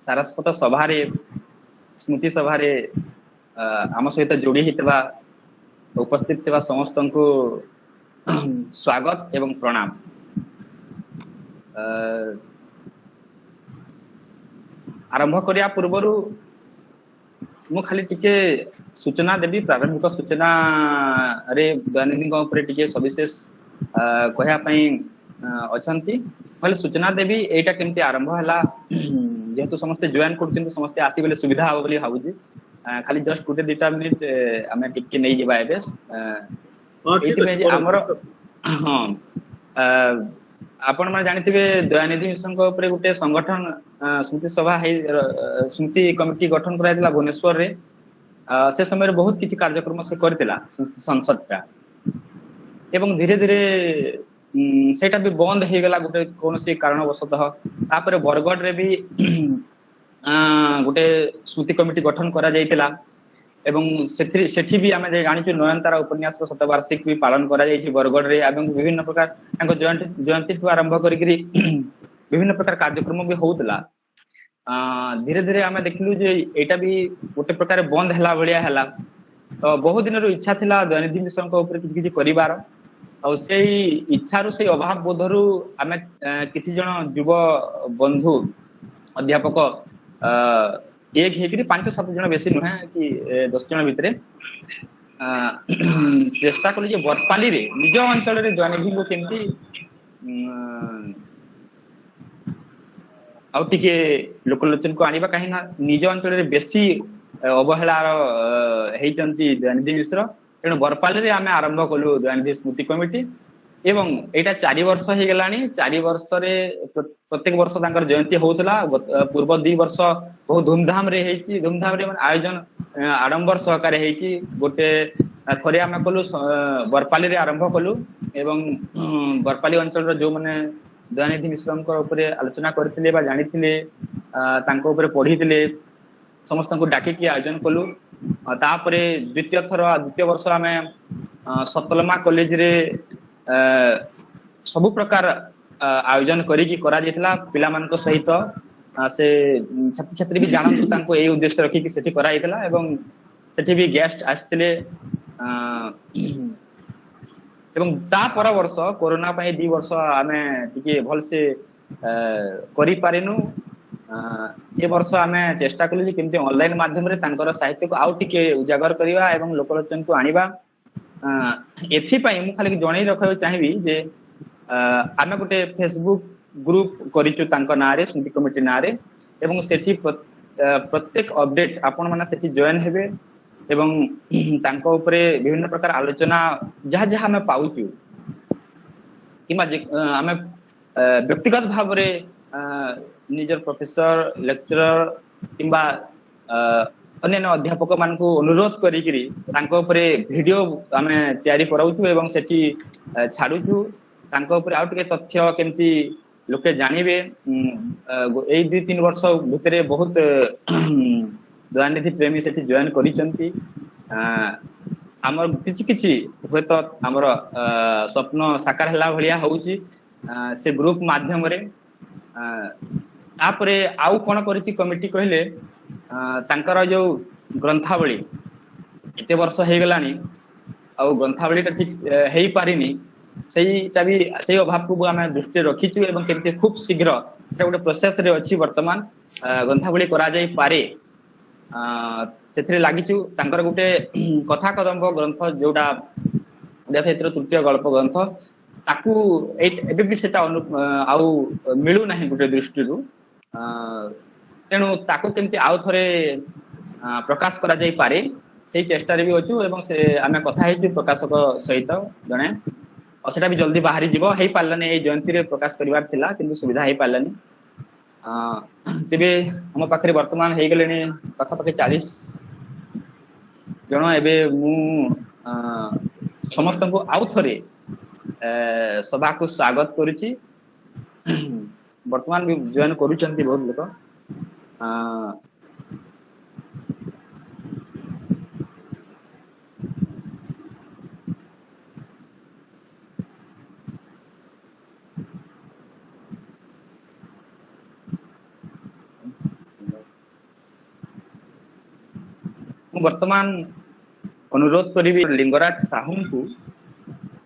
ସାରସ୍ୱତ ସଭାରେ, ସ୍ମୃତି ସଭାରେ ଆମ ସହିତ ଯୋଡି ହେଇଥିବା ଉପସ୍ଥିତ ଥିବା ସମସ୍ତଙ୍କୁ ସ୍ୱାଗତ ଏବଂ ପ୍ରଣାମ। ଆରମ୍ଭ କରିବା ପୂର୍ବରୁ ମୁଁ ଖାଲି ଟିକେ ସୂଚନା ଦେବି। ପ୍ରାରମ୍ଭିକ ସୂଚନାରେ ଦୟାନିଧିଙ୍କ ଉପରେ ଟିକେ ସବିଶେଷ କହିବା ପାଇଁ ଅଛନ୍ତି। ଖାଲି ସୂଚନା ଦେବି ଏଇଟା କେମିତି ଆରମ୍ଭ ହେଲା। ଯେହେତୁ ସମସ୍ତେ ଜଏନ୍ କରୁଛନ୍ତି, ସମସ୍ତେ ଆସିଗଲେ ସୁବିଧା ହବ ବୋଲି ଭାବୁଛି। ଖାଲି ଜଷ୍ଟ ଗୋଟେ ଦିଟା ମିନିଟ୍ ଆମେ ଟିକେ ନେଇଯିବା ଏବେ। ଏଇଥିପାଇଁ ଯେ ଆମର, ହଁ, ଆପଣ ମାନେ ଜାଣିଥିବେ ଦୟାନିଧି ମିଶ୍ରଙ୍କ ଉପରେ ଗୋଟେ ସଂଗଠନ ସ୍ମୃତି ସଭା ହେଇ ସ୍ମୃତି କମିଟି ଗଠନ କରାଯାଇଥିଲା ଭୁବନେଶ୍ୱରରେ। ସେ ସମୟରେ ବହୁତ କିଛି କାର୍ଯ୍ୟକ୍ରମ ସେ କରିଥିଲା ସଂସଦଟା, ଏବଂ ଧୀରେ ଧୀରେ ସେଇଟା ବି ବନ୍ଦ ହେଇଗଲା ଗୋଟେ କୌଣସି କାରଣବଶତଃ। ତାପରେ ବରଗଡ଼ରେ ବି ଗୋଟେ ସ୍ମୃତି କମିଟି ଗଠନ କରାଯାଇଥିଲା ଏବଂ ସେଥିରେ ସେଠି ବି ଆମେ ଜାଣିଛୁ ନୟନତାରା ଉପନ୍ୟାସର ଶତବାର୍ଷିକ ବି ପାଳନ କରାଯାଇଛି ବରଗଡ଼ରେ, ଏବଂ ବିଭିନ୍ନ ପ୍ରକାର ତାଙ୍କ ଜୟନ୍ତୀଠୁ ଆରମ୍ଭ କରିକିରି ବିଭିନ୍ନ ପ୍ରକାର କାର୍ଯ୍ୟକ୍ରମ ବି ହଉଥିଲା। ଧୀରେ ଧୀରେ ଆମେ ଦେଖିଲୁ ଯେ ଏଇଟା ବି ଗୋଟେ ପ୍ରକାର ବନ୍ଦ ହେଲା ଭଳିଆ ହେଲା। ତ ବହୁ ଦିନରୁ ଇଚ୍ଛା ଥିଲା ଦୟାନିଧି ମିଶ୍ରଙ୍କ ଉପରେ କିଛି କିଛି କରିବାର, ଆଉ ସେଇ ଇଚ୍ଛାରୁ ସେଇ ଅଭାବ ବୋଧରୁ ଆମେ କିଛି ଜଣ ଯୁବ ବନ୍ଧୁ ଅଧ୍ୟାପକ ଏକ ହେଇକିରି 5-7 ଜଣ, ବେଶୀ ନୁହେଁ କି 10 ଜଣ ଭିତରେ ଚେଷ୍ଟା କଲୁ ଯେ ବରପାଲିରେ ନିଜ ଅଞ୍ଚଳରେ ଦୟାନିଧିଙ୍କୁ କେମିତି ଆଉ ଟିକେ ଲୋକଲୋଚନକୁ ଆଣିବା, କାହିଁକି ନା ନିଜ ଅଞ୍ଚଳରେ ବେଶୀ ଅବହେଳାର ହେଇଛନ୍ତି ଦୟାନିଧି ମିଶ୍ର। ତେଣୁ ବରପାଲିରେ ଆମେ ଆରମ୍ଭ କଲୁ ଦୟାନିଧି ସ୍ମୃତି କମିଟି, ଏବଂ ଏଇଟା 4 ବର୍ଷ ହେଇଗଲାଣି। 4 ବର୍ଷରେ ପ୍ରତ୍ୟେକ ବର୍ଷ ତାଙ୍କର ଜୟନ୍ତୀ ହଉଥିଲା। ପୂର୍ବ 2 ବର୍ଷ ବହୁତ ଧୁମଧାମରେ ହେଇଛି, ଧୁମଧାମରେ ମାନେ ଆୟୋଜନ ଆଡମ୍ବର ସହକାରେ ହେଇଛି। ଗୋଟେ ଥରେ ଆମେ କଲୁ ବରପାଲିରେ ଆରମ୍ଭ କଲୁ, ଏବଂ ବରପାଲି ଅଞ୍ଚଳର ଯୋଉମାନେ ଦୟାନିଧି ମିଶ୍ରଙ୍କ ଉପରେ ଆଲୋଚନା କରିଥିଲେ ବା ଜାଣିଥିଲେ, ତାଙ୍କ ଉପରେ ପଢିଥିଲେ, ସମସ୍ତଙ୍କୁ ଡାକିକି ଆୟୋଜନ କଲୁ। ତାପରେ ଦ୍ୱିତୀୟ ଥର, ଦ୍ୱିତୀୟ ବର୍ଷ ଆମେ ସତଲମା କଲେଜରେ ସବୁ ପ୍ରକାର ଆୟୋଜନ କରିକି କରାଯାଇଥିଲା ପିଲାମାନଙ୍କ ସହିତ। ସେ ଛାତ୍ରଛାତ୍ରୀ ବି ଜାଣନ୍ତୁ ତାଙ୍କୁ, ଏଇ ଉଦ୍ଦେଶ୍ୟ ରଖିକି ସେଠି କରାଯାଇଥିଲା, ଏବଂ ସେଠି ବି ଗେଷ୍ଟ ଆସିଥିଲେ। ଏବଂ ତା ପର ବର୍ଷ କୋରୋନା ପାଇଁ 2 ବର୍ଷ ଆମେ ଟିକେ ଭଲସେ କରିପାରିନୁ। ଏ ବର୍ଷ ଆମେ ଚେଷ୍ଟା କଲୁ ଯେ କେମିତି ଅନଲାଇନ ମାଧ୍ୟମରେ ତାଙ୍କର ସାହିତ୍ୟକୁ ଆଉ ଟିକେ ଉଜାଗର କରିବା ଏବଂ ଲୋକଲୋଚନକୁ ଆଣିବା। ଏଥିପାଇଁ ମୁଁ ଖାଲି ଜଣେଇ ରଖିବାକୁ ଚାହିଁବି ଯେ ଆମେ ଗୋଟେ ଫେସବୁକ୍ ଗ୍ରୁପ କରିଛୁ ତାଙ୍କ ନାଁରେ, ସ୍ମୃତି କମିଟି ନାଁରେ, ଏବଂ ସେଠି ପ୍ରତ୍ୟେକ ଅପଡେଟ ଆପଣ ମାନେ ସେଠି ଜଏନ ହେବେ ଏବଂ ତାଙ୍କ ଉପରେ ବିଭିନ୍ନ ପ୍ରକାର ଆଲୋଚନା ଯାହା ଯାହା ଆମେ ପାଉଛୁ କିମ୍ବା ଆମେ ବ୍ୟକ୍ତିଗତ ଭାବରେ ନିଜର ପ୍ରଫେସର, ଲେକ୍ଚରର କିମ୍ବା ଅନ୍ୟାନ୍ୟ ଅଧ୍ୟାପକ ମାନଙ୍କୁ ଅନୁରୋଧ କରିକିରି ତାଙ୍କ ଉପରେ ଭିଡିଓ ଆମେ ତିଆରି କରାଉଛୁ ଏବଂ ସେଠି ଛାଡୁଛୁ। ତାଙ୍କ ଉପରେ ଆଉ ଟିକେ ତଥ୍ୟ କେମିତି ଲୋକେ ଜାଣିବେ। ଏଇ 2-3 ବର୍ଷ ଭିତରେ ବହୁତ ଦୟାନିଧି ପ୍ରେମୀ ସେଠି ଜଏନ କରିଛନ୍ତି। ଆମର କିଛି କିଛି ହୁଏତ ଆମର ସ୍ୱପ୍ନ ସାକାର ହେଲା ଭଳିଆ ହଉଛି ସେ ଗ୍ରୁପ ମାଧ୍ୟମରେ। ତାପରେ ଆଉ କଣ କରିଛି କମିଟି କହିଲେ, ତାଙ୍କର ଯୋଉ ଗ୍ରନ୍ଥାବଳୀ ଏତେ ବର୍ଷ ହେଇଗଲାଣି ଆଉ ଗ୍ରନ୍ଥାବଳୀଟା ଠିକ ହେଇପାରିନି, ସେଇଟା ବି ସେଇ ଅଭାବକୁ ଆମେ ଦୃଷ୍ଟିରେ ରଖିଛୁ ଏବଂ କେମିତି ଖୁବ ଶୀଘ୍ର ସେଟା ଗୋଟେ ପ୍ରୋସେସରେ ଅଛି ବର୍ତ୍ତମାନ ଗ୍ରନ୍ଥାବଳୀ କରାଯାଇପାରେ, ସେଥିରେ ଲାଗିଛୁ। ତାଙ୍କର ଗୋଟେ କଥା କଦମ୍ବ ଗ୍ରନ୍ଥ ଯୋଉଟା ଓଡ଼ିଆ ସାହିତ୍ୟର ତୃତୀୟ ଗଳ୍ପ ଗ୍ରନ୍ଥ, ତାକୁ ଏବେ ବି ସେଟା ଆଉ ମିଳୁନାହିଁ ଗୋଟେ ଦୃଷ୍ଟିରୁ। ତେଣୁ ତାକୁ କେମିତି ଆଉ ଥରେ ପ୍ରକାଶ କରାଯାଇପାରେ ସେଇ ଚେଷ୍ଟାରେ ବି ଅଛୁ, ଏବଂ ସେ ଆମେ କଥା ହେଇଛୁ ପ୍ରକାଶକ ସହିତ ଜଣେ, ଆଉ ସେଟା ବି ଜଲ୍ଦି ବାହାରି ଯିବ। ହେଇପାରିଲାନି ଏଇ ଜୟନ୍ତୀରେ ପ୍ରକାଶ କରିବାର ଥିଲା, କିନ୍ତୁ ସୁବିଧା ହେଇପାରିଲାନି। ତେବେ ଆମ ପାଖରେ ବର୍ତ୍ତମାନ ହେଇଗଲେଣି ପାଖାପାଖି 40 ଜଣ। ଏବେ ମୁଁ ସମସ୍ତଙ୍କୁ ଆଉ ଥରେ ସଭାକୁ ସ୍ୱାଗତ କରୁଛି। ବର୍ତ୍ତମାନ ବି ଜଏନ କରୁଛନ୍ତି ବହୁତ ଲୋକ। ମୁଁ ବର୍ତ୍ତମାନ ଅନୁରୋଧ କରିବି ଲିଙ୍ଗରାଜ ସାହୁଙ୍କୁ।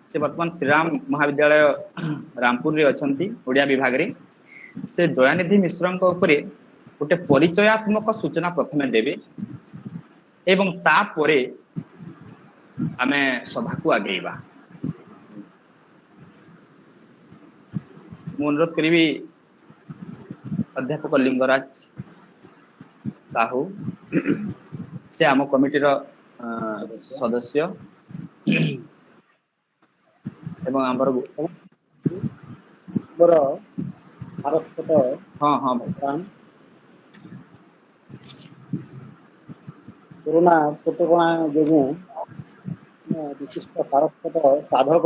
ସେ ବର୍ତ୍ତମାନ ଶ୍ରୀରାମ ମହାବିଦ୍ୟାଳୟ ରାମପୁରରେ ଅଛନ୍ତି ଓଡ଼ିଆ ବିଭାଗରେ। ସେ ଦୟାନିଧି ମିଶ୍ରଙ୍କ ଉପରେ ଗୋଟେ ପରିଚୟାତ୍ମକ ସୂଚନା ପ୍ରଥମେ ଦେବେ ଏବଂ ତାପରେ ଆମେ ସଭାକୁ ଆଗେଇବା। ମୁଁ ଅନୁରୋଧ କରିବି ଅଧ୍ୟାପକ ଲିଙ୍ଗରାଜ ସାହୁ, ସେ ଆମ କମିଟିର ସଦସ୍ୟ ଏବଂ ଆମର ମୋର ସାରସ୍ୱତ ହଁ ହଁ ଭାଇ। କରୋନା କଟକଣା ଯୋଗୁଁ ବିଶିଷ୍ଟ ସାରସ୍ୱତ ସାଧକ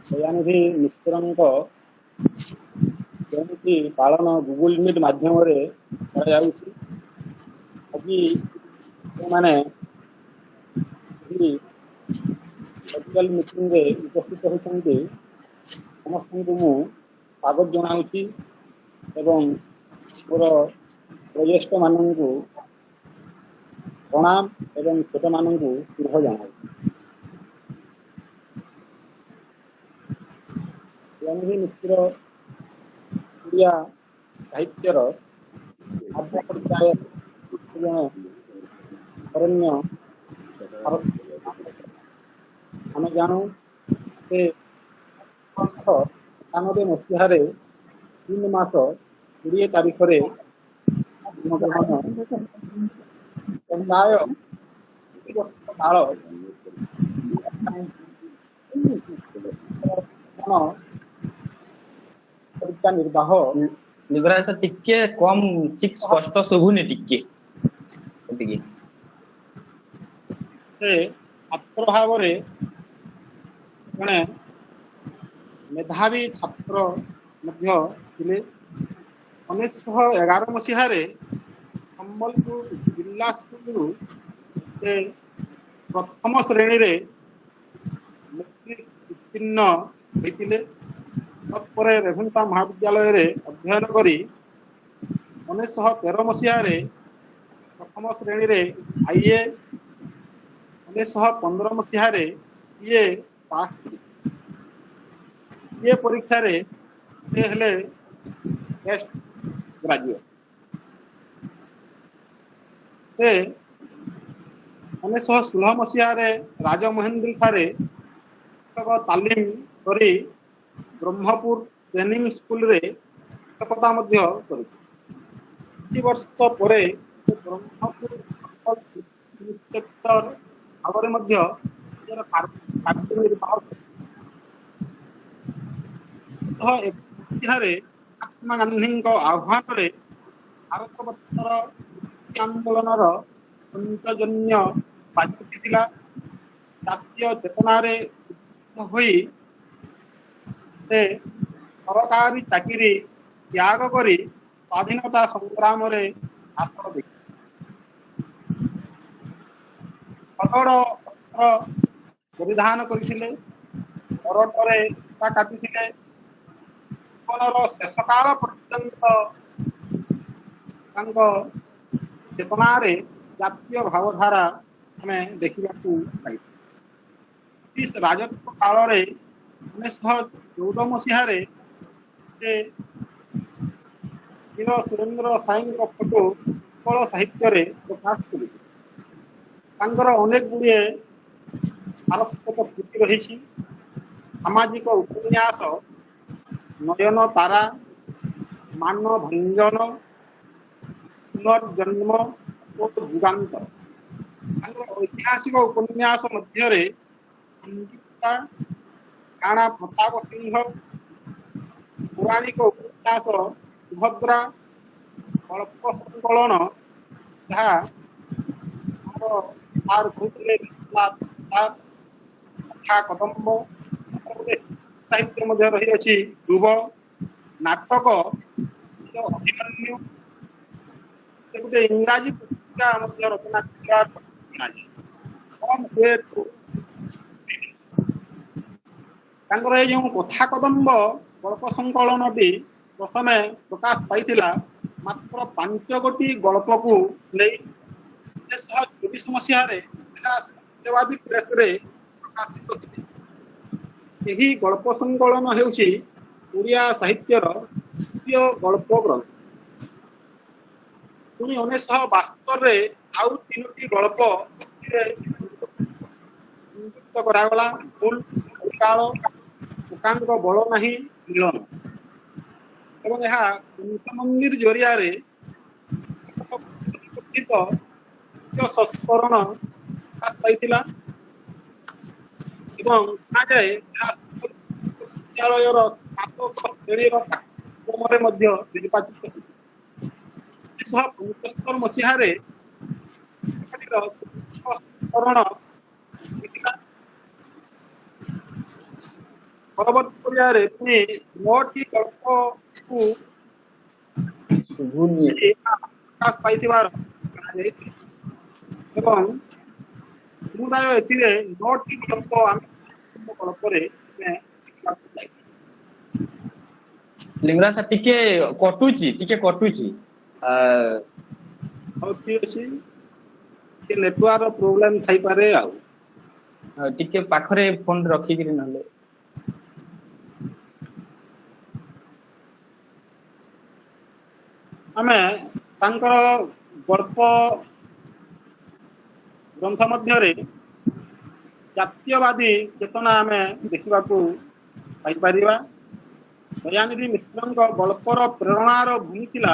ଦୟାନିଧି ମିଶ୍ରଙ୍କ ଜୟନ୍ତୀ ପାଳନ ଗୁଗୁଲ ମିଟ୍ ମାଧ୍ୟମରେ କରାଯାଉଛି। ଆଜି ଯେଉଁମାନେ ଏହି ଭର୍ଚୁଆଲ ମିଟିଂରେ ଉପସ୍ଥିତ ହୋଇଛନ୍ତି, ସମସ୍ତଙ୍କୁ ମୁଁ ସ୍ୱାଗତ ଜଣାଉଛି ଏବଂ ମୋର ବୟୋଜ୍ୟେଷ୍ଠ ମାନଙ୍କୁ ପ୍ରଣାମ ଏବଂ ଛୋଟମାନଙ୍କୁ ଶୁଭ ଜଣାଉଛି। ଦୟାନିଧି ମିଶ୍ର ଓଡ଼ିଆ ସାହିତ୍ୟର ଆଦ୍ୟ ପର୍ଯ୍ୟାୟ ଜଣେ ଅରଣ୍ୟ। ଆମେ ଜାଣୁ ସେ 1991 ମସିହାରେ ଜୁନ ମାସ 20 ତାରିଖରେ ଜନ୍ମଗ୍ରହଣ, ପ୍ରାୟ ବର୍ଷ କାଳ ପରୀକ୍ଷା ନିର୍ବାହ। ଲିଙ୍ଗରାଜ ସାର୍, ଟିକେ କମ, ଠିକ ସ୍ପଷ୍ଟ ଶୁଭୁନି ଟିକେ ଏତିକି। ସେ ଛାତ୍ର ଭାବରେ ଜଣେ ମେଧାବୀ ଛାତ୍ର ମଧ୍ୟ ଥିଲେ। 1911 ମସିହାରେ ସମ୍ବଲପୁର ଜିଲ୍ଲା ସ୍କୁଲରୁ ସେ ପ୍ରଥମ ଶ୍ରେଣୀରେ ମେଟ୍ରିକ ଉତ୍ତୀର୍ଣ୍ଣ ହୋଇଥିଲେ। ତତ୍ପରେ ରେଭେନ୍ସା ମହାବିଦ୍ୟାଳୟରେ ଅଧ୍ୟୟନ କରି 1913 ମସିହାରେ ପ୍ରଥମ ଶ୍ରେଣୀରେ ଆଇଏ, 1915 ମସିହାରେ ଇଏ ପାସ୍ କରିଥିଲେ। ଇଏ ପରୀକ୍ଷାରେ ସେ ହେଲେ ବେଷ୍ଟ ଗ୍ରାଜୁଏଟ। ସେ 1916 ମସିହାରେ ରାଜମହେନ୍ଦ୍ରୀ ଠାରେ ଶିକ୍ଷକ ତାଲିମ କରି ବ୍ରହ୍ମପୁର ଟ୍ରେନିଂ ସ୍କୁଲରେ ଶିକ୍ଷକତା ମଧ୍ୟ କରିଥିଲେ। କିଛି ବର୍ଷ ପରେ ସେ ବ୍ରହ୍ମପୁର ଇନ୍ସପେକ୍ଟର ଭାବରେ ମଧ୍ୟ ନିଜର କାର୍ଯ୍ୟ ନିର୍ବାହ କରିଥିଲେ। ମସିହାରେ ମହାତ୍ମା ଗାନ୍ଧୀଙ୍କ ଆହ୍ୱାନରେ ଭାରତବର୍ଷର ଆନ୍ଦୋଳନର ପଞ୍ଚଜନ୍ୟ ବାଜି ଉଠିଥିଲା। ଜାତୀୟ ଚେତନାରେ ହୋଇ ସେ ସରକାରୀ ଚାକିରି ତ୍ୟାଗ କରି ସ୍ୱାଧୀନତା ସଂଗ୍ରାମରେ ଭାଷଣ ଦେଇଥିଲେ। ଖଦଡ଼ ବସ୍ତ୍ର ପରିଧାନ କରିଥିଲେ, ଅରଟରେ ସୂତା କାଟିଥିଲେ। ଜୀବନର ଶେଷ କାଳ ପର୍ଯ୍ୟନ୍ତ ତାଙ୍କ ଚେତନାରେ ଜାତୀୟ ଭାବଧାରା ଆମେ ଦେଖିବାକୁ ପାଇଥାଉ। ବ୍ରିଟିଶ ରାଜତ୍ୱ କାଳରେ 1914 ମସିହାରେ ସେ ବୀର ସୁରେନ୍ଦ୍ର ସାଏଙ୍କ ଫଟୋ ଉତ୍କଳ ସାହିତ୍ୟରେ ପ୍ରକାଶ କରିଥିଲେ। ତାଙ୍କର ଅନେକ ଗୁଡ଼ିଏ ସାରସ୍ୱତ କୃତି ରହିଛି। ସାମାଜିକ ଉପନ୍ୟାସ ନୟନ ତାରା, ମାନଭଞ୍ଜନ, ପୁନର୍ଜନ୍ମ ଓ ଯୁଗାନ୍ତର। ତାଙ୍କର ଐତିହାସିକ ଉପନ୍ୟାସ ମଧ୍ୟରେ ସଂଯୁକ୍ତା, ରାଣା ପ୍ରତାପ ସିଂହ, ପୌରାଣିକ ଉପନ୍ୟାସ ସୁଭଦ୍ରା, ଗଳ୍ପ ସଂକଳନ ଯାହା ଆମର ସାର୍ କହୁଥିଲେ କଥା କଦମ୍ବ, ଗୋଟେ ସାହିତ୍ୟ ମଧ୍ୟ ରହିଅଛି ଧ୍ରୁବ, ନାଟକ ଅଭିମନ୍ୟୁ, ସେ ଗୋଟେ ଇଂରାଜୀ ପୁସ୍ତିକା ମଧ୍ୟ ରଚନା କରିଥିବାର ଜଣାଯାଏ। ତାଙ୍କର ଏଇ ଯେଉଁ କଥା କଦମ୍ବ ଗଳ୍ପ ସଂକଳନଟି ପ୍ରଥମେ ପ୍ରକାଶ ପାଇଥିଲା ମାତ୍ର 5 ଗୋଟି ଗଳ୍ପକୁ ନେଇ, 1924 ମସିହାରେ ଏହା ସତ୍ୟବାଦୀ ପ୍ରେସରେ ପ୍ରକାଶିତ ହୋଇଥିଲା। ଏହି ଗଳ୍ପ ସଂକଳନ ହେଉଛି ଓଡ଼ିଆ ସାହିତ୍ୟର ଦ୍ୱିତୀୟ ଗଳ୍ପ ଗ୍ରନ୍ଥ। ପୁଣି 1972ରେ ଆଉ 3ଟି ଗଳ୍ପ ଏଥିରେ ସଂଯୁକ୍ତ କରାଗଲା: ଭୁଲ, କଳିକାଳ, ଟୋକାଙ୍କ ବଳ ନାହିଁ, ମିଳନ। ଏବଂ ଏହା କଣ୍ଠ ମନ୍ଦିର ଜରିଆରେ ଦ୍ୱିତୀୟ ସଂସ୍କରଣ ପ୍ରକାଶ ପାଇଥିଲା ଏବଂ ଜଣାଯାଏ ଏହା ବିଦ୍ୟାଳୟର ସ୍ନାତକ ଶ୍ରେଣୀର ପାଠ୍ୟକ୍ରମରେ ମଧ୍ୟ ନିର୍ବାଚିତ ହୋଇଥିଲା। 1975 ମସିହାରେ ସଂସ୍କରଣ ହୋଇଥିଲା। ପରବର୍ତ୍ତୀ ପର୍ଯ୍ୟାୟରେ ପୁଣି 9ଟି ଗଳ୍ପକୁ ଶୁଭୁନି। ପ୍ରକାଶ ପାଇଥିବାର ଜଣାଯାଇଥିଲା ଏବଂ ସମୁଦାୟ ଏଥିରେ 9ଟି ଗଳ୍ପ ଆମେ ଗଳ୍ପରେ ଆମେ ଦେଖିବାକୁ ପାଇଛୁ। ଲିଙ୍ଗରାଜ ସାର୍, ଟିକେ କଟୁଛି, ଟିକେ କଟୁଛି। ହଉ, ଠିକ ଅଛି, ଟିକେ ନେଟୱାର୍କ ପ୍ରୋବ୍ଲେମ ଥାଇପାରେ ଆଉ। ଟିକେ ପାଖରେ ଫୋନ ରଖିକିରି ନହେଲେ। ଆମେ ତାଙ୍କର ଗଳ୍ପ ଗ୍ରନ୍ଥ ମଧ୍ୟରେ ଜାତୀୟବାଦୀ ଚେତନା ଆମେ ଦେଖିବାକୁ ପାଇପାରିବା। ଦୟାନିଧି ମିଶ୍ରଙ୍କ ଗଳ୍ପର ପ୍ରେରଣାର ଭୂମି ଥିଲା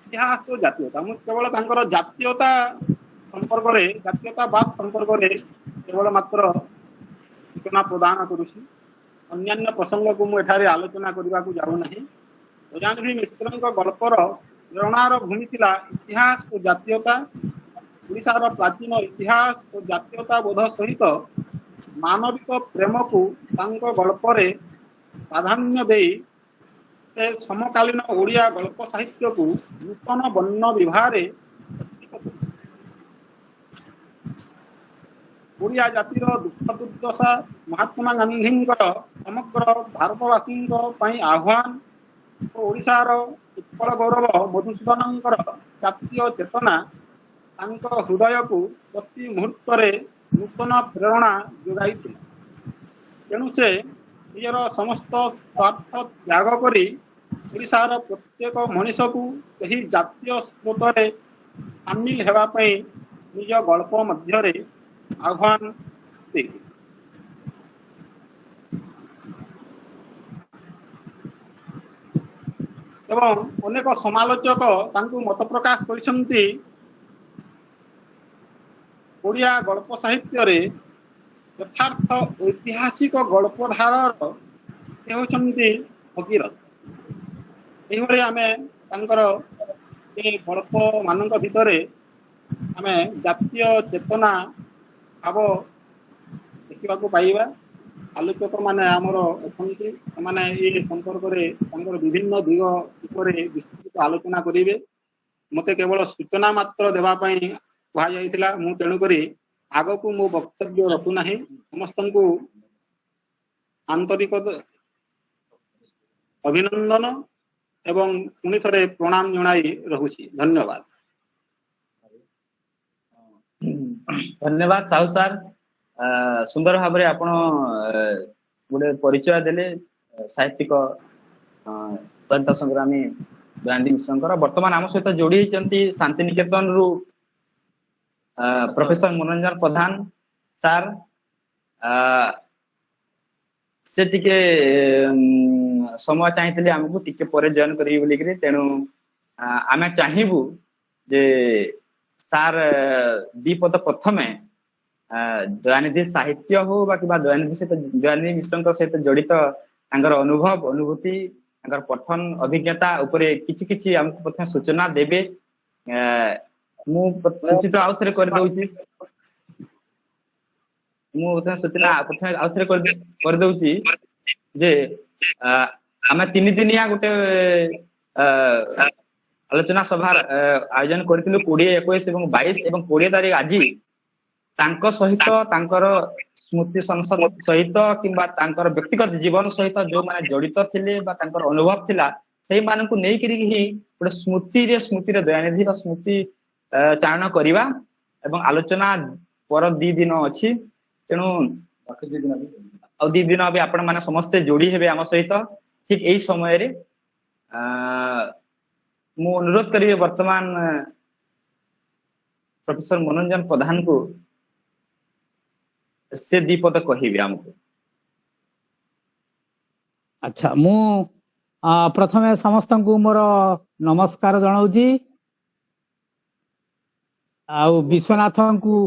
ଇତିହାସ ଓ ଜାତୀୟତା। ମୁଁ କେବଳ ତାଙ୍କର ଜାତୀୟତା ସମ୍ପର୍କରେ, ଜାତୀୟତାବାଦ ସମ୍ପର୍କରେ କେବଳ ମାତ୍ର ସୂଚନା ପ୍ରଦାନ କରୁଛି। ଅନ୍ୟାନ୍ୟ ପ୍ରସଙ୍ଗକୁ ମୁଁ ଏଠାରେ ଆଲୋଚନା କରିବାକୁ ଯାଉନାହିଁ। ଦୟାନିଧି ମିଶ୍ରଙ୍କ ଗଳ୍ପର ପ୍ରେରଣାର ଭୂମି ଥିଲା ଇତିହାସ ଓ ଜାତୀୟତା। ଓଡ଼ିଶାର ପ୍ରାଚୀନ ଇତିହାସ ଓ ଜାତୀୟତା ବୋଧ ସହିତ ମାନବିକ ପ୍ରେମକୁ ତାଙ୍କ ଗଳ୍ପରେ ପ୍ରାଧାନ୍ୟ ଦେଇ ସେ ସମକାଳୀନ ଓଡ଼ିଆ ଗଳ୍ପ ସାହିତ୍ୟକୁ ନୂତନ ବର୍ଣ୍ଣ ବିଭାରେ ସଜ୍ଜିତ କରିଥିଲେ। ଓଡ଼ିଆ ଜାତିର ଦୁଃଖ ଦୁର୍ଦ୍ଦଶା, ମହାତ୍ମା ଗାନ୍ଧୀଙ୍କର ସମଗ୍ର ଭାରତବାସୀଙ୍କ ପାଇଁ ଆହ୍ୱାନ ଓ ଓଡ଼ିଶାର ଉତ୍କଳ ଗୌରବ ମଧୁସୂଦନଙ୍କର ଜାତୀୟ ଚେତନା ତାଙ୍କ ହୃଦୟକୁ ପ୍ରତି ମୁହୂର୍ତ୍ତରେ ନୂତନ ପ୍ରେରଣା ଯୋଗାଇଥିଲା। ତେଣୁ ସେ ନିଜର ସମସ୍ତ ସ୍ୱାର୍ଥ ତ୍ୟାଗ କରି ଓଡ଼ିଶାର ପ୍ରତ୍ୟେକ ମଣିଷକୁ ସେହି ଜାତୀୟ ସ୍ରୋତରେ ସାମିଲ ହେବା ପାଇଁ ନିଜ ଗଳ୍ପ ମଧ୍ୟରେ ଆହ୍ୱାନ ଦେଇଥିଲେ। ଏବଂ ଅନେକ ସମାଲୋଚକ ତାଙ୍କୁ ମତ ପ୍ରକାଶ କରିଛନ୍ତି, ଓଡ଼ିଆ ଗଳ୍ପ ସାହିତ୍ୟରେ ଯଥାର୍ଥ ଐତିହାସିକ ଗଳ୍ପଧାରାର ସେ ହେଉଛନ୍ତି ଭଗୀରଥ। ଏଇଭଳି ଆମେ ତାଙ୍କର ଏ ଗଳ୍ପ ମାନଙ୍କ ଭିତରେ ଆମେ ଜାତୀୟ ଚେତନା ଭାବ ଦେଖିବାକୁ ପାଇବା। ଆଲୋଚକ ମାନେ ଆମର ଅଛନ୍ତି, ସେମାନେ ଏ ସମ୍ପର୍କରେ ତାଙ୍କର ବିଭିନ୍ନ ଦିଗ ଉପରେ ବିସ୍ତୃତ ଆଲୋଚନା କରିବେ। ମତେ କେବଳ ସୂଚନା ମାତ୍ର ଦେବା ପାଇଁ କୁହାଯାଇଥିଲା, ମୁଁ ତେଣୁକରି ଆଗକୁ ମୋ ବକ୍ତବ୍ୟ ରଖୁନାହିଁ। ସମସ୍ତଙ୍କୁ ଆନ୍ତରିକ ଅଭିନନ୍ଦନ ଏବଂ ପୁଣି ଥରେ ପ୍ରଣାମ ଜଣାଇ ରହୁଛି। ଧନ୍ୟବାଦ। ଧନ୍ୟବାଦ ସାହୁ ସାର୍। ସୁନ୍ଦର ଭାବରେ ଆପଣ ଗୋଟେ ପରିଚୟ ଦେଲେ ସାହିତ୍ୟିକ ସ୍ୱାଧୀନତା ସଂଗ୍ରାମୀ ଦୟାନିଧି ମିଶ୍ରଙ୍କର। ବର୍ତ୍ତମାନ ଆମ ସହିତ ଯୋଡି ହେଇଛନ୍ତି ଶାନ୍ତି ନିକେତନରୁ ପ୍ରଫେସର ମନୋରଞ୍ଜନ ପ୍ରଧାନ ସାର୍। ସେ ଟିକେ ସମୟ ଚାହିଁଥିଲେ ଆମକୁ ଟିକେ ପରେ ଜଏନ କରିବେ ବୋଲିକିରି, ତେଣୁ ଆମେ ଚାହିଁବୁ ଯେ ସାର୍ ଦି ପଦ ପ୍ରଥମେ ଦୟାନିଧି ସାହିତ୍ୟ ହଉ ବା କିମ୍ବା ଦୟାନିଧି ସହିତ, ଦୟାନିଧି ମିଶ୍ରଙ୍କ ସହିତ ଜଡିତ ତାଙ୍କର ଅନୁଭବ, ଅନୁଭୂତି, ତାଙ୍କର ପଠନ ଅଭିଜ୍ଞତା ଉପରେ କିଛି କିଛି ଆମକୁ ପ୍ରଥମେ ସୂଚନା ଦେବେ। ମୁଁ ସୂଚିତ ଆଉ ଥରେ କରିଦଉଛି, ମୁଁ ପ୍ରଥମେ ସୂଚନା ପ୍ରଥମେ ଆଉ ଥରେ କରିଦଉଛି ଯେ ଆମେ 3 ଦିନିଆ ଗୋଟେ ଆଲୋଚନା ସଭା ଆୟୋଜନ କରିଥିଲୁ 20, 21 ଏବଂ 22 ଏବଂ 20 ତାରିଖ ଆଜି ତାଙ୍କ ସହିତ ତାଙ୍କର ସ୍ମୃତି ସଂସଦ ସହିତ କିମ୍ବା ତାଙ୍କର ବ୍ୟକ୍ତିଗତ ଜୀବନ ସହିତ ଯୋଉମାନେ ଜଡିତ ଥିଲେ ବା ତାଙ୍କର ଅନୁଭବ ଥିଲା ସେଇମାନଙ୍କୁ ନେଇକରି ହିଁ ଗୋଟେ ସ୍ମୃତିରେ ଦୟାନିଧି ବା ସ୍ମୃତି ଚାଳନ କରିବା ଏବଂ ଆଲୋଚନା ପର 2 ଦିନ ଅଛି। ତେଣୁ ଆଉ 2 ଦିନ ବି ଆପଣ ମାନେ ସମସ୍ତେ ଯୋଡି ହେବେ ଆମ ସହିତ ଠିକ ଏଇ ସମୟରେ। ମୁଁ ଅନୁରୋଧ କରିବି ବର୍ତ୍ତମାନ ପ୍ରଫେସର ମନୋରଞ୍ଜନ ପ୍ରଧାନକୁ, ସେ ଦି ପଦ କହିବେ ଆମକୁ। ଆଚ୍ଛା, ମୁଁ ପ୍ରଥମେ ସମସ୍ତଙ୍କୁ ମୋର ନମସ୍କାର ଜଣାଉଛି ଆଉ ବିଶ୍ୱନାଥଙ୍କୁ।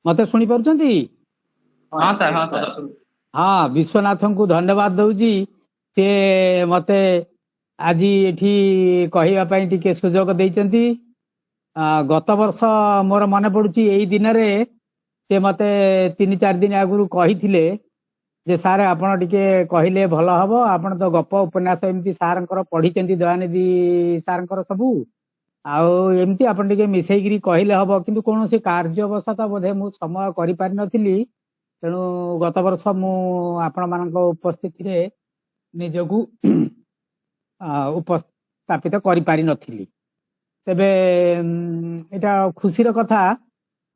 ମତେ ଶୁଣି ପାରୁଛନ୍ତି? ହଁ ସାର୍, ହଁ ସାର୍। ହଁ, ବିଶ୍ୱନାଥଙ୍କୁ ଧନ୍ୟବାଦ ଦଉଛି। ସେ ମତେ ଆଜି ଏଠି କହିବା ପାଇଁ ଟିକେ ସୁଯୋଗ ଦେଇଛନ୍ତି। ଗତ ବର୍ଷ ମୋର ମନେ ପଡୁଛି, ଏଇ ଦିନରେ ସେ ମତେ 3-4 ଦିନ ଆଗରୁ କହିଥିଲେ ଯେ ସାର୍, ଆପଣ ଟିକେ କହିଲେ ଭଲ ହବ, ଆପଣ ତ ଗପ ଉପନ୍ୟାସ ଏମିତି ସାରଙ୍କର ପଢିଛନ୍ତି, ଦୟାନିଧି ସାରଙ୍କର ସବୁ, ଆଉ ଏମିତି ଆପଣ ଟିକେ ମିଶେଇକିରି କହିଲେ ହବ। କିନ୍ତୁ କୌଣସି କାର୍ଯ୍ୟବଶତଃ ବୋଧେ ମୁଁ ସମୟ କରିପାରିନଥିଲି। ତେଣୁ ଗତ ବର୍ଷ ମୁଁ ଆପଣ ମାନଙ୍କ ଉପସ୍ଥିତିରେ ନିଜକୁ ଉପସ୍ଥାପିତ କରିପାରିନଥିଲି। ତେବେ ଏଇଟା ଖୁସିର କଥା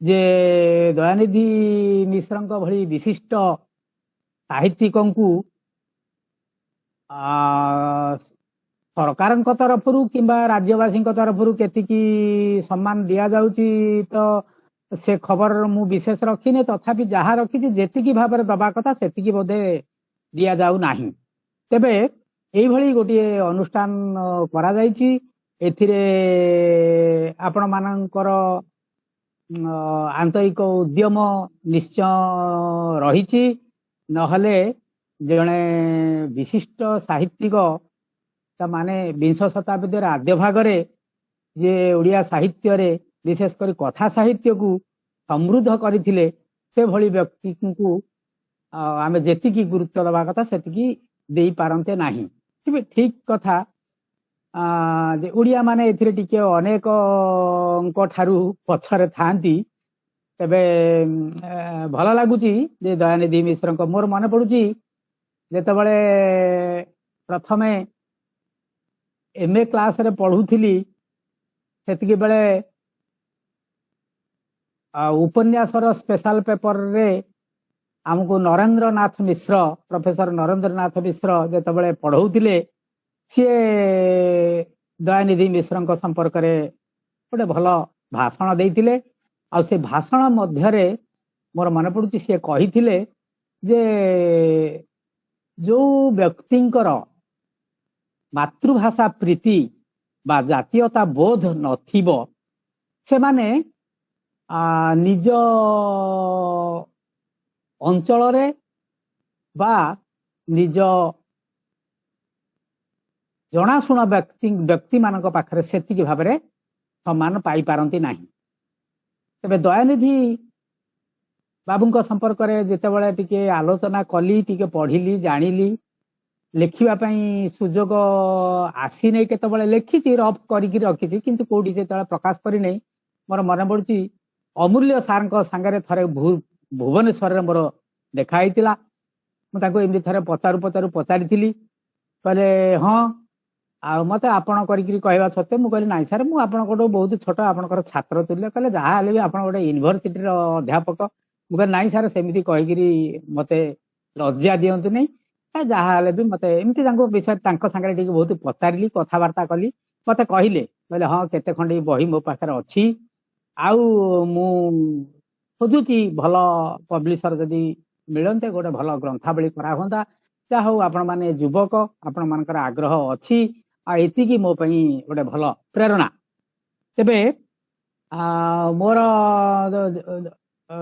ଯେ ଦୟାନିଧି ମିଶ୍ରଙ୍କ ଭଳି ବିଶିଷ୍ଟ ସାହିତ୍ୟିକଙ୍କୁ ସରକାରଙ୍କ ତରଫରୁ କିମ୍ବା ରାଜ୍ୟବାସୀଙ୍କ ତରଫରୁ କେତିକି ସମ୍ମାନ ଦିଆଯାଉଛି ତ ସେ ଖବର ମୁଁ ବିଶେଷ ରଖିନି। ତଥାପି ଯାହା ରଖିଛି, ଯେତିକି ଭାବରେ ଦବା କଥା ସେତିକି ବୋଧେ ଦିଆଯାଉ ନାହିଁ। ତେବେ ଏଇଭଳି ଗୋଟିଏ ଅନୁଷ୍ଠାନ କରାଯାଇଛି। ଏଥିରେ ଆପଣ ମାନଙ୍କର ଆନ୍ତରିକ ଉଦ୍ୟମ ନିଶ୍ଚୟ ରହିଛି। ନହେଲେ ଜଣେ ବିଶିଷ୍ଟ ସାହିତ୍ୟିକ, ତା ମାନେ ବିଂଶ ଶତାବ୍ଦୀର ଆଦ୍ୟ ଭାଗରେ ଯେ ଓଡ଼ିଆ ସାହିତ୍ୟରେ, ବିଶେଷ କରି କଥା ସାହିତ୍ୟକୁ ସମୃଦ୍ଧ କରିଥିଲେ, ସେଭଳି ବ୍ୟକ୍ତିଙ୍କୁ ଆମେ ଯେତିକି ଗୁରୁତ୍ୱ ଦବା କଥା ସେତିକି ଦେଇପାରନ୍ତେ ନାହିଁ। ତେବେ ଠିକ କଥା ଯେ ଓଡ଼ିଆ ମାନେ ଏଥିରେ ଟିକେ ଅନେକଙ୍କ ଠାରୁ ପଛରେ ଥାଆନ୍ତି। ତେବେ ଭଲ ଲାଗୁଛି ଯେ ଦୟାନିଧି ମିଶ୍ରଙ୍କ, ମୋର ମନେ ପଡୁଛି, ଯେତେବେଳେ ପ୍ରଥମେ ଏମଏ କ୍ଲାସରେ ପଢୁଥିଲି, ସେତିକି ବେଳେ ଉପନ୍ୟାସର ସ୍ପେଶାଲ ପେପରରେ ଆମକୁ ନରେନ୍ଦ୍ରନାଥ ମିଶ୍ର, ପ୍ରଫେସର ନରେନ୍ଦ୍ରନାଥ ମିଶ୍ର ଯେତେବେଳେ ପଢଉଥିଲେ, ସିଏ ଦୟାନିଧି ମିଶ୍ରଙ୍କ ସମ୍ପର୍କରେ ଗୋଟେ ଭଲ ଭାଷଣ ଦେଇଥିଲେ। ଆଉ ସେ ଭାଷଣ ମଧ୍ୟରେ ମୋର ମନେ ପଡୁଛି, ସିଏ କହିଥିଲେ ଯେ ଯୋଉ ବ୍ୟକ୍ତିଙ୍କର ମାତୃଭାଷା ପ୍ରୀତି ବା ଜାତୀୟତା ବୋଧ ନଥିବ, ସେମାନେ ନିଜ ଅଞ୍ଚଳରେ ବା ନିଜ ଜଣାଶୁଣା ବ୍ୟକ୍ତି ମାନଙ୍କ ପାଖରେ ସେତିକି ଭାବରେ ସମ୍ମାନ ପାଇପାରନ୍ତି ନାହିଁ। ତେବେ ଦୟାନିଧି ବାବୁଙ୍କ ସମ୍ପର୍କରେ ଯେତେବେଳେ ଟିକେ ଆଲୋଚନା କଲି, ଟିକେ ପଢିଲି, ଜାଣିଲି, ଲେଖିବା ପାଇଁ ସୁଯୋଗ ଆସିନେଇ। କେତେବେଳେ ଲେଖିଛି, ରଫ୍ କରିକି ରଖିଛି, କିନ୍ତୁ କୋଉଠି ସେତେବେଳେ ପ୍ରକାଶ କରିନେଇ। ମୋର ମନେ ପଡୁଛି, ଅମୂଲ୍ୟ ସାରଙ୍କ ସାଙ୍ଗରେ ଥରେ ଭୁବନେଶ୍ୱରରେ ମୋର ଦେଖା ହେଇଥିଲା। ମୁଁ ତାଙ୍କୁ ଏମିତି ଥରେ ପଚାରୁ ପଚାରୁ ପଚାରିଥିଲି। କହିଲେ ହଁ, ଆଉ ମତେ ଆପଣ କରିକିରି କହିବା ସତ୍ତ୍ୱେ ମୁଁ କହିଲି, ନାଇଁ ସାର୍, ମୁଁ ଆପଣଙ୍କଠୁ ବହୁତ ଛୋଟ, ଆପଣଙ୍କର ଛାତ୍ର ଥିଲି। କହିଲେ, ଯାହା ହେଲେ ବି ଆପଣ ଗୋଟେ ୟୁନିଭରସିଟିର ଅଧ୍ୟାପକ। ମୁଁ କହିଲି, ନାଇଁ ସାର୍, ସେମିତି କହିକିରି ମତେ ଲଜ୍ଜା ଦିଅନ୍ତୁନି, ଯାହା ହେଲେ ବି ମତେ ଏମିତି। ତାଙ୍କ ବିଷୟରେ ତାଙ୍କ ସାଙ୍ଗରେ ଟିକେ ବହୁତ ପଚାରିଲି, କଥାବାର୍ତ୍ତା କଲି। ମତେ କହିଲେ, କହିଲେ, ହଁ, କେତେ ଖଣ୍ଡି ବହି ମୋ ପାଖରେ ଅଛି ଆଉ ମୁଁ ଖୋଜୁଛି ଭଲ ପବ୍ଲିସର ଯଦି ମିଳନ୍ତେ, ଗୋଟେ ଭଲ ଗ୍ରନ୍ଥାବଳୀ କରାହୁଅନ୍ତା। ଯାହା ହଉ, ଆପଣ ମାନେ ଯୁବକ, ଆପଣ ମାନଙ୍କର ଆଗ୍ରହ ଅଛି, ଆଉ ଏତିକି ମୋ ପାଇଁ ଗୋଟେ ଭଲ ପ୍ରେରଣା। ତେବେ ମୋର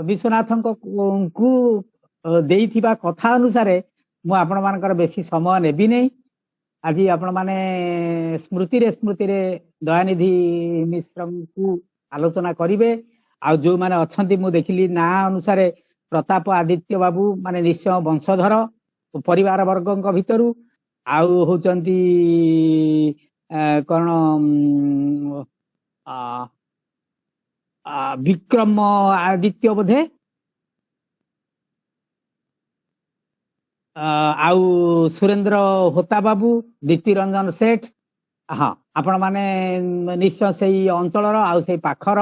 ବିଶ୍ୱନାଥଙ୍କୁ ଦେଇଥିବା କଥା ଅନୁସାରେ ମୁଁ ଆପଣ ମାନଙ୍କର ବେଶୀ ସମୟ ନେବି ନାହିଁ। ଆଜି ଆପଣ ମାନେ ସ୍ମୃତିରେ ସ୍ମୃତିରେ ଦୟାନିଧି ମିଶ୍ରଙ୍କୁ ଆଲୋଚନା କରିବେ। ଆଉ ଯୋଉମାନେ ଅଛନ୍ତି, ମୁଁ ଦେଖିଲି ନାଁ ଅନୁସାରେ ପ୍ରତାପ ଆଦିତ୍ୟ ବାବୁ ମାନେ ନିଶ୍ଚୟ ବଂଶଧର ପରିବାର ବର୍ଗଙ୍କ ଭିତରୁ, ଆଉ ହଉଛନ୍ତି କଣ ବିକ୍ରମ ଆଦିତ୍ୟ ବୋଧେ, ଆଉ ସୁରେନ୍ଦ୍ର ହୋତା ବାବୁ, ଦୀପ୍ତି ରଞ୍ଜନ ସେଠ, ହଁ, ଆପଣ ମାନେ ନିଶ୍ଚୟ ସେଇ ଅଞ୍ଚଳର ଆଉ ସେଇ ପାଖର।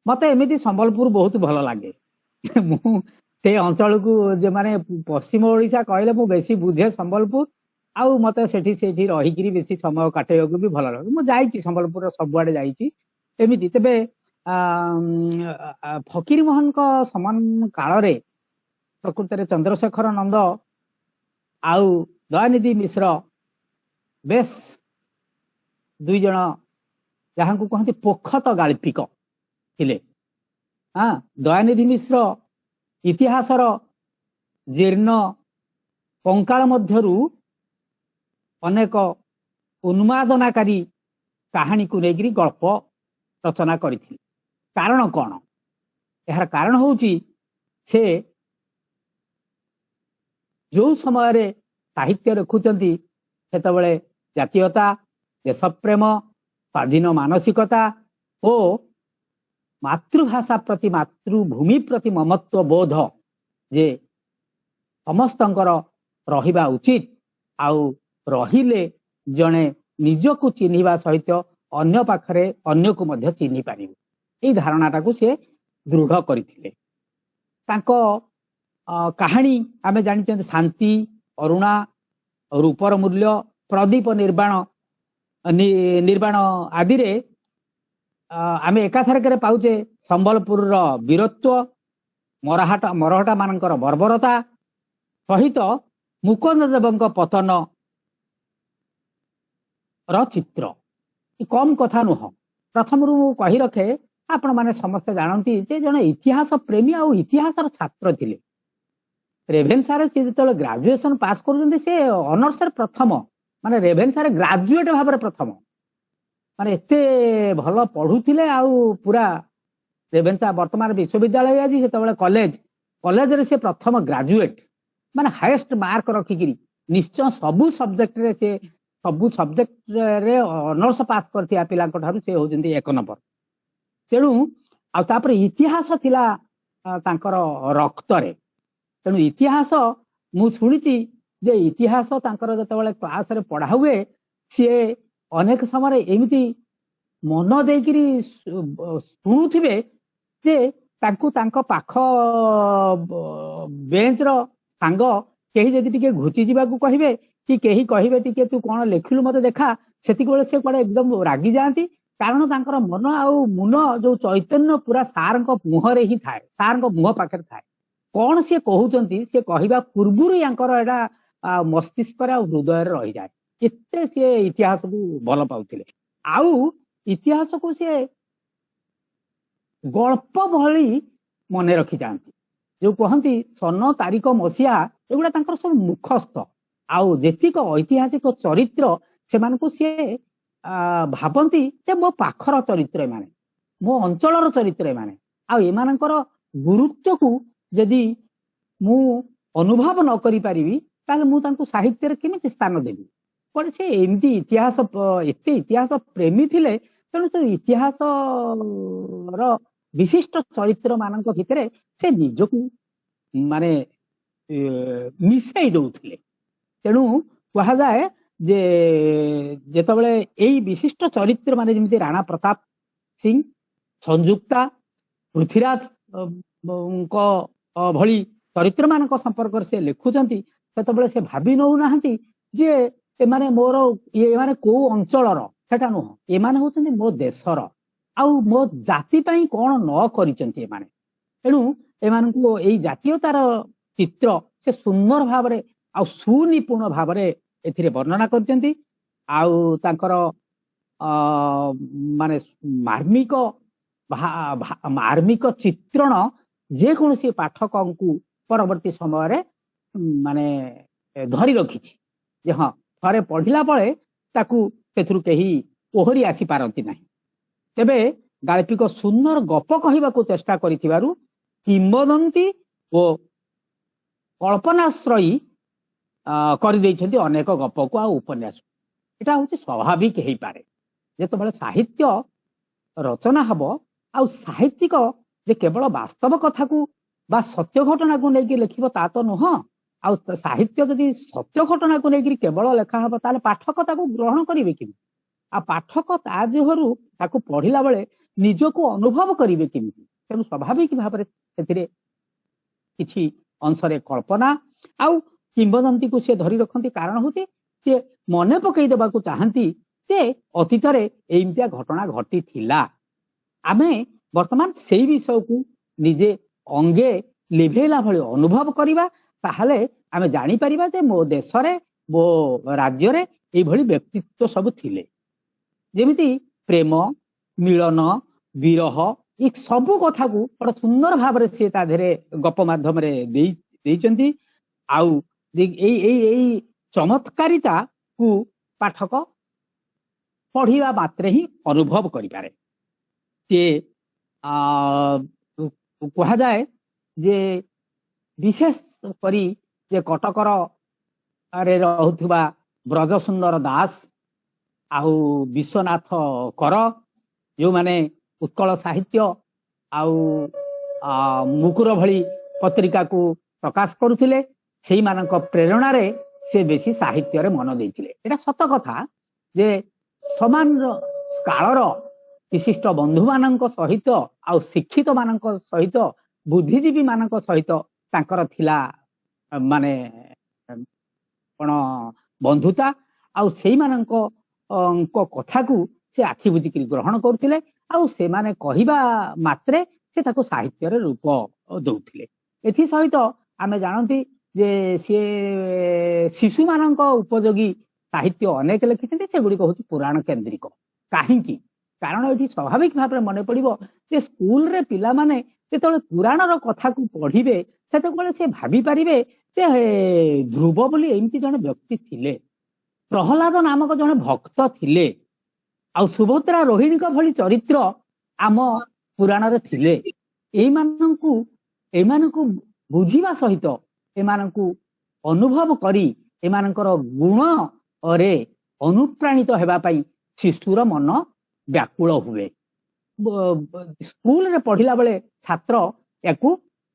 ମତେ ଏମିତି ସମ୍ବଲପୁର ବହୁତ ଭଲ ଲାଗେ। ମୁଁ ସେଇ ଅଞ୍ଚଳକୁ ଯେ ମାନେ ପଶ୍ଚିମ ଓଡିଶା କହିଲେ ମୁଁ ବେଶୀ ବୁଝେ ସମ୍ବଲପୁର। ଆଉ ମତେ ସେଠି ସେଇଠି ରହିକିରି ବେଶୀ ସମୟ କାଟେଇବାକୁ ବି ଭଲ ଲାଗେ। ମୁଁ ଯାଇଛି, ସମ୍ବଲପୁରର ସବୁଆଡେ ଯାଇଛି ଏମିତି। ତେବେ ଆ ଫକୀର ମୋହନଙ୍କ ସମାନ କାଳରେ ପ୍ରକୃତରେ ଚନ୍ଦ୍ରଶେଖର ନନ୍ଦ ଆଉ ଦୟାନିଧି ମିଶ୍ର ବେଶ ଦୁଇ ଜଣ ଯାହାଙ୍କୁ କହନ୍ତି ପୋଖତ ଗାଳ୍ପିକ ଥିଲେ। ହଁ, ଦୟାନିଧି ମିଶ୍ର ଇତିହାସର ଜୀର୍ଣ୍ଣ କଙ୍କାଳ ମଧ୍ୟରୁ ଅନେକ ଉନ୍ମାଦନାକାରୀ କାହାଣୀକୁ ନେଇକରି ଗଳ୍ପ ରଚନା କରିଥିଲେ। କାରଣ କଣ? ଏହାର କାରଣ ହଉଛି ସେ ଯୋଉ ସମୟରେ ସାହିତ୍ୟ ଲେଖୁଛନ୍ତି ସେତେବେଳେ ଜାତୀୟତା, ଦେଶପ୍ରେମ, ସ୍ୱାଧୀନ ମାନସିକତା ଓ ମାତୃଭାଷା ପ୍ରତି, ମାତୃଭୂମି ପ୍ରତି ମମତ୍ୱ ବୋଧ ଯେ ସମସ୍ତଙ୍କର ରହିବା ଉଚିତ, ଆଉ ରହିଲେ ଜଣେ ନିଜକୁ ଚିହ୍ନିବା ସହିତ ଅନ୍ୟ ପାଖରେ ଅନ୍ୟକୁ ମଧ୍ୟ ଚିହ୍ନି ପାରିବ, ଏଇ ଧାରଣାଟାକୁ ସେ ଦୃଢ କରିଥିଲେ। ତାଙ୍କ କାହାଣୀ ଆମେ ଜାଣିଛନ୍ତି, ଶାନ୍ତି, ଅରୁଣା, ରୂପର ମୂଲ୍ୟ, ପ୍ରଦୀପ ନିର୍ବାଣ ନିର୍ବାଣ ଆଦିରେ ଆମେ ଏକାଥରକରେ ପାଉଛେ ସମ୍ବଲପୁରର ବୀରତ୍ୱ, ମରହଟା ମାନଙ୍କର ବର୍ବରତା ସହିତ ମୁକୁନ୍ଦ ଦେବଙ୍କ ପତନ ର ଚିତ୍ର। କମ କଥା ନୁହଁ। ପ୍ରଥମରୁ ମୁଁ କହି ରଖେ, ଆପଣ ମାନେ ସମସ୍ତେ ଜାଣନ୍ତି ଯେ ଜଣେ ଇତିହାସ ପ୍ରେମୀ ଆଉ ଇତିହାସର ଛାତ୍ର ଥିଲେ। ରେଭେନ୍ସାରେ ସିଏ ଯେତେବେଳେ ଗ୍ରାଜୁଏସନ ପାସ୍ କରୁଛନ୍ତି, ସେ ଅନର୍ସରେ ପ୍ରଥମ, ମାନେ ରେଭେନ୍ସାରେ ଗ୍ରାଜୁଏଟ ଭାବରେ ପ୍ରଥମ, ମାନେ ଏତେ ଭଲ ପଢୁଥିଲେ। ଆଉ ପୁରା ରେଭେନ୍ସା ବର୍ତ୍ତମାନ ବିଶ୍ୱବିଦ୍ୟାଳୟ ଆଜି, ସେତେବେଳେ କଲେଜ, କଲେଜରେ ସେ ପ୍ରଥମ ଗ୍ରାଜୁଏଟ, ମାନେ ହାଏଷ୍ଟ ମାର୍କ ରଖିକିରି ନିଶ୍ଚୟ ସବୁ ସବଜେକ୍ଟରେ, ସେ ସବୁ ସବଜେକ୍ଟରେ ଅନର୍ସ ପାସ୍ କରିଥିବା ପିଲାଙ୍କ ଠାରୁ ସେ ହଉଛନ୍ତି ଏକ ନମ୍ବର। ତେଣୁ ଆଉ ତାପରେ ଇତିହାସ ଥିଲା ତାଙ୍କର ରକ୍ତରେ। ତେଣୁ ଇତିହାସ, ମୁଁ ଶୁଣିଛି ଯେ ଇତିହାସ ତାଙ୍କର ଯେତେବେଳେ କ୍ଲାସରେ ପଢା ହୁଏ, ସିଏ ଅନେକ ସମୟରେ ଏମିତି ମନ ଦେଇକିରି ଶୁଣୁଥିବେ ଯେ ତାଙ୍କୁ ତାଙ୍କ ପାଖ ବେଞ୍ଚର ସାଙ୍ଗ କେହି ଯଦି ଟିକେ ଘୁଚି ଯିବାକୁ କହିବେ କି କେହି କହିବେ ଟିକେ ତୁ କଣ ଲେଖିଲୁ ମତେ ଦେଖା, ସେତିକି ବେଳେ ସେ କୁଆଡେ ଏକଦମ ରାଗି ଯାଆନ୍ତି। କାରଣ ତାଙ୍କର ମନ ଆଉ ମୁନ ଯୋଉ ଚୈତନ୍ୟ ପୁରା ସାରଙ୍କ ମୁହଁରେ ହିଁ ଥାଏ, ସାରଙ୍କ ମୁହଁ ପାଖରେ ଥାଏ। କଣ ସିଏ କହୁଛନ୍ତି, ସିଏ କହିବା ପୂର୍ବରୁ ୟାଙ୍କର ଏଇଟା ମସ୍ତିଷ୍କରେ ଆଉ ହୃଦୟରେ ରହିଯାଏ। ଏତେ ସିଏ ଇତିହାସକୁ ଭଲ ପାଉଥିଲେ ଆଉ ଇତିହାସକୁ ସିଏ ଗଳ୍ପ ଭଳି ମନେ ରଖିଯାଆନ୍ତି। ଯୋଉ କହନ୍ତି ସନ, ତାରିଖ, ମସିହା, ଏଗୁଡା ତାଙ୍କର ସବୁ ମୁଖସ୍ଥ। ଆଉ ଯେତିକ ଐତିହାସିକ ଚରିତ୍ର ସେମାନଙ୍କୁ ସିଏ ଭାବନ୍ତି ଯେ ମୋ ପାଖର ଚରିତ୍ର ଏମାନେ, ମୋ ଅଞ୍ଚଳର ଚରିତ୍ର ଏମାନେ, ଆଉ ଏମାନଙ୍କର ଗୁରୁତ୍ୱକୁ ଯଦି ମୁଁ ଅନୁଭବ ନ କରିପାରିବି ତାହେଲେ ମୁଁ ତାଙ୍କୁ ସାହିତ୍ୟରେ କେମିତି ସ୍ଥାନ ଦେବି? କୁଆଡେ ସେ ଏମିତି ଇତିହାସ, ଏତେ ଇତିହାସ ପ୍ରେମୀ ଥିଲେ। ତେଣୁ ସେ ଇତିହାସ ର ବିଶିଷ୍ଟ ଚରିତ୍ର ମାନଙ୍କ ଭିତରେ ସେ ନିଜକୁ ମାନେ ମିଶେଇ ଦଉଥିଲେ। ତେଣୁ କୁହାଯାଏ ଯେ ଯେତେବେଳେ ଏଇ ବିଶିଷ୍ଟ ଚରିତ୍ର ମାନେ ଯେମିତି ରାଣା ପ୍ରତାପ ସିଂ, ସଂଯୁକ୍ତା, ପୃଥ୍ୱୀରାଜ ଙ୍କ ଭଳି ଚରିତ୍ର ମାନଙ୍କ ସମ୍ପର୍କରେ ସେ ଲେଖୁଛନ୍ତି, ସେତେବେଳେ ସେ ଭାବି ନଉନାହାନ୍ତି ଯେ ଏମାନେ ମୋର, ଏମାନେ କୋଉ ଅଞ୍ଚଳର, ସେଟା ନୁହଁ, ଏମାନେ ହଉଛନ୍ତି ମୋ ଦେଶର ଆଉ ମୋ ଜାତି ପାଇଁ କଣ ନ କରିଛନ୍ତି ଏମାନେ। ତେଣୁ ଏମାନଙ୍କୁ ଏଇ ଜାତୀୟତାର ଚିତ୍ର ସେ ସୁନ୍ଦର ଭାବରେ ଆଉ ସୁନିପୁଣ ଭାବରେ ଏଥିରେ ବର୍ଣ୍ଣନା କରିଛନ୍ତି। ଆଉ ତାଙ୍କର ମାନେ ମାର୍ମିକ ମାର୍ମିକ ଚିତ୍ରଣ ଯେକୌଣସି ପାଠକଙ୍କୁ ପରବର୍ତ୍ତୀ ସମୟରେ ମାନେ ଧରି ରଖିଛି ଯେ ହଁ, ଥରେ ପଢିଲା ପରେ ତାକୁ ସେଥିରୁ କେହି ଓହରି ଆସିପାରନ୍ତି ନାହିଁ। ତେବେ ଗାଳ୍ପିକ ସୁନ୍ଦର ଗପ କହିବାକୁ ଚେଷ୍ଟା କରିଥିବାରୁ କିମ୍ବଦନ୍ତୀ ଓ କଳ୍ପନାଶ୍ରୟୀ କରିଦେଇଛନ୍ତି ଅନେକ ଗପକୁ ଆଉ ଉପନ୍ୟାସ। ଏଟା ହଉଛି ସ୍ୱାଭାବିକ ହେଇପାରେ। ଯେତେବେଳେ ସାହିତ୍ୟ ରଚନା ହବ, ଆଉ ସାହିତ୍ୟିକ ଯେ କେବଳ ବାସ୍ତବ କଥାକୁ ବା ସତ୍ୟ ଘଟଣାକୁ ନେଇକି ଲେଖିବ ତା ତ ନୁହଁ। ଆଉ ସାହିତ୍ୟ ଯଦି ସତ୍ୟ ଘଟଣାକୁ ନେଇକିରି କେବଳ ଲେଖା ହବ, ତାହେଲେ ପାଠକ ତାକୁ ଗ୍ରହଣ କରିବେ କେମିତି? ଆଉ ପାଠକ ତା ଦେହରୁ ତାକୁ ପଢିଲା ବେଳେ ନିଜକୁ ଅନୁଭବ କରିବେ କେମିତି? ତେଣୁ ସ୍ୱାଭାବିକ ଭାବରେ ସେଥିରେ କିଛି ଅଂଶରେ କଳ୍ପନା ଆଉ କିମ୍ବଦନ୍ତୀକୁ ସେ ଧରି ରଖନ୍ତି। କାରଣ ହଉଛି ସେ ମନେ ପକେଇ ଦେବାକୁ ଚାହାନ୍ତି ଯେ ଅତୀତରେ ଏମିତିଆ ଘଟଣା ଘଟିଥିଲା, ଆମେ ବର୍ତ୍ତମାନ ସେଇ ବିଷୟକୁ ନିଜେ ଅଙ୍ଗେ ଲିଭେଇଲା ଭଳି ଅନୁଭବ କରିବା, ତାହେଲେ ଆମେ ଜାଣିପାରିବା ଯେ ମୋ ଦେଶରେ, ମୋ ରାଜ୍ୟରେ ଏଇଭଳି ବ୍ୟକ୍ତିତ୍ୱ ସବୁ ଥିଲେ। ଯେମିତି ପ୍ରେମ, ମିଳନ, ବିରହ, ଏ ସବୁ କଥାକୁ ବଡ ସୁନ୍ଦର ଭାବରେ ସିଏ ତା ଦେହରେ ଗପ ମାଧ୍ୟମରେ ଦେଇଛନ୍ତି। ଆଉ ଏଇ ଏଇ ଏଇ ଚମତ୍କାରିତା କୁ ପାଠକ ପଢିବା ମାତ୍ରେ ହିଁ ଅନୁଭବ କରିପାରେ। ସିଏ କୁହାଯାଏ ଯେ ବିଶେଷ କରି ଯେ କଟକର ରେ ରହୁଥିବା ବ୍ରଜସୁନ୍ଦର ଦାସ ଆଉ ବିଶ୍ୱନାଥ କର, ଯୋଉମାନେ ଉତ୍କଳ ସାହିତ୍ୟ ଆଉ ମୁକୁର ଭଳି ପତ୍ରିକାକୁ ପ୍ରକାଶ କରୁଥିଲେ, ସେଇମାନଙ୍କ ପ୍ରେରଣାରେ ସେ ବେଶୀ ସାହିତ୍ୟରେ ମନ ଦେଇଥିଲେ। ଏଇଟା ସତ କଥା ଯେ ସମାନ କାଳର ବିଶିଷ୍ଟ ବନ୍ଧୁମାନଙ୍କ ସହିତ ଆଉ ଶିକ୍ଷିତ ମାନଙ୍କ ସହିତ, ବୁଦ୍ଧିଜୀବୀ ମାନଙ୍କ ସହିତ ତାଙ୍କର ଥିଲା ମାନେ କଣ ବନ୍ଧୁତା, ଆଉ ସେଇମାନଙ୍କ କଥାକୁ ସେ ଆଖି ବୁଜିକିରି ଗ୍ରହଣ କରୁଥିଲେ, ଆଉ ସେମାନେ କହିବା ମାତ୍ରେ ସେ ତାକୁ ସାହିତ୍ୟରେ ରୂପ ଦଉଥିଲେ। ଏଥି ସହିତ ଆମେ ଜାଣନ୍ତି ଯେ ସିଏ ଶିଶୁମାନଙ୍କ ଉପଯୋଗୀ ସାହିତ୍ୟ ଅନେକ ଲେଖିଛନ୍ତି, ସେଗୁଡିକ ହଉଛି ପୁରାଣ କେନ୍ଦ୍ରିକ। କାହିଁକି? କାରଣ ଏଠି ସ୍ୱାଭାବିକ ଭାବରେ ମନେ ପଡିବ ଯେ ସ୍କୁଲରେ ପିଲାମାନେ ଯେତେବେଳେ ପୁରାଣର କଥାକୁ ପଢିବେ, ସେତେବେଳେ ସେ ଭାବି ପାରିବେ ଯେ ଧ୍ରୁବ ବୋଲି ଏମିତି ଜଣେ ବ୍ୟକ୍ତି ଥିଲେ, ପ୍ରହ୍ଲାଦ ନାମକ ଜଣେ ଭକ୍ତ ଥିଲେ, ଆଉ ସୁଭଦ୍ରା ରୋହିଣୀଙ୍କ ଭଳି ଚରିତ୍ର ଆମ ପୁରାଣରେ ଥିଲେ। ଏଇମାନଙ୍କୁ ବୁଝିବା ସହିତ ଏମାନଙ୍କୁ ଅନୁଭବ କରି ଏମାନଙ୍କର ଗୁଣରେ ଅନୁପ୍ରାଣିତ ହେବା ପାଇଁ ଶିଶୁର ମନ ବ୍ୟାକୁଳ ହୁଏ। ସ୍କୁଲରେ ପଢିଲା ବେଳେ ଛାତ୍ର ୟାକୁ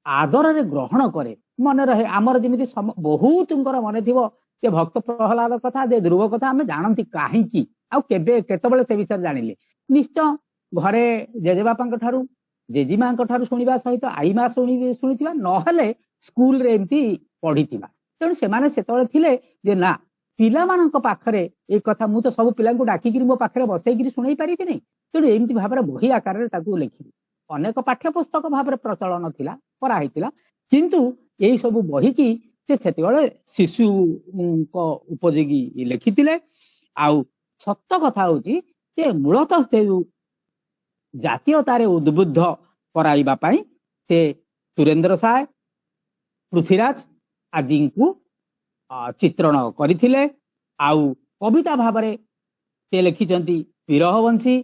ଆଦରରେ ଗ୍ରହଣ କରେ, ମନେ ରହେ। ଆମର ଯେମିତି ବହୁତଙ୍କର ମନେ ଥିବ ଯେ ଭକ୍ତ ପ୍ରହ୍ଲାଦ କଥା, ଯେ ଧ୍ରୁବ କଥା ଆମେ ଜାଣନ୍ତି କାହିଁକି ଆଉ କେବେ କେତେବେଳେ ସେ ବିଷୟରେ ଜାଣିଲେ? ନିଶ୍ଚୟ ଘରେ ଜେଜେବାପାଙ୍କ ଠାରୁ, ଜେଜିମାଙ୍କ ଠାରୁ ଶୁଣିବା ସହିତ ଆଈମା ଶୁଣିଥିବା, ନହେଲେ ସ୍କୁଲରେ ଏମିତି ପଢିଥିବା। ତେଣୁ ସେମାନେ ସେତେବେଳେ ଥିଲେ ଯେ ନା, ପିଲାମାନଙ୍କ ପାଖରେ ଏଇ କଥା ମୁଁ ତ ସବୁ ପିଲାଙ୍କୁ ଡାକିକିରି ମୋ ପାଖରେ ବସେଇକିରି ଶୁଣେଇ ପାରିବିନି, ତେଣୁ ଏମିତି ଭାବରେ ବହି ଆକାରରେ ତାକୁ ଲେଖିବି। ଅନେକ ପାଠ୍ୟ ପୁସ୍ତକ ଭାବରେ ପ୍ରଚଳନ ଥିଲା, କରାହେଇଥିଲା, କିନ୍ତୁ ଏଇ ସବୁ ବହିକି ସେ ସେତେବେଳେ ଶିଶୁଙ୍କ ଉପଯୋଗୀ ଲେଖିଥିଲେ। ଆଉ ସତ କଥା ହଉଛି ଯେ ମୂଳତଃ ସେ ଜାତୀୟତାରେ ଉଦ୍ବୁଦ୍ଧ କରାଇବା ପାଇଁ ସେ ସୁରେନ୍ଦ୍ର ସାଏ, ପୃଥ୍ୱୀରାଜ ଆଦିଙ୍କୁ ଚିତ୍ରଣ କରିଥିଲେ। ଆଉ କବିତା ଭାବରେ ସେ ଲେଖିଛନ୍ତି ବିରହବଂଶୀ,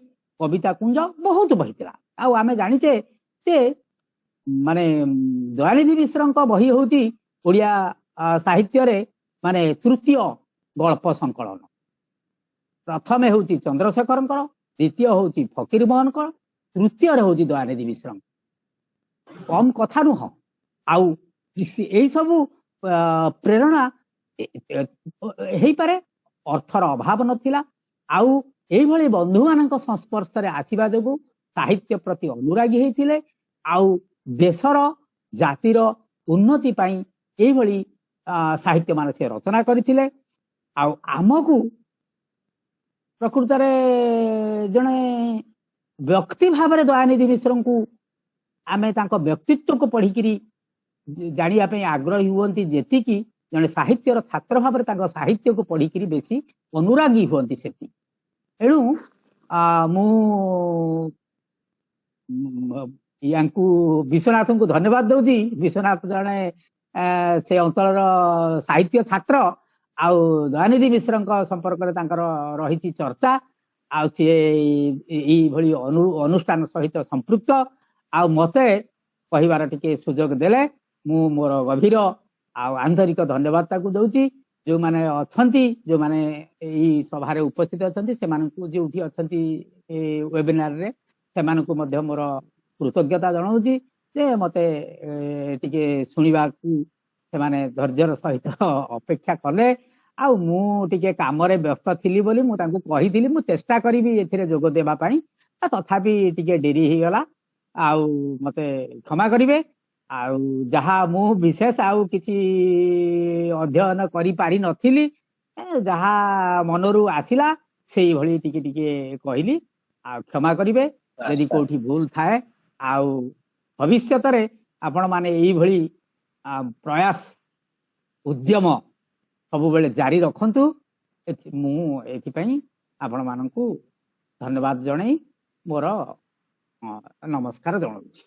କବିତା କୁଞ୍ଜ, ବହୁତ ବହି ଥିଲା। ଆଉ ଆମେ ଜାଣିଛେ ଯେ ମାନେ ଦୟାନିଧି ମିଶ୍ରଙ୍କ ବହି ହଉଛି ଓଡ଼ିଆ ସାହିତ୍ୟରେ ମାନେ ତୃତୀୟ ଗଳ୍ପ ସଂକଳନ। ପ୍ରଥମେ ହଉଛି ଚନ୍ଦ୍ରଶେଖରଙ୍କର, ଦ୍ୱିତୀୟ ହଉଛି ଫକୀର ମୋହନଙ୍କର, ତୃତୀୟରେ ହଉଛି ଦୟାନିଧି ମିଶ୍ରଙ୍କ। କମ କଥା ନୁହଁ। ଆଉ ଏଇ ସବୁ ପ୍ରେରଣା ହେଇପାରେ, ଅର୍ଥର ଅଭାବ ନଥିଲା, ଆଉ ଏଇଭଳି ବନ୍ଧୁମାନଙ୍କ ସଂସ୍ପର୍ଶରେ ଆସିବା ଯୋଗୁ ସାହିତ୍ୟ ପ୍ରତି ଅନୁରାଗୀ ହେଇଥିଲେ, ଆଉ ଦେଶର ଜାତିର ଉନ୍ନତି ପାଇଁ ଏଇଭଳି ସାହିତ୍ୟ ମାନ ସେ ରଚନା କରିଥିଲେ। ଆଉ ଆମକୁ ପ୍ରକୃତରେ ଜଣେ ବ୍ୟକ୍ତି ଭାବରେ ଦୟାନିଧି ମିଶ୍ରଙ୍କୁ ଆମେ ତାଙ୍କ ବ୍ୟକ୍ତିତ୍ୱକୁ ପଢିକିରି ଜାଣିବା ପାଇଁ ଆଗ୍ରହୀ ହୁଅନ୍ତି ଯେତିକି, ଜଣେ ସାହିତ୍ୟର ଛାତ୍ର ଭାବରେ ତାଙ୍କ ସାହିତ୍ୟକୁ ପଢିକିରି ବେଶୀ ଅନୁରାଗୀ ହୁଅନ୍ତି ସେତିକି। ଏଣୁ ମୁଁ ୟାଙ୍କୁ ବିଶ୍ୱନାଥଙ୍କୁ ଧନ୍ୟବାଦ ଦଉଛି। ବିଶ୍ୱନାଥ ଜଣେ ସେ ଅଞ୍ଚଳର ସାହିତ୍ୟ ଛାତ୍ର, ଆଉ ଦୟାନିଧି ମିଶ୍ରଙ୍କ ସମ୍ପର୍କରେ ତାଙ୍କର ରହିଛି ଚର୍ଚ୍ଚା, ଆଉ ସିଏ ଏଇଭଳି ଅନୁଷ୍ଠାନ ସହିତ ସମ୍ପୃକ୍ତ। ଆଉ ମତେ କହିବାର ଟିକେ ସୁଯୋଗ ଦେଲେ, ମୁଁ ମୋର ଗଭୀର ଆଉ ଆନ୍ତରିକ ଧନ୍ୟବାଦ ତାକୁ ଦଉଛି। ଯୋଉମାନେ ଅଛନ୍ତି, ଯୋଉମାନେ ଏଇ ସଭାରେ ଉପସ୍ଥିତ ଅଛନ୍ତି, ସେମାନଙ୍କୁ ଯେଉଁଠି ଅଛନ୍ତି ଏ ୱେବିନାରରେ, ସେମାନଙ୍କୁ ମଧ୍ୟ ମୋର କୃତଜ୍ଞତା ଜଣାଉଛି ଯେ ମତେ ଟିକେ ଶୁଣିବାକୁ ସେମାନେ ଧୈର୍ଯ୍ୟର ସହିତ ଅପେକ୍ଷା କଲେ। ଆଉ ମୁଁ ଟିକେ କାମରେ ବ୍ୟସ୍ତ ଥିଲି ବୋଲି ମୁଁ ତାଙ୍କୁ କହିଥିଲି ମୁଁ ଚେଷ୍ଟା କରିବି ଏଥିରେ ଯୋଗ ଦେବା ପାଇଁ। ତଥାପି ଟିକେ ଡେରି ହେଇଗଲା, ଆଉ ମତେ କ୍ଷମା କରିବେ। ଆଉ ଯାହା ମୁଁ ବିଶେଷ ଆଉ କିଛି ଅଧ୍ୟୟନ କରିପାରି ନଥିଲି, ଯାହା ମନରୁ ଆସିଲା ସେଇଭଳି ଟିକେ ଟିକେ କହିଲି। ଆଉ କ୍ଷମା କରିବେ ଯଦି କୋଉଠି ଭୁଲ ଥାଏ। ଆଉ ଭବିଷ୍ୟତରେ ଆପଣ ମାନେ ଏଇଭଳି ପ୍ରୟାସ ଉଦ୍ୟମ ସବୁବେଳେ ଜାରି ରଖନ୍ତୁ, ମୁଁ ଏଥିପାଇଁ ଆପଣ ମାନଙ୍କୁ ଧନ୍ୟବାଦ ଜଣେଇ ମୋର ନମସ୍କାର ଜଣାଉଛି।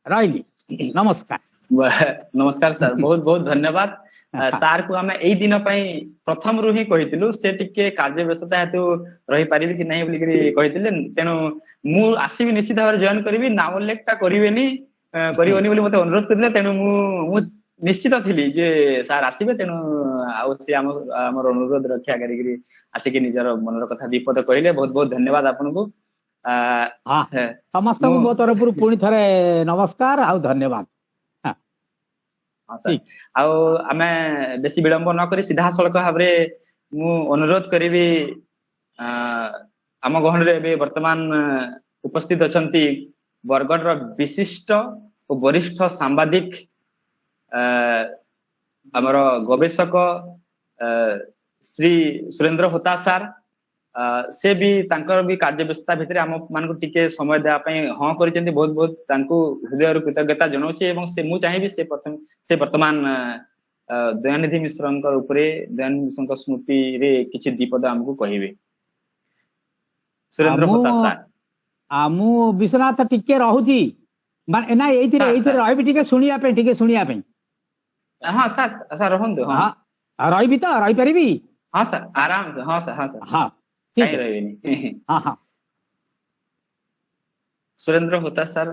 ରହିଲି, ନମସ୍କାର। ନମସ୍କାର ସାର୍, ବହୁତ ବହୁତ ଧନ୍ୟବାଦ ସାର୍ କୁ। ଆମେ ଏଇ ଦିନ ପାଇଁ ପ୍ରଥମରୁ ହିଁ କହିଥିଲୁ, ସେ ଟିକେ କାର୍ଯ୍ୟ ବ୍ୟସ୍ତତା ହେତୁ ରହିପାରିବି କି ନାହିଁ ବୋଲିକିରି କହିଥିଲେ। ତେଣୁ ମୁଁ ଆସିବି, ନିଶ୍ଚିତ ଭାବରେ ଜଏନ କରିବି, ନାମ ଲେଖଟା କରିବେନି କରିବନି ବୋଲି ମତେ ଅନୁରୋଧ କରିଥିଲେ। ତେଣୁ ମୁଁ ନିଶ୍ଚିତ ଥିଲି ଯେ ସାର୍ ଆସିବେ। ତେଣୁ ଆଉ ସେ ଆମର ଅନୁରୋଧ ରକ୍ଷା କରିକିରି ଆସିକି ନିଜର ମନର କଥା ବିପଦ କହିଲେ। ବହୁତ ବହୁତ ଧନ୍ୟବାଦ ଆପଣଙ୍କୁ। ସମସ୍ତଙ୍କୁ ମୋ ତରଫରୁ ପୁଣି ଥରେ ନମସ୍କାର ଆଉ ଧନ୍ୟବାଦ। ହଁ ସାର୍, ଆଉ ଆମେ ବେଶୀ ବିଳମ୍ବ ନ କରି ସିଧାସଳଖ ଭାବରେ ମୁଁ ଅନୁରୋଧ କରିବି, ଆମ ଗହଣରେ ଏବେ ବର୍ତ୍ତମାନ ଉପସ୍ଥିତ ଅଛନ୍ତି ବରଗଡ଼ର ବିଶିଷ୍ଟ ଓ ବରିଷ୍ଠ ସାମ୍ବାଦିକ, ଆମର ଗବେଷକ ଶ୍ରୀ ସୁରେନ୍ଦ୍ର ହୋତା ସାର୍। ସେ ବି ତାଙ୍କର ବି କାର୍ଯ୍ୟ ବ୍ୟସ୍ତତା ଭିତରେ ଆମ ମାନଙ୍କୁ ଟିକେ ସମୟ ଦେବା ପାଇଁ ହଁ କରିଛନ୍ତି। ବହୁତ ବହୁତ ତାଙ୍କୁ ହୃଦୟରୁ କୃତଜ୍ଞତା ଜଣାଉଛି ଏବଂ ସେ ମୁଁ ଚାହିଁବି ସେ ପ୍ରଥମେ ସେ ବର୍ତ୍ତମାନ ଦୟାନିଧି ମିଶ୍ରଙ୍କ ଉପରେ, ଦୟାନିଧି ମିଶ୍ରଙ୍କ ସ୍ମୃତିରେ କିଛି ଦ୍ୱିପଦ ଆମକୁ କହିବେ। ସୁରେନ୍ଦ୍ର ହୋତା ସାର୍। ମୁଁ ବିଶ୍ୱନାଥ ଟିକେ ରହୁଛି, ମାନେ ନା ଏଇଥିରେ ଏଇଥିରେ ରହିବି ଟିକେ ଶୁଣିବା ପାଇଁ, ଟିକେ ଶୁଣିବା ପାଇଁ। ହଁ ସାର୍, ସାର୍ ରହନ୍ତୁ। ହଁ, ରହିବି ତ? ରହିପାରିବି? ହଁ ସାର୍, ଆରାମ। ହଁ ସାର୍, ହଁ ସାର୍। ହଁ, କାହିଁ ରହିବେନି। ହଁ ହଁ। ସୁରେନ୍ଦ୍ର ହୋତା ସାର୍,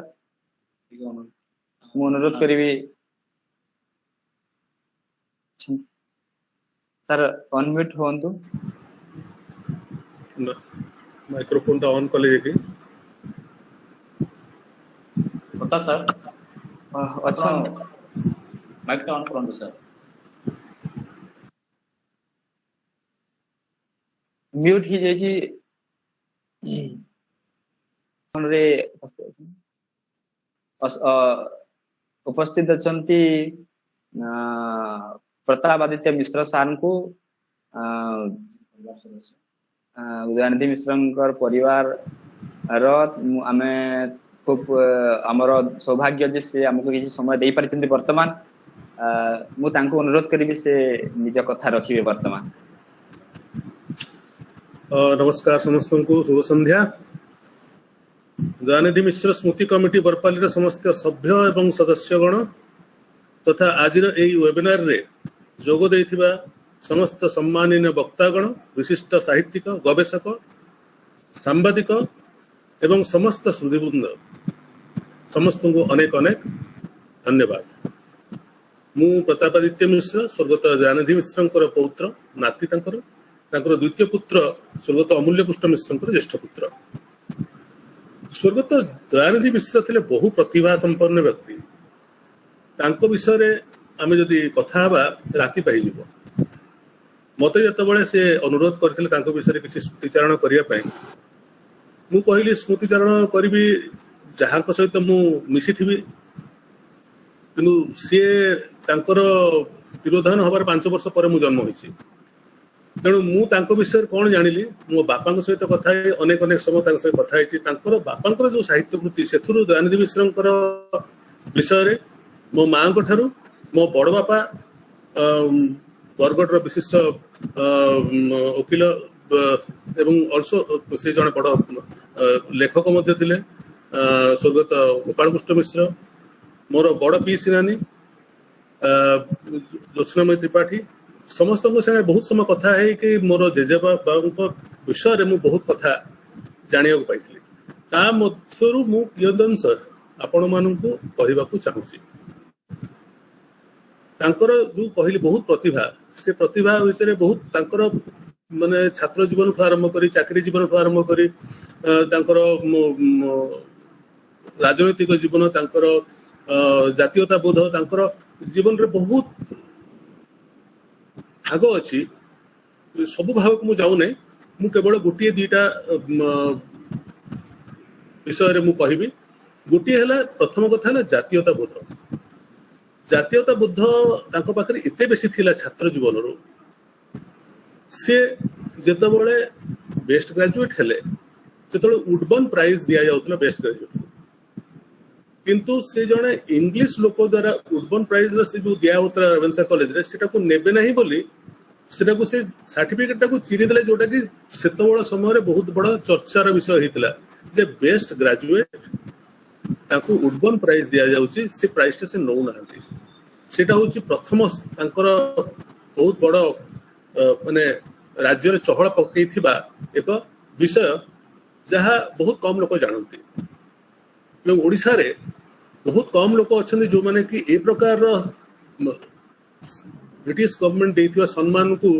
ମୁଁ ଅନୁରୋଧ କରିବି ସାର୍, ଅନମ୍ୟୁଟ ହୁଅନ୍ତୁ। ମାଇକ୍ରୋଫୋନ ଟା ଅନ୍ କଲେ ଯାଇକି। ହୋତା ସାର୍ ଅଛନ୍ତି? ମାଇକ୍ ଟା ଅନ୍ କରନ୍ତୁ ସାର୍। ମ୍ୟୁଟ ହେଇଯାଇଛି। ରେ ଉପସ୍ଥିତ ଅଛନ୍ତି ପ୍ରତାପ ଆଦିତ୍ୟ ମିଶ୍ର ସାର୍ଙ୍କୁ, ଉଦୟନିଧି ମିଶ୍ରଙ୍କର ପରିବାରର, ଆମେ ଖୁବ ଆମର ସୌଭାଗ୍ୟ ଯେ ସେ ଆମକୁ କିଛି ସମୟ ଦେଇପାରିଛନ୍ତି। ବର୍ତ୍ତମାନ ମୁଁ ତାଙ୍କୁ ଅନୁରୋଧ କରିବି ସେ ନିଜ କଥା ରଖିବେ ବର୍ତ୍ତମାନ। ନମସ୍କାର ସମସ୍ତଙ୍କୁ, ଶୁଭ ସନ୍ଧ୍ୟା। ଦୟାନିଧି ମିଶ୍ର ସ୍ମୃତି କମିଟି ବରପାଲିର ସମସ୍ତ ସଭ୍ୟ ଏବଂ ସଦସ୍ୟଗଣ ତଥା ଆଜିର ଏହି ୱେବିନାରରେ ଯୋଗ ଦେଇଥିବା ସମସ୍ତ ସମ୍ମାନନୀୟ ବକ୍ତାଗଣ, ବିଶିଷ୍ଟ ସାହିତ୍ୟିକ, ଗବେଷକ, ସାମ୍ବାଦିକ ଏବଂ ସମସ୍ତ ସୁଧୀବୃନ୍ଦ, ସମସ୍ତଙ୍କୁ ଅନେକ ଅନେକ ଧନ୍ୟବାଦ। ମୁଁ ପ୍ରତାପାଦିତ୍ୟ ମିଶ୍ର, ସ୍ୱର୍ଗତ ଦୟାନିଧି ମିଶ୍ରଙ୍କର ପୌତ୍ର, ନାତି, ତାଙ୍କର ତାଙ୍କର ଦ୍ୱିତୀୟ ପୁତ୍ର, ସ୍ୱର୍ଗତ ଅମୂଲ୍ୟ କୃଷ୍ଣ ମିଶ୍ରଙ୍କର ଜ୍ୟେଷ୍ଠ ପୁତ୍ର। ସ୍ୱର୍ଗତ ଦୟାନିଧି ମିଶ୍ର ଥିଲେ ବହୁ ପ୍ରତିଭା ସମ୍ପନ୍ନ ବ୍ୟକ୍ତି। ତାଙ୍କ ବିଷୟରେ ଆମେ ଯଦି କଥା ହେବା ରାତି ପାଇଯିବ। ମତେ ଯେତେବେଳେ ସେ ଅନୁରୋଧ କରିଥିଲେ ତାଙ୍କ ବିଷୟରେ କିଛି ସ୍ମୃତିଚାରଣ କରିବା ପାଇଁ, ମୁଁ କହିଲି ସ୍ମୃତିଚାରଣ କରିବି ଯାହାଙ୍କ ସହିତ ମୁଁ ମିଶିଥିବି। କିନ୍ତୁ ସିଏ ତାଙ୍କର ତିରୋଧାନ ହବାର 5 ବର୍ଷ ପରେ ମୁଁ ଜନ୍ମ ହୋଇଛି। ତେଣୁ ମୁଁ ତାଙ୍କ ବିଷୟରେ କଣ ଜାଣିଲି, ମୋ ବାପାଙ୍କ ସହିତ କଥା ହେଇ ଅନେକ ଅନେକ ସମୟ ତାଙ୍କ ସହିତ କଥା ହେଇଛି। ତାଙ୍କର ବାପାଙ୍କର ଯୋଉ ସାହିତ୍ୟ କୃତି, ସେଥିରୁ ଦୟାନିଧି ମିଶ୍ରଙ୍କର ବିଷୟରେ ମୋ ମାଙ୍କ ଠାରୁ, ମୋ ବଡ ବାପା ବରଗଡ଼ର ବିଶିଷ୍ଟ ଓକିଲ ଏବଂ ଅଲସୋ ସେ ଜଣେ ବଡ ଲେଖକ ମଧ୍ୟ ଥିଲେ, ସ୍ୱର୍ଗତ ଗୋପାଳକୃଷ୍ଣ ମିଶ୍ର, ମୋର ବଡ ପିଇସି ନାନୀ ଜ୍ୟୋତ୍ସ୍ନାମୟୀ ତ୍ରିପାଠୀ, ସମସ୍ତଙ୍କ ସାଙ୍ଗରେ ବହୁତ ସମୟ କଥା ହେଇକି ମୋର ଜେଜେବାବାଙ୍କ ବିଷୟରେ ମୁଁ ବହୁତ କଥା ଜାଣିବାକୁ ପାଇଥିଲି। ତା ମଧ୍ୟରୁ ମୁଁ କିୟଦଂଶ ଆପଣମାନଙ୍କୁ କହିବାକୁ ଚାହୁଁଛି। ତାଙ୍କର ଯୋଉ କହିଲି ବହୁତ ପ୍ରତିଭା, ସେ ପ୍ରତିଭା ଭିତରେ ବହୁତ ତାଙ୍କର ମାନେ ଛାତ୍ର ଜୀବନଠୁ ଆରମ୍ଭ କରି ଚାକିରି ଜୀବନଠୁ ଆରମ୍ଭ କରି ତାଙ୍କର ରାଜନୈତିକ ଜୀବନ, ତାଙ୍କର ଜାତୀୟତା ବୋଧ, ତାଙ୍କର ଜୀବନରେ ବହୁତ ଭାଗ ଅଛି। ସବୁ ଭାଗକୁ ମୁଁ ଯାଉନାହିଁ, ମୁଁ କେବଳ ଗୋଟିଏ ଦିଟା ବିଷୟରେ ମୁଁ କହିବି। ଗୋଟିଏ ହେଲା, ପ୍ରଥମ କଥା ହେଲା ଜାତୀୟତା ବୋଧ। ଜାତୀୟତା ବୋଧ ତାଙ୍କ ପାଖରେ ଏତେ ବେଶୀ ଥିଲା ଛାତ୍ର ଜୀବନରୁ। ସେ ଯେତେବେଳେ ବେଷ୍ଟ ଗ୍ରାଜୁଏଟ ହେଲେ, ସେତେବେଳେ ଉଡବର୍ନ ପ୍ରାଇଜ ଦିଆଯାଉଥିଲା ବେଷ୍ଟ ଗ୍ରାଜୁଏଟ, କିନ୍ତୁ ସେ ଜଣେ ଇଂଲିଶ ଲୋକ ଦ୍ୱାରା ଉଡବର୍ନ ପ୍ରାଇଜ ର ସେ ଯୋଉ ଦିଆ ହଉଥିଲା ରେଭେନ୍ସା କଲେଜରେ, ସେଟାକୁ ନେବେ ନାହିଁ ବୋଲି ସେଟାକୁ ସେ ସାର୍ଟିଫିକେଟ ଟାକୁ ଚିରିଦେଲେ, ଯୋଉଟା କି ସେତେବେଳେ ସମୟରେ ବହୁତ ବଡ ଚର୍ଚ୍ଚାର ବିଷୟ ହେଇଥିଲା ଯେ ବେଷ୍ଟ ଗ୍ରାଜୁଏଟ ତାଙ୍କୁ ଉଡବର୍ନ ପ୍ରାଇଜ ଦିଆଯାଉଛି, ସେ ପ୍ରାଇଜଟା ସେ ନଉନାହାନ୍ତି। ସେଇଟା ହଉଛି ପ୍ରଥମ ତାଙ୍କର ବହୁତ ବଡ ମାନେ ରାଜ୍ୟରେ ଚହଳ ପକେଇଥିବା ଏକ ବିଷୟ, ଯାହା ବହୁତ କମ ଲୋକ ଜାଣନ୍ତି। ଏବଂ ଓଡ଼ିଶାରେ ବହୁତ କମ ଲୋକ ଅଛନ୍ତି ଯୋଉମାନେ କି ଏ ପ୍ରକାରର ବ୍ରିଟିଶ ଗଭର୍ଣ୍ଣମେଣ୍ଟ ଦେଇଥିବା ସମ୍ମାନକୁ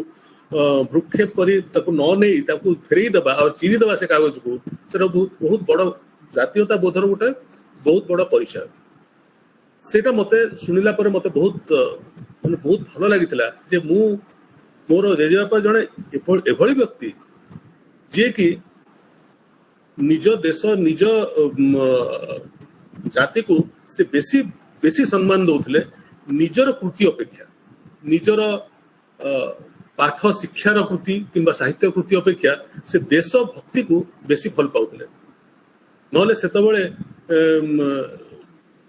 ଭ୍ରୁକ୍ଷେପ କରି ତାକୁ ନ ନେଇ ତାକୁ ଫେରେଇ ଦେବା ଆଉ ଚିରିଦେବା ସେ କାଗଜକୁ, ସେଟା ବହୁତ ବହୁତ ବଡ ଜାତୀୟତା ବୋଧର ଗୋଟେ ବହୁତ ବଡ ପରିଚୟ। ସେଇଟା ମତେ ଶୁଣିଲା ପରେ ମତେ ବହୁତ ମାନେ ବହୁତ ଭଲ ଲାଗିଥିଲା ଯେ ମୁଁ ମୋର ଜେଜେବାପା ଜଣେ ଏଭଳି ବ୍ୟକ୍ତି, ଯିଏକି ନିଜ ଦେଶ, ନିଜ ଜାତିକୁ ସେ ବେଶୀ ବେଶୀ ସମ୍ମାନ ଦଉଥିଲେ ନିଜର କୃତି ଅପେକ୍ଷା। ନିଜର ପାଠ ଶିକ୍ଷାର କୃତି କିମ୍ବା ସାହିତ୍ୟ କୃତି ଅପେକ୍ଷା ସେ ଦେଶ ଭକ୍ତିକୁ ବେଶୀ ଭଲ ପାଉଥିଲେ। ନହେଲେ ସେତେବେଳେ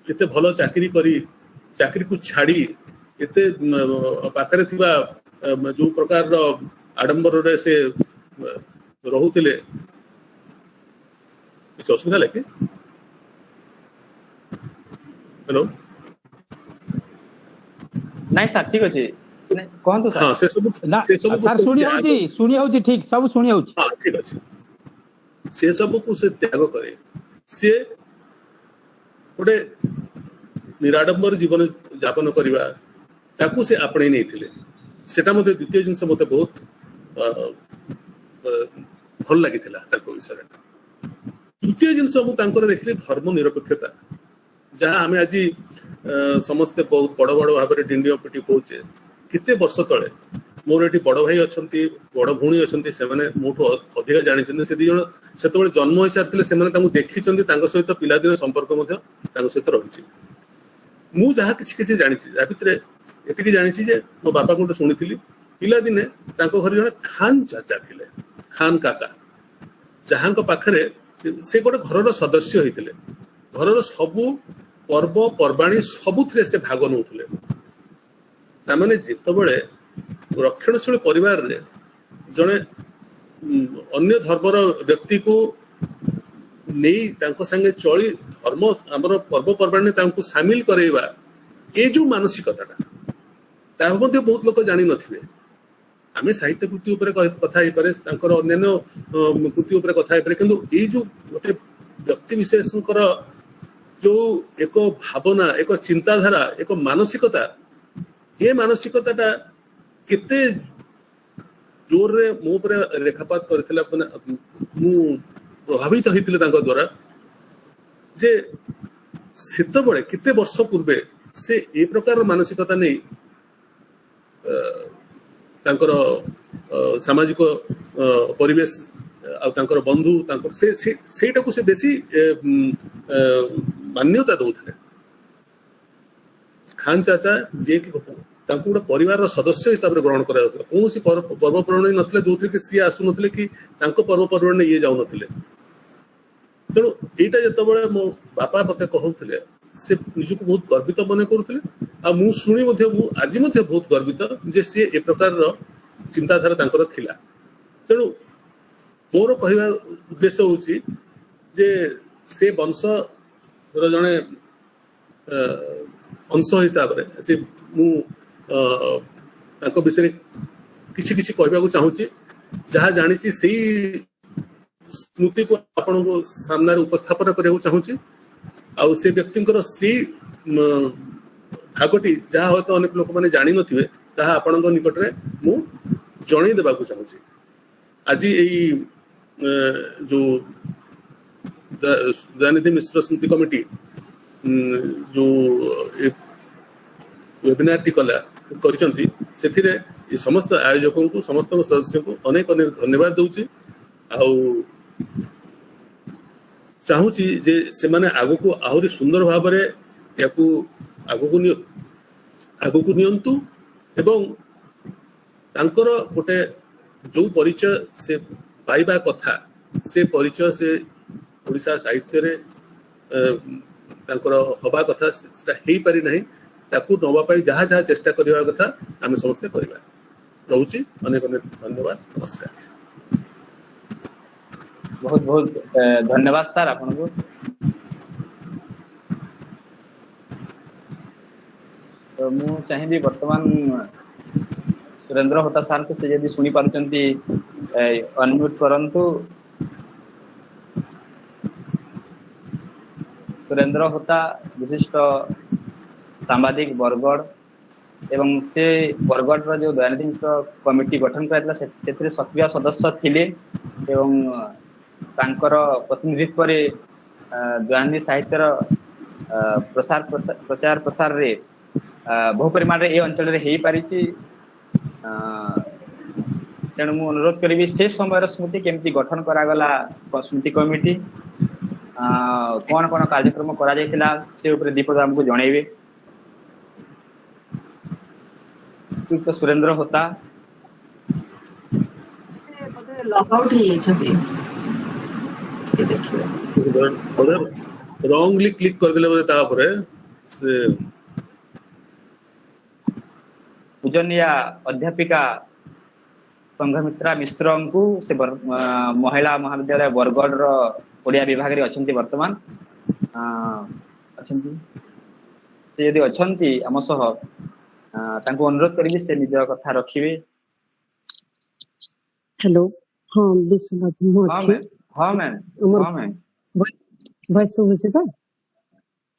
ଏତେ ଭଲ ଚାକିରି କରି, ଚାକିରିକୁ ଛାଡି, ଏତେ ପାଖରେ ଥିବା ଯୋଉ ପ୍ରକାରର ଆଡମ୍ବରରେ ସେ ରହୁଥିଲେ। କିଛି ଅସୁବିଧା ହେଲା କି? ହ୍ୟାଲୋ? ନାଇଁ ସାର୍, ଠିକ ଅଛି, କୁହନ୍ତୁ ସାର୍। ହଁ, ସେ ସବୁ ନା। ସେ ସବୁକୁ ସାର୍, ସେ ଶୁଣି ତ୍ୟାଗ ହଉଛି, ଶୁଣି ହଉଛି, ଠିକ ସବୁ ଶୁଣି ହଉଛି। ହଁ, ଠିକ ଅଛି। ସେ ସବୁକୁ ସେ ତ୍ୟାଗ କରେ, ସିଏ ଗୋଟେ ନିରାଡମ୍ବର ଜୀବନ ଯାପନ କରିବା ତାକୁ ସେ ଆପଣେଇ ନେଇଥିଲେ। ସେଟା ମଧ୍ୟ ଦ୍ୱିତୀୟ ଜିନିଷ ମତେ ବହୁତ ଭଲ ଲାଗିଥିଲା ତାଙ୍କ ବିଷୟରେ। ତୃତୀୟ ଜିନିଷ ମୁଁ ତାଙ୍କର ଦେଖିଲି ଧର୍ମ ନିରପେକ୍ଷତା, ଯାହା ଆମେ ଆଜି ସମସ୍ତେ ବହୁତ ବଡ ବଡ ଭାବରେ ଡିଣ୍ଡିମ ପିଟି କହୁଛେ। କେତେ ବର୍ଷ ତଳେ, ମୋର ଏଠି ବଡ ଭାଇ ଅଛନ୍ତି, ବଡ ଭଉଣୀ ଅଛନ୍ତି, ସେମାନେ ମୋଠୁ ଅଧିକା ଜାଣିଛନ୍ତି। ସେ ଦି ଜଣ ସେତେବେଳେ ଜନ୍ମ ହେଇସାରିଥିଲେ, ସେମାନେ ତାଙ୍କୁ ଦେଖିଛନ୍ତି, ତାଙ୍କ ସହିତ ପିଲାଦିନ ସମ୍ପର୍କ ମଧ୍ୟ ତାଙ୍କ ସହିତ ରହିଛି। ମୁଁ ଯାହା କିଛି କିଛି ଜାଣିଛି, ତା ଭିତରେ ଏତିକି ଜାଣିଛି ଯେ ମୋ ବାପାଙ୍କଠୁ ଶୁଣିଥିଲି, ପିଲାଦିନେ ତାଙ୍କ ଘରେ ଜଣେ ଖାନ ଚାଚା ଥିଲେ, ଖାନ କାକା, ଯାହାଙ୍କ ପାଖରେ ସେ ଗୋଟେ ଘରର ସଦସ୍ୟ ହେଇଥିଲେ। ଘରର ସବୁ ପର୍ବ ପର୍ବାଣୀ ସବୁଥିରେ ସେ ଭାଗ ନେଉଥିଲେ। ତାମାନେ ଯେତେବେଳେ ରକ୍ଷଣଶୀଳ ପରିବାରରେ ଜଣେ ଅନ୍ୟ ଧର୍ମର ବ୍ୟକ୍ତିକୁ ନେଇ ତାଙ୍କ ସାଙ୍ଗେ ଚଳି ଧର୍ମ ଆମର ପର୍ବପର୍ବାଣୀ ତାଙ୍କୁ ସାମିଲ କରେଇବା, ଏ ଯୋଉ ମାନସିକତାଟା, ତାହା ମଧ୍ୟ ବହୁତ ଲୋକ ଜାଣିନଥିବେ। ଆମେ ସାହିତ୍ୟ କୃତି ଉପରେ କଥା ହେଇପାରେ, ତାଙ୍କର ଅନ୍ୟାନ୍ୟ କୃତି ଉପରେ କଥା ହେଇପାରେ, କିନ୍ତୁ ଏଇ ଯୋଉ ଗୋଟେ ବ୍ୟକ୍ତି ବିଶେଷଙ୍କର ଯୋଉ ଏକ ଭାବନା, ଏକ ଚିନ୍ତାଧାରା, ଏକ ମାନସିକତା, ଏ ମାନସିକତାଟା କେତେ ଜୋରରେ ମୋ ଉପରେ ରେଖାପାତ କରିଥିଲା, ମାନେ ମୁଁ ପ୍ରଭାବିତ ହେଇଥିଲି ତାଙ୍କ ଦ୍ଵାରା ଯେ ସେତେବେଳେ କେତେ ବର୍ଷ ପୂର୍ବେ ସେ ଏ ପ୍ରକାରର ମାନସିକତା ନେଇ ତାଙ୍କର ସାମାଜିକ ପରିବେଶ ଆଉ ତାଙ୍କର ବନ୍ଧୁ, ତାଙ୍କର ସେ ସେଇଟାକୁ ସେ ବେଶୀ ମାନ୍ୟତା ଦଉଥିଲେ। ଖାନ ଚାଚା ଯିଏକି ତାଙ୍କୁ ଗୋଟେ ପରିବାରର ସଦସ୍ୟ ହିସାବରେ ଗ୍ରହଣ କରାଯାଉଥିଲା। କୌଣସି ପର୍ବପର୍ବାଣୀ ନଥିଲା ଯୋଉଥିରେ କି ସିଏ ଆସୁନଥିଲେ କି ତାଙ୍କ ପର୍ବପର୍ବାଣୀ ଇଏ ଯାଉନଥିଲେ। ତେଣୁ ଏଇଟା ଯେତେବେଳେ ମୋ ବାପା ମତେ କହୁଥିଲେ, ସେ ନିଜକୁ ବହୁତ ଗର୍ବିତ ମନେ କରୁଥିଲେ। ଆଉ ମୁଁ ଶୁଣି ମଧ୍ୟ ମୁଁ ଆଜି ମଧ୍ୟ ବହୁତ ଗର୍ବିତ ଯେ ସିଏ ଏ ପ୍ରକାରର ଚିନ୍ତାଧାରା ତାଙ୍କର ଥିଲା। ତେଣୁ ମୋର କହିବା ଉଦ୍ଦେଶ୍ୟ ହଉଛି ଯେ ସେ ବଂଶର ଜଣେ ଅଂଶ ହିସାବରେ ସେ ମୁଁ ତାଙ୍କ ବିଷୟରେ କିଛି କିଛି କହିବାକୁ ଚାହୁଁଛି। ଯାହା ଜାଣିଛି ସେଇ ସ୍ମୃତିକୁ ଆପଣଙ୍କ ସାମ୍ନାରେ ଉପସ୍ଥାପନ କରିବାକୁ ଚାହୁଁଛି। ଆଉ ସେ ବ୍ୟକ୍ତିଙ୍କର ସେଇ ଭାଗଟି ଯାହା ହୁଏତ ଅନେକ ଲୋକମାନେ ଜାଣିନଥିବେ, ତାହା ଆପଣଙ୍କ ନିକଟରେ ମୁଁ ଜଣେଇ ଦେବାକୁ ଚାହୁଁଛି। ଆଜି ଏଇ ଯୋଉ ଦୟାନିଧି ମିଶ୍ର ସ୍ମୃତି କମିଟି ଯୋଉ ୱେବିନାରଟି କରିଛନ୍ତି, ସେଥିରେ ଏ ସମସ୍ତ ଆୟୋଜକଙ୍କୁ, ସମସ୍ତଙ୍କ ସଦସ୍ୟଙ୍କୁ ଅନେକ ଅନେକ ଧନ୍ୟବାଦ ଦଉଛି ଆଉ ଚାହୁଁଛି ଯେ ସେମାନେ ଆଗକୁ ଆହୁରି ସୁନ୍ଦର ଭାବରେ ୟାକୁ ଆଗକୁ ନିଅନ୍ତୁ ଏବଂ ତାଙ୍କର ଗୋଟେ ଯୋଉ ପରିଚୟ ସେ ପାଇବା କଥା, ସେ ପରିଚୟ ସେ ଓଡ଼ିଶା ସାହିତ୍ୟରେ ତାଙ୍କର ହବା କଥା, ସେଟା ହେଇପାରି ନାହିଁ। ତାକୁ ନବା ପାଇଁ ଯାହା ଯାହା ଚେଷ୍ଟା କରିବା କଥା ଆମେ ସମସ୍ତେ କରିବା। ରହୁଛି, ଅନେକ ଅନେକ ଧନ୍ୟବାଦ, ନମସ୍କାର। ବହୁତ ବହୁତ ଧନ୍ୟବାଦ ସାର୍ ଆପଣଙ୍କୁ। ତ ମୁଁ ଚାହିଁବି ବର୍ତ୍ତମାନ ସୁରେନ୍ଦ୍ର ହୋତା ସାର୍ଙ୍କୁ, ସେ ଯଦି ଶୁଣି ପାରୁଛନ୍ତି ଅନମ୍ୟୁଟ କରନ୍ତୁ। ସୁରେନ୍ଦ୍ର ହୋତା ବିଶିଷ୍ଟ ସାମ୍ବାଦିକ ବରଗଡ଼, ଏବଂ ସେ ବରଗଡ଼ର ଯୋଉ ଦୟାନିଧି ମିଶ୍ର କମିଟି ଗଠନ କରାଯାଇଥିଲା ସେଥିରେ ସକ୍ରିୟ ସଦସ୍ୟ ଥିଲେ ଏବଂ ତାଙ୍କର ପ୍ରତିନିଧିତ୍ୱରେ ଦୟାନିଧି ସାହିତ୍ୟର ପ୍ରସାର ପ୍ରଚାର ପ୍ରସାରରେ ବହୁ ପରିମାଣରେ ଏ ଅଞ୍ଚଳରେ ହେଇପାରିଛି। ତେଣୁ ମୁଁ ଅନୁରୋଧ କରିବି ସେ ସମୟର ସ୍ମୃତି କେମିତି ଗଠନ କରାଗଲା ସ୍ମୃତି କମିଟି, କଣ କଣ କାର୍ଯ୍ୟକ୍ରମ କରାଯାଇଥିଲା ସେ ଉପରେ ଦୀପଦ ଆମକୁ ଜଣେଇବେ। ଶ୍ରୀଯୁକ୍ତ ସୁରେନ୍ଦ୍ର ହୋତା। ଲଗ ଆଉଟ୍ ହେଇଯାଇଛନ୍ତି, ଟିକେ ଦେଖିବେ। ବୋଧେ ରଙ୍ଗଲି କ୍ଲିକ୍ କରିଦେଲେ ବୋଧେ, ତାପରେ ସେ ପୂଜନୀୟା ଅଧ୍ୟାପିକା ସଂଘମିତ୍ରା ମିଶ୍ରଙ୍କୁ, ସେ ମହିଳା ମହାବିଦ୍ୟାଳୟ ବରଗଡ଼ର ଓଡ଼ିଆ ବିଭାଗରେ ଅଛନ୍ତି, ବର୍ତ୍ତମାନ ଅଛନ୍ତି। ସେ ଯଦି ଅଛନ୍ତି ଆମ ସହ, ତାଙ୍କୁ ଅନୁରୋଧ କରିବି ସେ ନିଜ କଥା ରଖିବେ। ହ୍ୟାଲୋ, ହଁ ବିଶ୍ୱନାଥ, ମୁଁ ହଁ ଅଛି। ମ୍ୟାମ୍, ହଁ ମ୍ୟାମ୍। ମୋର ହଁ ମ୍ୟାମ୍। ଭଏସ ଶୁଭୁଛି ତ?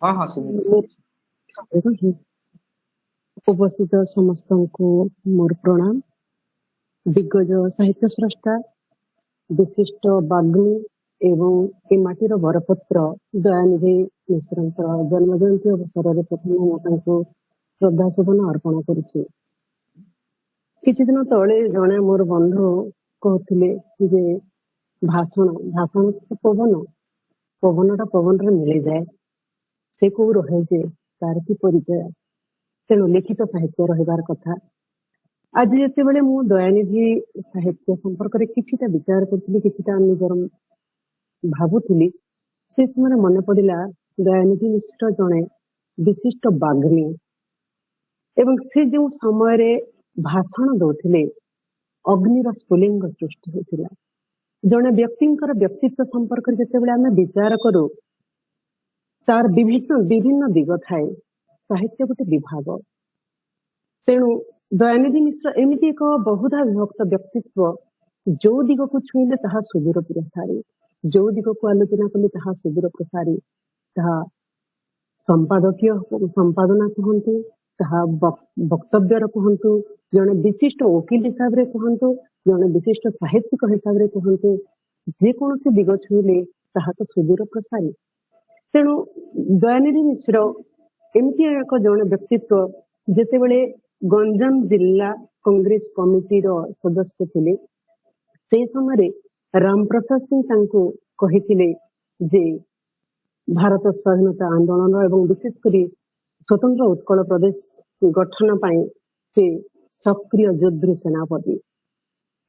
ହଁ, ଶୁଭୁଛି। ଉପସ୍ଥିତ ସମସ୍ତଙ୍କୁ ମୋର ପ୍ରଣାମ। ଦିଗ୍ଗଜ ସାହିତ୍ୟ ସ୍ରଷ୍ଟା, ବିଶିଷ୍ଟ ବାଗ୍ମୀ ଏବଂ ଏ ମାଟିର ବରପୁତ୍ର ଦୟାନିଧି ମିଶ୍ରଙ୍କର ଜନ୍ମ ଜୟନ୍ତୀ ଅବସରରେ ପ୍ରଥମେ ମୁଁ ତାଙ୍କୁ ଶ୍ରଦ୍ଧା ସୁମନ ଅର୍ପଣ କରୁଛି। କିଛି ଦିନ ତଳେ ଜଣେ ମୋର ବନ୍ଧୁ କହୁଥିଲେ ଯେ ଭାଷଣ ତ ପବନ, ପବନଟା ପବନରେ ମିଳିଯାଏ, ସେ କୋଉ ରହେ ଯେ ତାର କି ପରିଚୟ? ତେଣୁ ଲିଖିତ ସାହିତ୍ୟ ରହିବାର କଥା। ଆଜି ଯେତେବେଳେ ମୁଁ ଦୟାନିଧି ସାହିତ୍ୟ ସମ୍ପର୍କରେ କିଛିଟା ବିଚାର କରୁଥିଲି, କିଛିଟା ନିଜର ଭାବୁଥିଲି, ସେ ସମୟରେ ମନେ ପଡିଲା ଦୟାନିଧି ମିଶ୍ର ଜଣେ ବିଶିଷ୍ଟ ବାଗ୍ମୀ ଏବଂ ସେ ଯେଉଁ ସମୟରେ ଭାଷଣ ଦଉଥିଲେ ଅଗ୍ନିର ସ୍ଫୁଲିଙ୍ଗ ସୃଷ୍ଟି ହେଉଥିଲା। ଜଣେ ବ୍ୟକ୍ତିଙ୍କର ବ୍ୟକ୍ତିତ୍ୱ ସମ୍ପର୍କରେ ଯେତେବେଳେ ଆମେ ବିଚାର କରୁ, ତାର ବିଭିନ୍ନ ବିଭିନ୍ନ ଦିଗ ଥାଏ। ସାହିତ୍ୟ ଗୋଟେ ବିଭାଗ। ତେଣୁ ଦୟାନିଧି ମିଶ୍ର ଏମିତି ଏକ ବହୁଧା ବିଭକ୍ତ ବ୍ୟକ୍ତିତ୍ୱ, ଯୋଉ ଦିଗକୁ ଛୁଇଁଲେ ତାହା ସୁଦୂର ପ୍ରସାରୀ, ଯୋଉ ଦିଗକୁ ଆଲୋଚନା କଲେ ତାହା ସୁଦୂର ପ୍ରସାରୀ। ତାହା ସମ୍ପାଦକୀୟ ସମ୍ପାଦନା କୁହନ୍ତୁ, ତାହା ବକ୍ତବ୍ୟର କୁହନ୍ତୁ, ଜଣେ ବିଶିଷ୍ଟ ଓକିଲ ହିସାବରେ କୁହନ୍ତୁ, ଜଣେ ବିଶିଷ୍ଟ ସାହିତ୍ୟିକ ହିସାବରେ କୁହନ୍ତୁ, ଯେକୌଣସି ଦିଗ ଛୁଇଁଲେ ତାହା ତ ସୁଦୂର ପ୍ରସାରୀ। ତେଣୁ ଦୟାନିଧି ମିଶ୍ର ଏମିତି ଏକ ଜଣେ ବ୍ୟକ୍ତିତ୍ୱ, ଯେତେବେଳେ ଗଞ୍ଜାମ ଜିଲ୍ଲା କଂଗ୍ରେସ କମିଟିର ସଦସ୍ୟ ଥିଲେ, ସେଇ ସମୟରେ ରାମପ୍ରସାଦ ସିଂ ତାଙ୍କୁ କହିଥିଲେ ଯେ ଭାରତ ସ୍ୱାଧୀନତା ଆନ୍ଦୋଳନ ଏବଂ ବିଶେଷ କରି ସ୍ୱତନ୍ତ୍ର ଉତ୍କଳ ପ୍ରଦେଶ ଗଠନ ପାଇଁ ସେ ସକ୍ରିୟ ଯୋଦ୍ଧୃ ସେନାପତି।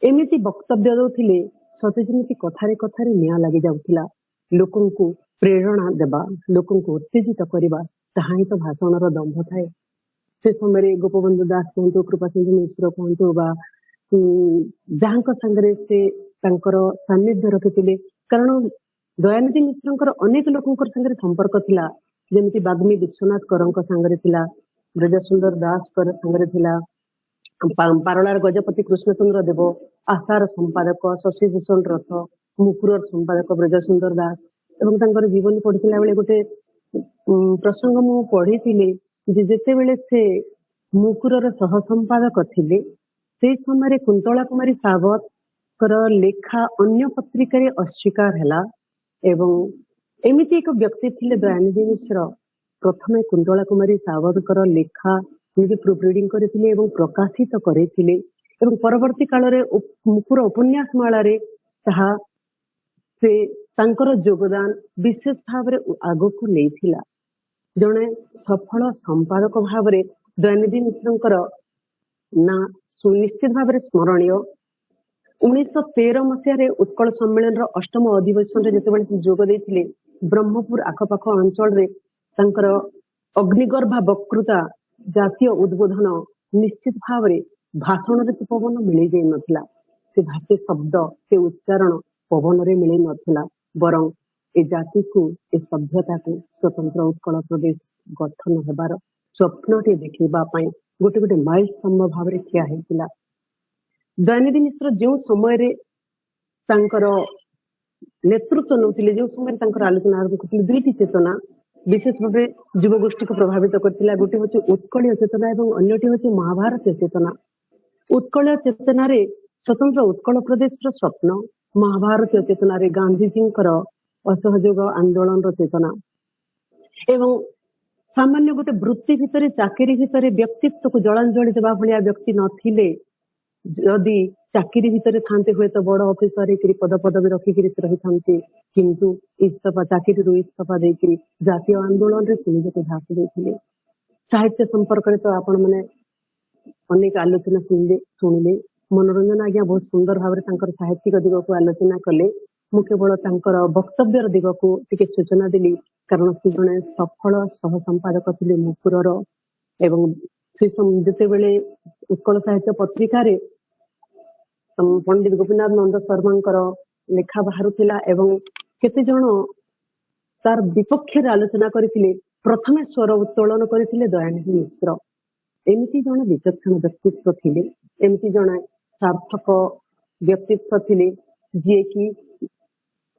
ଏମିତି ବକ୍ତବ୍ୟ ଦଉଥିଲେ ସତେ ଯେମିତି କଥାରେ କଥାରେ ନିଆଁ ଲାଗି ଯାଉଥିଲା। ଲୋକଙ୍କୁ ପ୍ରେରଣା ଦେବା, ଲୋକଙ୍କୁ ଉତ୍ତେଜିତ କରିବା, ତାହା ହିଁ ତ ଭାଷଣର ଦମ୍ଭ ଥାଏ। ସେ ସମୟରେ ଗୋପବନ୍ଧୁ ଦାସ କୁହନ୍ତୁ, କୃପାସିନ୍ଧୁ ମିଶ୍ର କୁହନ୍ତୁ ବା ଯାହାଙ୍କ ସାଙ୍ଗରେ ସେ ତାଙ୍କର ସାନ୍ନିଧ୍ୟ ରଖିଥିଲେ, କାରଣ ଦୟାନିଧି ମିଶ୍ରଙ୍କର ଅନେକ ଲୋକଙ୍କର ସାଙ୍ଗରେ ସମ୍ପର୍କ ଥିଲା, ଯେମିତି ବାଗ୍ମୀ ବିଶ୍ୱନାଥ କରଙ୍କ ସାଙ୍ଗରେ ଥିଲା, ବ୍ରଜସୁନ୍ଦର ଦାସଙ୍କର ସାଙ୍ଗରେ ଥିଲା, ପାରଳାର ଗଜପତି କୃଷ୍ଣଚନ୍ଦ୍ର ଦେବ, ଆଶାର ସମ୍ପାଦକ ଶଶିଭୂଷଣ ରଥ, ମୁକୁରର ସମ୍ପାଦକ ବ୍ରଜସୁନ୍ଦର ଦାସ। ଏବଂ ତାଙ୍କର ଜୀବନୀ ପଢିଥିଲା ବେଳେ ଗୋଟେ ପ୍ରସଙ୍ଗ ମୁଁ ପଢିଥିଲି ଯେ ଯେତେବେଳେ ସେ ମୁକୁରର ସହ ସମ୍ପାଦକ ଥିଲେ, ସେଇ ସମୟରେ କୁନ୍ତଳା କୁମାରୀ ସାବତଙ୍କର ଲେଖା ଅନ୍ୟ ପତ୍ରିକାରେ ଅସ୍ୱୀକାର ହେଲା। ଏବଂ ଏମିତି ଏକ ବ୍ୟକ୍ତି ଥିଲେ ଦୟାନିଧି ମିଶ୍ର, ପ୍ରଥମେ କୁନ୍ତଳା କୁମାରୀ ସାବତଙ୍କର ଲେଖା ନିଜେ ପ୍ରୁଫ ରିଡିଂ କରିଥିଲେ ଏବଂ ପ୍ରକାଶିତ କରିଥିଲେ। ଏବଂ ପରବର୍ତ୍ତୀ କାଳରେ ମୁକୁର ଉପନ୍ୟାସ ମାଳାରେ ତାହା ସେ ତାଙ୍କର ଯୋଗଦାନ ବିଶେଷ ଭାବରେ ଆଗକୁ ନେଇଥିଲା। ଜଣେ ସଫଳ ସମ୍ପାଦକ ଭାବରେ ଦୟାନିଧି ମିଶ୍ରଙ୍କର ନାଁ ସୁନିଶ୍ଚିତ ଭାବରେ ସ୍ମରଣୀୟ। 1913 ମସିହାରେ ଉତ୍କଳ ସମ୍ମିଳନୀର ଅଷ୍ଟମ ଅଧିବେଶନରେ ଯେତେବେଳେ ସେ ଯୋଗ ଦେଇଥିଲେ, ବ୍ରହ୍ମପୁର ଆଖପାଖ ଅଞ୍ଚଳରେ ତାଙ୍କର ଅଗ୍ନିଗର୍ଭା ବକ୍ତୃତା ଜାତୀୟ ଉଦ୍ବୋଧନ ନିଶ୍ଚିତ ଭାବରେ ଭାଷଣରେ ସେ ପବନ ମିଳେଇ ଯାଇ ନଥିଲା। ସେ ଶବ୍ଦ, ସେ ଉଚ୍ଚାରଣ ପବନରେ ମିଳେଇ ନଥିଲା, ବରଂ ଏ ଜାତିକୁ, ଏ ସଭ୍ୟତାକୁ ସ୍ୱତନ୍ତ୍ର ଉତ୍କଳ ପ୍ରଦେଶ ଗଠନ ହେବାର ସ୍ୱପ୍ନଟି ଦେଖେଇବା ପାଇଁ ଗୋଟେ ଗୋଟେ ମାଇଲ ସ୍ତମ୍ଭ ଭାବରେ ଠିଆ ହେଇଥିଲା। ଦୟାନିଧି ମିଶ୍ର ଯେଉଁ ସମୟରେ ତାଙ୍କର ନେତୃତ୍ୱ ନେଉଥିଲେ, ଯେଉଁ ସମୟରେ ତାଙ୍କର ଆଲୋଚନା ଆରମ୍ଭ କରିଥିଲେ, ଦୁଇଟି ଚେତନା ବିଶେଷ ଭାବେ ଯୁବଗୋଷ୍ଠୀକୁ ପ୍ରଭାବିତ କରିଥିଲା। ଗୋଟେ ହଉଛି ଉତ୍କଳୀୟ ଚେତନା ଏବଂ ଅନ୍ୟଟି ହଉଛି ମହାଭାରତୀୟ ଚେତନା। ଉତ୍କଳୀୟ ଚେତନାରେ ସ୍ୱତନ୍ତ୍ର ଉତ୍କଳ ପ୍ରଦେଶର ସ୍ୱପ୍ନ, ମହାଭାରତୀୟ ଚେତନାରେ ଗାନ୍ଧିଜୀଙ୍କର ଅସହଯୋଗ ଆନ୍ଦୋଳନର ଚେତନା। ଏବଂ ସାମାନ୍ୟ ଗୋଟେ ବୃତ୍ତି ଭିତରେ, ଚାକିରି ଭିତରେ ବ୍ୟକ୍ତିତ୍ୱକୁ ଜଳାଞ୍ଜଳି ଦେବା ଭଳିଆ ବ୍ୟକ୍ତି ନଥିଲେ। ଯଦି ଚାକିରି ଭିତରେ ଥାନ୍ତେ, ହୁଏତ ବଡ ଅଫିସର ହେଇକିରି ପଦ ପଦବୀ ରଖିକିରି ସେ ରହିଥାନ୍ତେ, କିନ୍ତୁ ଇସ୍ତଫା, ଚାକିରିରୁ ଇସ୍ତଫା ଦେଇକିରି ଜାତୀୟ ଆନ୍ଦୋଳନରେ ସେ ନିଜକୁ ଝାଙ୍କି ଦେଇଥିଲେ। ସାହିତ୍ୟ ସମ୍ପର୍କରେ ତ ଆପଣ ମାନେ ଅନେକ ଆଲୋଚନା ଶୁଣିଲେ। ମନୋରଞ୍ଜନ ଆଜ୍ଞା ବହୁତ ସୁନ୍ଦର ଭାବରେ ତାଙ୍କର ସାହିତ୍ୟିକ ଦିଗକୁ ଆଲୋଚନା କଲେ। ମୁଁ କେବଳ ତାଙ୍କର ବକ୍ତବ୍ୟର ଦିଗକୁ ଟିକେ ସୂଚନା ଦେଲି, କାରଣ ସେ ଜଣେ ସଫଳ ସହ ସମ୍ପାଦକ ଥିଲେ ମୁକୁରର। ଏବଂ ସେ ଯେତେବେଳେ ଉତ୍କଳ ସାହିତ୍ୟ ପତ୍ରିକାରେ ପଣ୍ଡିତ ଗୋପୀନାଥ ନନ୍ଦ ଶର୍ମାଙ୍କର ଲେଖା ବାହାରୁଥିଲା ଏବଂ କେତେ ଜଣ ତାର ବିପକ୍ଷରେ ଆଲୋଚନା କରିଥିଲେ, ପ୍ରଥମେ ସ୍ୱର ଉତ୍ତୋଳନ କରିଥିଲେ ଦୟାନିଧି ମିଶ୍ର। ଏମିତି ଜଣେ ବିଚକ୍ଷଣ ବ୍ୟକ୍ତିତ୍ୱ ଥିଲେ, ଏମିତି ଜଣେ ସାର୍ଥକ ବ୍ୟକ୍ତିତ୍ୱ ଥିଲେ, ଯିଏକି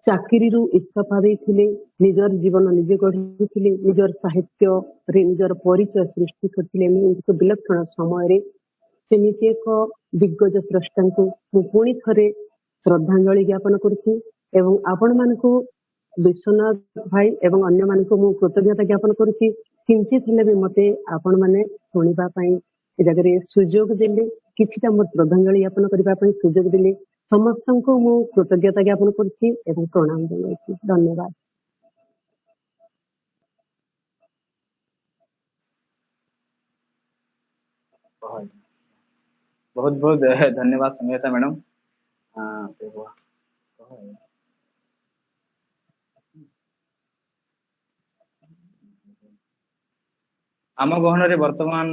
ଚାକିରିରୁ ଇସ୍ତଫା ଦେଇଥିଲେ, ନିଜର ଜୀବନ ନିଜେ ଗଢିଥିଲେ, ନିଜର ସାହିତ୍ୟରେ ନିଜର ପରିଚୟ ସୃଷ୍ଟି କରିଥିଲେ। ଏମିତି ବିଲକ୍ଷଣ ସମୟରେ ସେମିତି ଏକ ଦିଗ୍ଗଜ ସ୍ରଷ୍ଟାଙ୍କୁ ମୁଁ ପୁଣି ଥରେ ଶ୍ରଦ୍ଧାଞ୍ଜଳି ଜ୍ଞାପନ କରୁଛି ଏବଂ ଆପଣମାନଙ୍କୁ, ବିଶ୍ୱନାଥ ଭାଇ ଏବଂ ଅନ୍ୟମାନଙ୍କୁ ମୁଁ କୃତଜ୍ଞତା ଜ୍ଞାପନ କରୁଛି। କିଞ୍ଚିତ ହେଲେ ବି ମତେ ଆପଣମାନେ ଶୁଣିବା ପାଇଁ ଏ ଜାଗାରେ ସୁଯୋଗ ଦେଲେ, କିଛିଟା ମୋର ଶ୍ରଦ୍ଧାଞ୍ଜଳି ଜ୍ଞାପନ କରିବା ପାଇଁ ସୁଯୋଗ ଦେଲେ। ସମସ୍ତଙ୍କୁ ମୁଁ କୃତଜ୍ଞତା ଜ୍ଞାପନ କରୁଛି ଏବଂ ପ୍ରଣାମ ଜଣାଉଛି। ଧନ୍ୟବାଦ। ବହୁତ ବହୁତ ଧନ୍ୟବାଦ ସଂଗୀତା ମ୍ୟାଡାମ। ଆମ ଗହଣରେ ବର୍ତ୍ତମାନ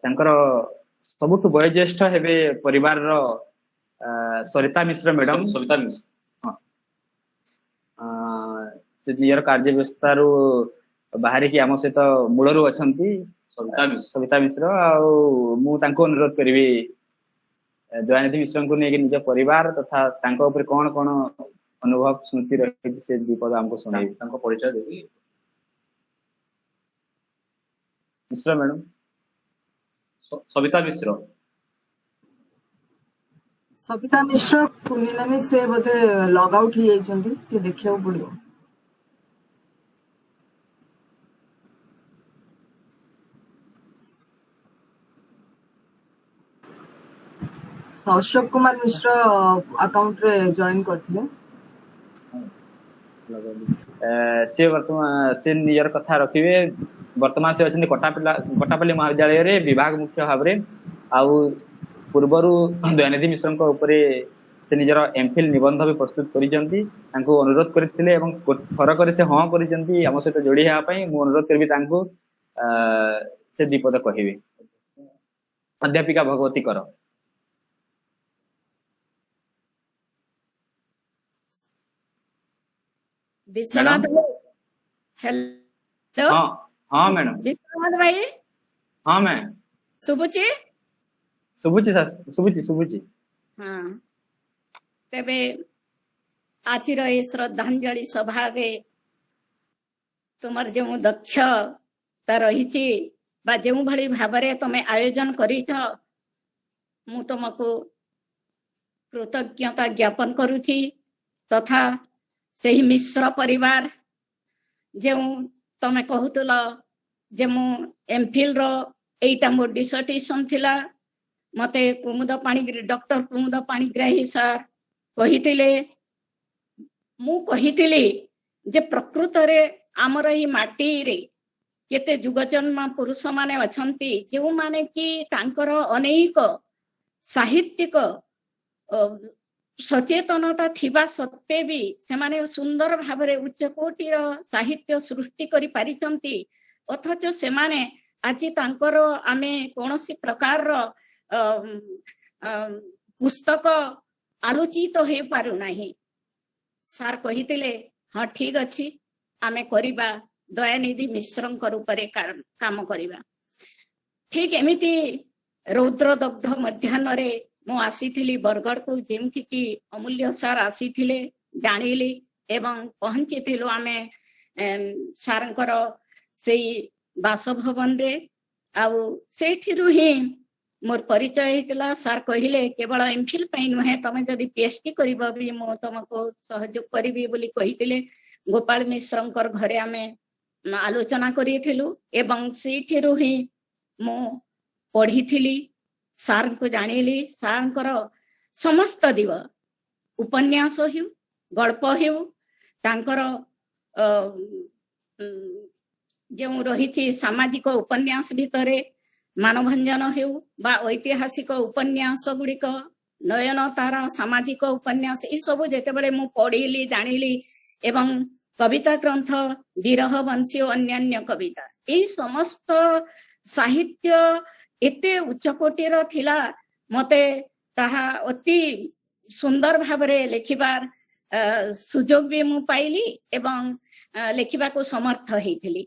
ତାଙ୍କର ସବୁଠୁ ବୟୋଜ୍ୟେଷ୍ଠ ହେବେ ପରିବାରର ସରିତା ମିଶ୍ର ମ୍ୟାଡାମ। ସବିତା ମିଶ୍ର। ହଁ, ସେ ନିଜର କାର୍ଯ୍ୟ ବ୍ୟବସ୍ଥାରୁ ବାହାରିକି ଆମ ସହିତ ମୂଳରୁ ଅଛନ୍ତି ସବିତା ମିଶ୍ର। ସବିତା ମିଶ୍ର। ଆଉ ମୁଁ ତାଙ୍କୁ ଅନୁରୋଧ କରିବି ଦୟାନିଧି ମିଶ୍ରଙ୍କୁ ନେଇକି ନିଜ ପରିବାର ତଥା ତାଙ୍କ ଉପରେ କଣ କଣ ଅନୁଭବ ସ୍ମୃତି ରହିଛି ସେ ଦି ପଦ ଆମକୁ ଶୁଣେଇବେ। ତାଙ୍କ ପରିଚୟ ଦେବି। ମିଶ୍ର ମ୍ୟାଡାମ। ସବିତା ମିଶ୍ର। ସବିତା ମିଶ୍ର କୁନି ନାନୀ, ସେ ବୋଧେ ଲଗ ଆଉଟ ହେଇଯାଇଛନ୍ତି, ଟିକେ ଦେଖିବାକୁ ପଡିବ। ଅଶୋକ କୁମାର ମିଶ୍ର ଆକାଉଣ୍ଟରେ ଜଏନ କରିଥିଲେ। ସେ ବର୍ତ୍ତମାନ ସେ ନିଜର କଥା ରଖିବେ। ବର୍ତ୍ତମାନ ସେ ଅଛନ୍ତି କଟାପଲ୍ଲୀ ମହାବିଦ୍ୟାଳୟରେ ବିଭାଗ ମୁଖ୍ୟ ଭାବରେ। ଆଉ ପୂର୍ବରୁ ଦୟାନିଧି ମିଶ୍ରଙ୍କ ଉପରେ ସେ ନିଜର ଏମଫିଲ୍ ନିବନ୍ଧ ବି ପ୍ରସ୍ତୁତ କରିଛନ୍ତି। ତାଙ୍କୁ ଅନୁରୋଧ କରିଥିଲେ ଏବଂ ଥରକରେ ସେ ହଁ କରିଛନ୍ତି ଆମ ସହିତ ଯୋଡି ହେବା ପାଇଁ। ମୁଁ ଅନୁରୋଧ କରିବି ତାଙ୍କୁ ସେ ଦି ପଦ କହିବେ। ଅଧ୍ୟାପିକା ଭଗବତୀ କର। ବିଶ୍ୱନାଥ ମ୍ୟାଡାମ। ହ୍ୟାଲୋ। ହଁ ହଁ ମ୍ୟାଡାମ। ବିଶ୍ୱନାଥ ଭାଇ। ହଁ ମ୍ୟାମ୍। ଶୁଭୁଛି? ଶୁଭୁଛି, ଶୁଭୁଛି ଶୁଭୁଛି। ହଁ, ତେବେ ଆଜିର ଏ ଶ୍ରଦ୍ଧାଞ୍ଜଳି ସଭାରେ ତୁମର ଯେଉଁ ଦକ୍ଷତା ରହିଛି ବା ଯେଉଁଭଳି ଭାବରେ ତମେ ଆୟୋଜନ କରିଛ, ମୁଁ ତୁମକୁ କୃତଜ୍ଞତା ଜ୍ଞାପନ କରୁଛି। ତଥା ସେହି ମିଶ୍ର ପରିବାର, ଯେଉଁ ତମେ କହୁଥିଲ ଯେ ମୁଁ ଏମଫିଲ ର ଏଇଟା ମୋ ଡିସର୍ଟେସନ ଥିଲା। ମତେ କୁମୁଦ ପାଣିଗ୍ରାହୀ, ଡକ୍ଟର କୁମୁଦ ପାଣିଗ୍ରାହୀ ସାର୍ କହିଥିଲେ, ମୁଁ କହିଥିଲି ଯେ ପ୍ରକୃତରେ ଆମର ଏଇ ମାଟିରେ କେତେ ଯୁଗଜନ୍ମା ପୁରୁଷ ମାନେ ଅଛନ୍ତି, ଯେଉଁମାନେ କି ତାଙ୍କର ଅନେକ ସାହିତ୍ୟିକ ସଚେତନତା ଥିବା ସତ୍ତ୍ୱେ ବି ସେମାନେ ସୁନ୍ଦର ଭାବରେ ଉଚ୍ଚକୋଟୀର ସାହିତ୍ୟ ସୃଷ୍ଟି କରିପାରିଛନ୍ତି, ଅଥଚ ସେମାନେ ଆଜି ତାଙ୍କର ଆମେ କୌଣସି ପ୍ରକାରର ପୁସ୍ତକ ଆଲୋଚିତ ହେଇପାରୁନାହିଁ। ସାର୍ କହିଥିଲେ, ହଁ ଠିକ ଅଛି, ଆମେ କରିବା, ଦୟାନିଧି ମିଶ୍ରଙ୍କ ରୂପରେ କାମ କରିବା। ଠିକ ଏମିତି ରୌଦ୍ରଦଗ୍ଧ ମଧ୍ୟାହ୍ନରେ ମୁଁ ଆସିଥିଲି ବରଗଡ଼କୁ, ଯେଉଁଠିକି ଅମୂଲ୍ୟ ସାର୍ ଆସିଥିଲେ, ଜାଣିଲି ଏବଂ ପହଞ୍ଚିଥିଲୁ ଆମେ ସାର୍ଙ୍କର ସେଇ ବାସଭବନରେ। ଆଉ ସେଇଥିରୁ ହିଁ ମୋର ପରିଚୟ ହେଇଥିଲା। ସାର୍ କହିଲେ, କେବଳ ଏମଫିଲ ପାଇଁ ନୁହେଁ, ତମେ ଯଦି ପିଏଚଡି କରିବ ବି ମୁଁ ତମକୁ ସହଯୋଗ କରିବି ବୋଲି କହିଥିଲେ। ଗୋପାଳ ମିଶ୍ରଙ୍କର ଘରେ ଆମେ ଆଲୋଚନା କରିଥିଲୁ ଏବଂ ସେଇଥିରୁ ହିଁ ମୁଁ ପଢିଥିଲି, ସାର୍ଙ୍କୁ ଜାଣିଲି। ସାର୍ଙ୍କର ସମସ୍ତ ଦିଗ, ଉପନ୍ୟାସ ହେଉ, ଗଳ୍ପ ହେଉ, ତାଙ୍କର ଯେଉଁ ରହିଛି ସାମାଜିକ ଉପନ୍ୟାସ ଭିତରେ ମାନଭଞ୍ଜନ ହେଉ ବା ଐତିହାସିକ ଉପନ୍ୟାସ ଗୁଡିକ, ନୟନ ତାରା ସାମାଜିକ ଉପନ୍ୟାସ, ଏସବୁ ଯେତେବେଳେ ମୁଁ ପଢିଲି, ଜାଣିଲି, ଏବଂ କବିତା ଗ୍ରନ୍ଥ ବିରହ ବଂଶୀ ଓ ଅନ୍ୟାନ୍ୟ କବିତା, ଏଇ ସମସ୍ତ ସାହିତ୍ୟ ଏତେ ଉଚ୍ଚକୋଟୀର ଥିଲା, ମତେ ତାହା ଅତି ସୁନ୍ଦର ଭାବରେ ଲେଖିବାର ସୁଯୋଗ ବି ମୁଁ ପାଇଲି ଏବଂ ଲେଖିବାକୁ ସମର୍ଥ ହେଇଥିଲି।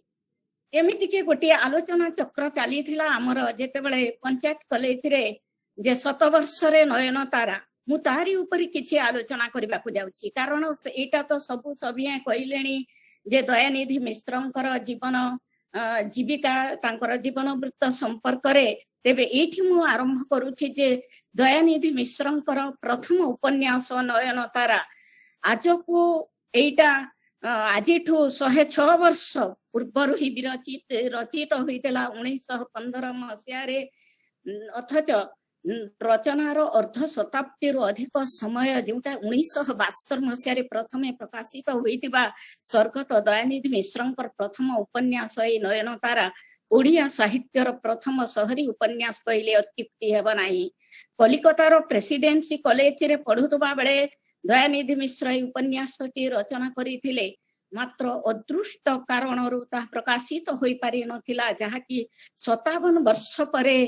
ଏମିତିକି ଗୋଟିଏ ଆଲୋଚନା ଚକ୍ର ଚାଲିଥିଲା ଆମର ଯେତେବେଳେ ପଞ୍ଚାୟତ କଲେଜରେ, ଯେ ଶତବର୍ଷରେ ନୟନ ତାରା। ମୁଁ ତାରି ଉପରେ କିଛି ଆଲୋଚନା କରିବାକୁ ଯାଉଛି, କାରଣ ଏଇଟା ତ ସବୁ ସଭିଏଁ କହିଲେଣି ଯେ ଦୟାନିଧି ମିଶ୍ରଙ୍କର ଜୀବନ ଜୀବିକା, ତାଙ୍କର ଜୀବନ ବୃତ୍ତ ସମ୍ପର୍କରେ। ତେବେ ଏଇଠି ମୁଁ ଆରମ୍ଭ କରୁଛି ଯେ ଦୟାନିଧି ମିଶ୍ରଙ୍କର ପ୍ରଥମ ଉପନ୍ୟାସ ନୟନ ତାରା ଆଜକୁ ଏଇଟା ଆଜିଠୁ 106 ବର୍ଷ ପୂର୍ବରୁ ହିଁ ରଚିତ ହୋଇଥିଲା 1915 ମସିହାରେ। ଅଥଚ ରଚନାର ଅର୍ଦ୍ଧ ଶତାବ୍ଦୀରୁ ଅଧିକ ସମୟ, ଯେଉଁଟା 1972 ମସିହାରେ ପ୍ରଥମେ ପ୍ରକାଶିତ ହୋଇଥିବା ସ୍ୱର୍ଗତ ଦୟାନିଧି ମିଶ୍ରଙ୍କର ପ୍ରଥମ ଉପନ୍ୟାସ ଏଇ ନୟନ ତାରା ଓଡ଼ିଆ ସାହିତ୍ୟର ପ୍ରଥମ ସହରୀ ଉପନ୍ୟାସ କହିଲେ ଅତ୍ୟୁକ୍ତି ହେବ ନାହିଁ। କଲିକତାର ପ୍ରେସିଡେନ୍ସି କଲେଜରେ ପଢୁଥିବା ବେଳେ ଦୟାନିଧି ମିଶ୍ର ଏହି ଉପନ୍ୟାସଟି ରଚନା କରିଥିଲେ, ମାତ୍ର ଅଦୃଷ୍ଟ କାରଣରୁ ତାହା ପ୍ରକାଶିତ ହୋଇପାରି ନଥିଲା, ଯାହାକି 57 ବର୍ଷ ପରେ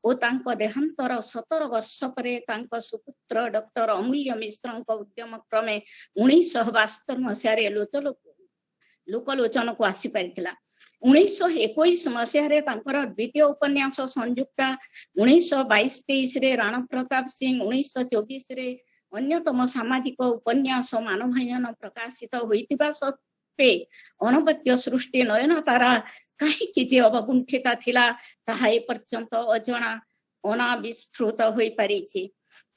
ଓ ତାଙ୍କ ଦେହାନ୍ତର 17 ବର୍ଷ ପରେ ତାଙ୍କ ସୁପୁତ୍ର ଡକ୍ଟର ଅମୂଲ୍ୟ ମିଶ୍ରଙ୍କ ଉଦ୍ୟମ କ୍ରମେ 1972 ମସିହାରେ ଲୋକଲୋଚନକୁ ଆସିପାରିଥିଲା। 1921 ମସିହାରେ ତାଙ୍କର ଦ୍ୱିତୀୟ ଉପନ୍ୟାସ ସଂଯୁକ୍ତା, 1922-23ରେ ରାଣା ପ୍ରତାପ ସିଂ, 1924ରେ ଅନ୍ୟତମ ସାମାଜିକ ଉପନ୍ୟାସ ମାନଭଞ୍ଜନ ପ୍ରକାଶିତ ହୋଇଥିବା ସତ୍ତ୍ୱେ ଅନବଦ୍ୟ ସୃଷ୍ଟି ନୟନ ତାରା କାହିଁକି ଯେ ଅବଗୁଣ୍ଠିତା ଥିଲା, ତାହା ଏପର୍ଯ୍ୟନ୍ତ ଅଜଣା ଅନାବିସ୍ତୃତ ହୋଇପାରିଛି।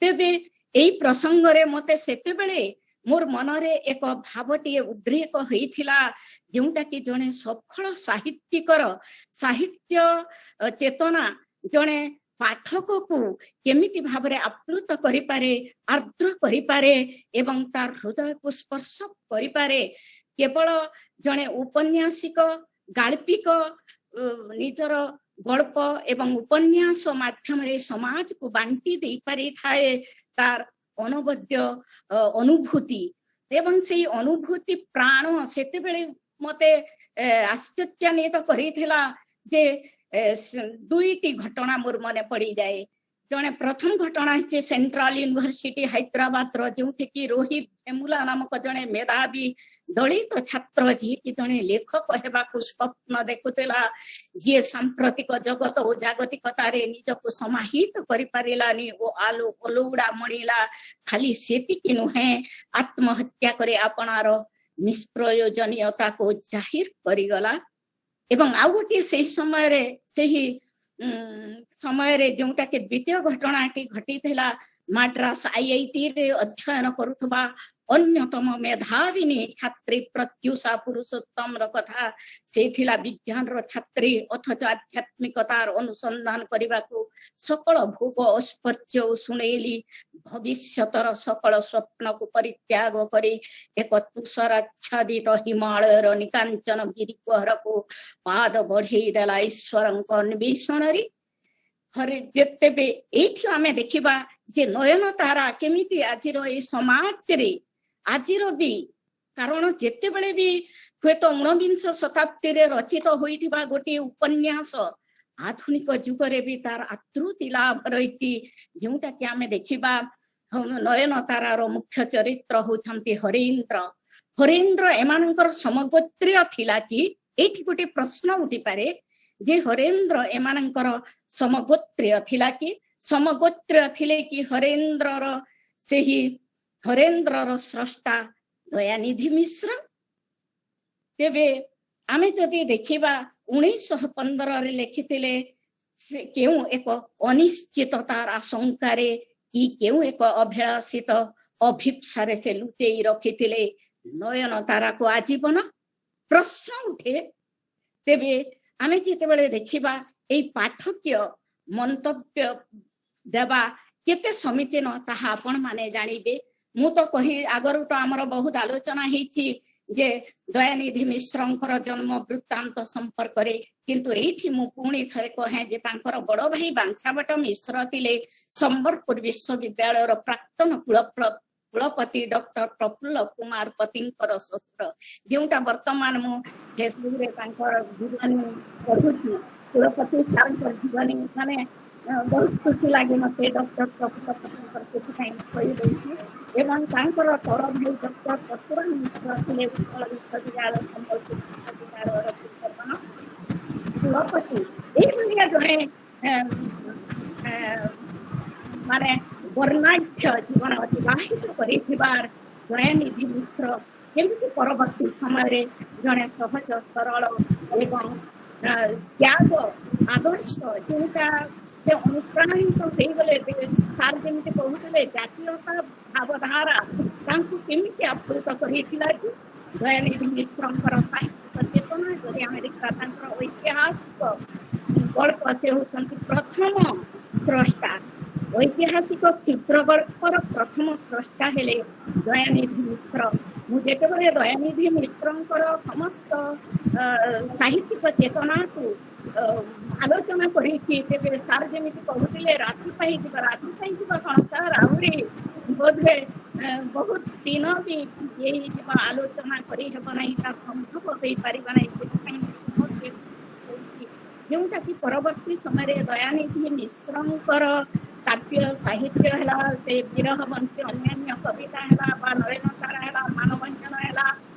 ତେବେ ଏଇ ପ୍ରସଙ୍ଗରେ ମତେ ସେତେବେଳେ ମୋର ମନରେ ଏକ ଭାବଟିଏ ଉଦ୍ରେକ ହେଇଥିଲା, ଯେଉଁଟା କି ଜଣେ ସଫଳ ସାହିତ୍ୟିକର ସାହିତ୍ୟ ଚେତନା ଜଣେ ପାଠକକୁ କେମିତି ଭାବରେ ଆପ୍ଲୁତ କରିପାରେ, ଆର୍ଦ୍ର କରିପାରେ ଏବଂ ତାର ହୃଦୟକୁ ସ୍ପର୍ଶ କରିପାରେ। କେବଳ ଜଣେ ଉପନ୍ୟାସିକ ଗାଳ୍ପିକ ନିଜର ଗଳ୍ପ ଏବଂ ଉପନ୍ୟାସ ମାଧ୍ୟମରେ ସମାଜକୁ ବାଣ୍ଟି ଦେଇପାରିଥାଏ ତାର ଅନବଦ୍ୟ ଅନୁଭୂତି, ଏବଂ ସେଇ ଅନୁଭୂତି ପ୍ରାଣ ସେତେବେଳେ ମତେ ଆଶ୍ଚର୍ଯ୍ୟାନ୍ୱିତ କରିଥିଲା ଯେ ଦୁଇଟି ଘଟଣା ମୋର ମନେ ପଡିଯାଏ। ଜଣେ ପ୍ରଥମ ଘଟଣା ହେଇଛି ସେଣ୍ଟ୍ରାଲ ୟୁନିଭର୍ସିଟି ହାଇଦ୍ରାବାଦର, ଯେଉଁଠିକି ରୋହିତ ଭେମୁଲା ନାମକ ଜଣେ ମେଧାବୀ ଦଳିତ ଛାତ୍ର, ଯିଏକି ଜଣେ ଲେଖକ ହେବାକୁ ସ୍ୱପ୍ନ ଦେଖୁଥିଲା, ଯିଏ ସାମ୍ପ୍ରତିକ ଜଗତ ଓ ଜାଗତିକତାରେ ନିଜକୁ ସମାହିତ କରିପାରିଲାନି ଓ ଆଲୋ ଅଲୋଡ଼ା ମଣିଲା। ଖାଲି ସେତିକି ନୁହେଁ, ଆତ୍ମହତ୍ୟା କରି ଆପଣାର ନିଷ୍ପ୍ରୟୋଜନୀୟତାକୁ ଜାହିର କରିଗଲା। ଏବଂ ଆଉ ଗୋଟିଏ ସେହି ସମୟରେ, ସେହି ସମୟରେ ଯେଉଁଟା କି ଦ୍ୱିତୀୟ ଘଟଣାଟି ଘଟିଥିଲା, ମାଡ୍ରାସ ଆଇଆଇଟି ରେ ଅଧ୍ୟୟନ କରୁଥିବା ଅନ୍ୟତମ ମେଧାବିନୀ ଛାତ୍ରୀ ପ୍ରତ୍ୟୁଷା ପୁରୁଷୋତ୍ତମର କଥା। ସେ ଥିଲା ବିଜ୍ଞାନର ଛାତ୍ରୀ, ଅଥଚ ଆଧ୍ୟାତ୍ମିକତାର ଅନୁସନ୍ଧାନ କରିବାକୁ ସକଳ ଭୋଗ ଐଶ୍ୱର୍ଯ୍ୟ ଓ ସୁନେଲି ଭବିଷ୍ୟତର ସକଳ ସ୍ୱପ୍ନକୁ ପରିତ୍ୟାଗ କରି ଏକ ତୁଷାରାଚ୍ଛାଦିତ ହିମାଳୟର ନିକାଞ୍ଚନ ଗିରିକୁହରକୁ ପାଦ ବଢେଇ ଦେଲା ଈଶ୍ୱରଙ୍କ ଅନ୍ୱେଷଣରେ। ହରେ ଯେତେବେ ଏଇଠି ଆମେ ଦେଖିବା ଯେ ନୟନ ତାରା କେମିତି ଆଜିର ଏଇ ସମାଜରେ ଆଜିର ବି, କାରଣ ଯେତେବେଳେ ବି ହୁଏତ 19ବିଂଶ ଶତାବ୍ଦୀରେ ରଚିତ ହୋଇଥିବା ଗୋଟିଏ ଉପନ୍ୟାସ ଆଧୁନିକ ଯୁଗରେ ବି ତାର ଆଦୃତି ଲାଭ ରହିଛି, ଯେଉଁଟା କି ଆମେ ଦେଖିବା ନୟନ ତାରାର ମୁଖ୍ୟ ଚରିତ୍ର ହଉଛନ୍ତି ହରେନ୍ଦ୍ର। ହରେନ୍ଦ୍ର ଏମାନଙ୍କର ସମଗୋତ୍ରୀୟ ଥିଲା କି? ଏଇଠି ଗୋଟେ ପ୍ରଶ୍ନ ଉଠିପାରେ ଯେ ହରେନ୍ଦ୍ର ଏମାନଙ୍କର ସମଗୋତ୍ରୀୟ ଥିଲା କି? ସମଗୋତ୍ରୀୟ ଥିଲେ କି ହରେନ୍ଦ୍ରର ସେହି ହରେନ୍ଦ୍ରର ସ୍ରଷ୍ଟା ଦୟାନିଧି ମିଶ୍ର? ତେବେ ଆମେ ଯଦି ଦେଖିବା 1915ରେ ଲେଖିଥିଲେ, ସେ କେଉଁ ଏକ ଅନିଶ୍ଚିତତାର ଆଶଙ୍କାରେ କି କେଉଁ ଏକ ଅଭିଳାଷିତ ଅଭିପ୍ସାରେ ସେ ଲୁଚେଇ ରଖିଥିଲେ ନୟନ ତାରାକୁ ଆଜୀବନ? ପ୍ରଶ୍ନ ଉଠେ। ତେବେ ଆମେ ଯେତେବେଳେ ଦେଖିବା ଏଇ ପାଠକୀୟ ମନ୍ତବ୍ୟ ଦେବା କେତେ ସମୀଚୀନ ତାହା ଆପଣ ମାନେ ଜାଣିବେ। ମୁଁ ତ କହି ଆଗରୁ ତ ଆମର ବହୁତ ଆଲୋଚନା ହେଇଛି ଯେ ଦୟାନିଧି ମିଶ୍ରଙ୍କର ଜନ୍ମ ବୃତ୍ତାନ୍ତ ସମ୍ପର୍କରେ, କିନ୍ତୁ ଏଇଠି ମୁଁ ପୁଣି ଥରେ କହେ ଯେ ତାଙ୍କର ବଡ ଭାଇ ବାଞ୍ଛାବଟ ମିଶ୍ର ଥିଲେ ସମ୍ବଲପୁର ବିଶ୍ୱବିଦ୍ୟାଳୟର ପ୍ରାକ୍ତନ କୁଳପତି ଡକ୍ଟର ପ୍ରଫୁଲ୍ଲ କୁମାର ପତିଙ୍କର ଶ୍ୱଶୁର, ଯେଉଁଟା ବର୍ତ୍ତମାନ ମୁଁ ଫେସବୁକରେ ତାଙ୍କର ଜୀବନୀ ପଢୁଛି, କୁଳପତି ସାରଙ୍କର ଜୀବନୀ, ମାନେ ବହୁତ ଖୁସି ଲାଗେ ମତେ ଡକ୍ଟର ପ୍ରଫୁଲ୍ଲ ପତିଙ୍କର, ସେଥିପାଇଁ ମୁଁ କହିଦଉଛି। ଏବଂ ତାଙ୍କର ତଳ ଭାଇ ଡକ୍ଟର ପରଶୁରାମ ମିଶ୍ର ଥିଲେ ଉତ୍କଳ ବିଶ୍ୱବିଦ୍ୟାଳୟ ସମ୍ବଲପୁର ବିଶ୍ୱବିଦ୍ୟାଳୟର ପୂର୍ବତନ କୁଳପତି। ଏଇଭଳିଆ ଜଣେ ମାନେ ବର୍ଣ୍ଣାଢ୍ୟ ଜୀବନ ଅତିବାହିତ କରିଥିବାର ଦୟାନିଧି ମିଶ୍ର କେମିତି ପରବର୍ତ୍ତୀ ସମୟରେ ଜଣେ ସହଜ ସରଳ ଏବଂ ତ୍ୟାଗ ଆଦର୍ଶ ଯେଉଁଟା ସେ ଅନୁପ୍ରାଣିତ ହେଇଗଲେ, ସାର୍ ଯେମିତି କହୁଥିଲେ ଜାତୀୟତା ଭାବଧାରା ତାଙ୍କୁ କେମିତି ଆପ୍ଲୁତ କରିଥିଲା କି ଦୟାନିଧି ମିଶ୍ରଙ୍କର ସାହିତ୍ୟିକ ଚେତନା ଯଦି ଆମେ ଦେଖିବା ତାଙ୍କର ଐତିହାସିକ ଗଳ୍ପ, ସେ ହଉଛନ୍ତି ପ୍ରଥମ ସ୍ରଷ୍ଟା, ଐତିହାସିକ କ୍ଷୁଦ୍ର ଗଳ୍ପର ପ୍ରଥମ ସ୍ରଷ୍ଟା ହେଲେ ଦୟାନିଧି ମିଶ୍ର। ମୁଁ ଯେତେବେଳେ ଦୟାନିଧି ମିଶ୍ରଙ୍କର ସମସ୍ତ ସାହିତ୍ୟିକ ଚେତନାକୁ ଆଲୋଚନା କରିଛି, ତେବେ ସାର୍ ଯେମିତି କହୁଥିଲେ ରାତି ପାଇଯିବା, ରାତି ପାଇଯିବା କଣ ସାର୍, ଆହୁରି ବୋଧେ ବହୁତ ଦିନ ବି ହେଇଯିବ, ଆଲୋଚନା କରିହେବ ନାହିଁ, ତା ସମ୍ଭବ ହେଇପାରିବ ନାହିଁ। ସେଥିପାଇଁ ଯେଉଁଟା କି ପରବର୍ତ୍ତୀ ସମୟରେ ଦୟାନିଧି ମିଶ୍ରଙ୍କର କାବ୍ୟ ସାହିତ୍ୟ ହେଲା, ସେ ବିରହ ବଂଶୀ ଅନ୍ୟାନ୍ୟ କବିତା ହେଲା ବା ନୟନ ତାରା ହେଲା, ମାନଭଞ୍ଜନ ହେଲା,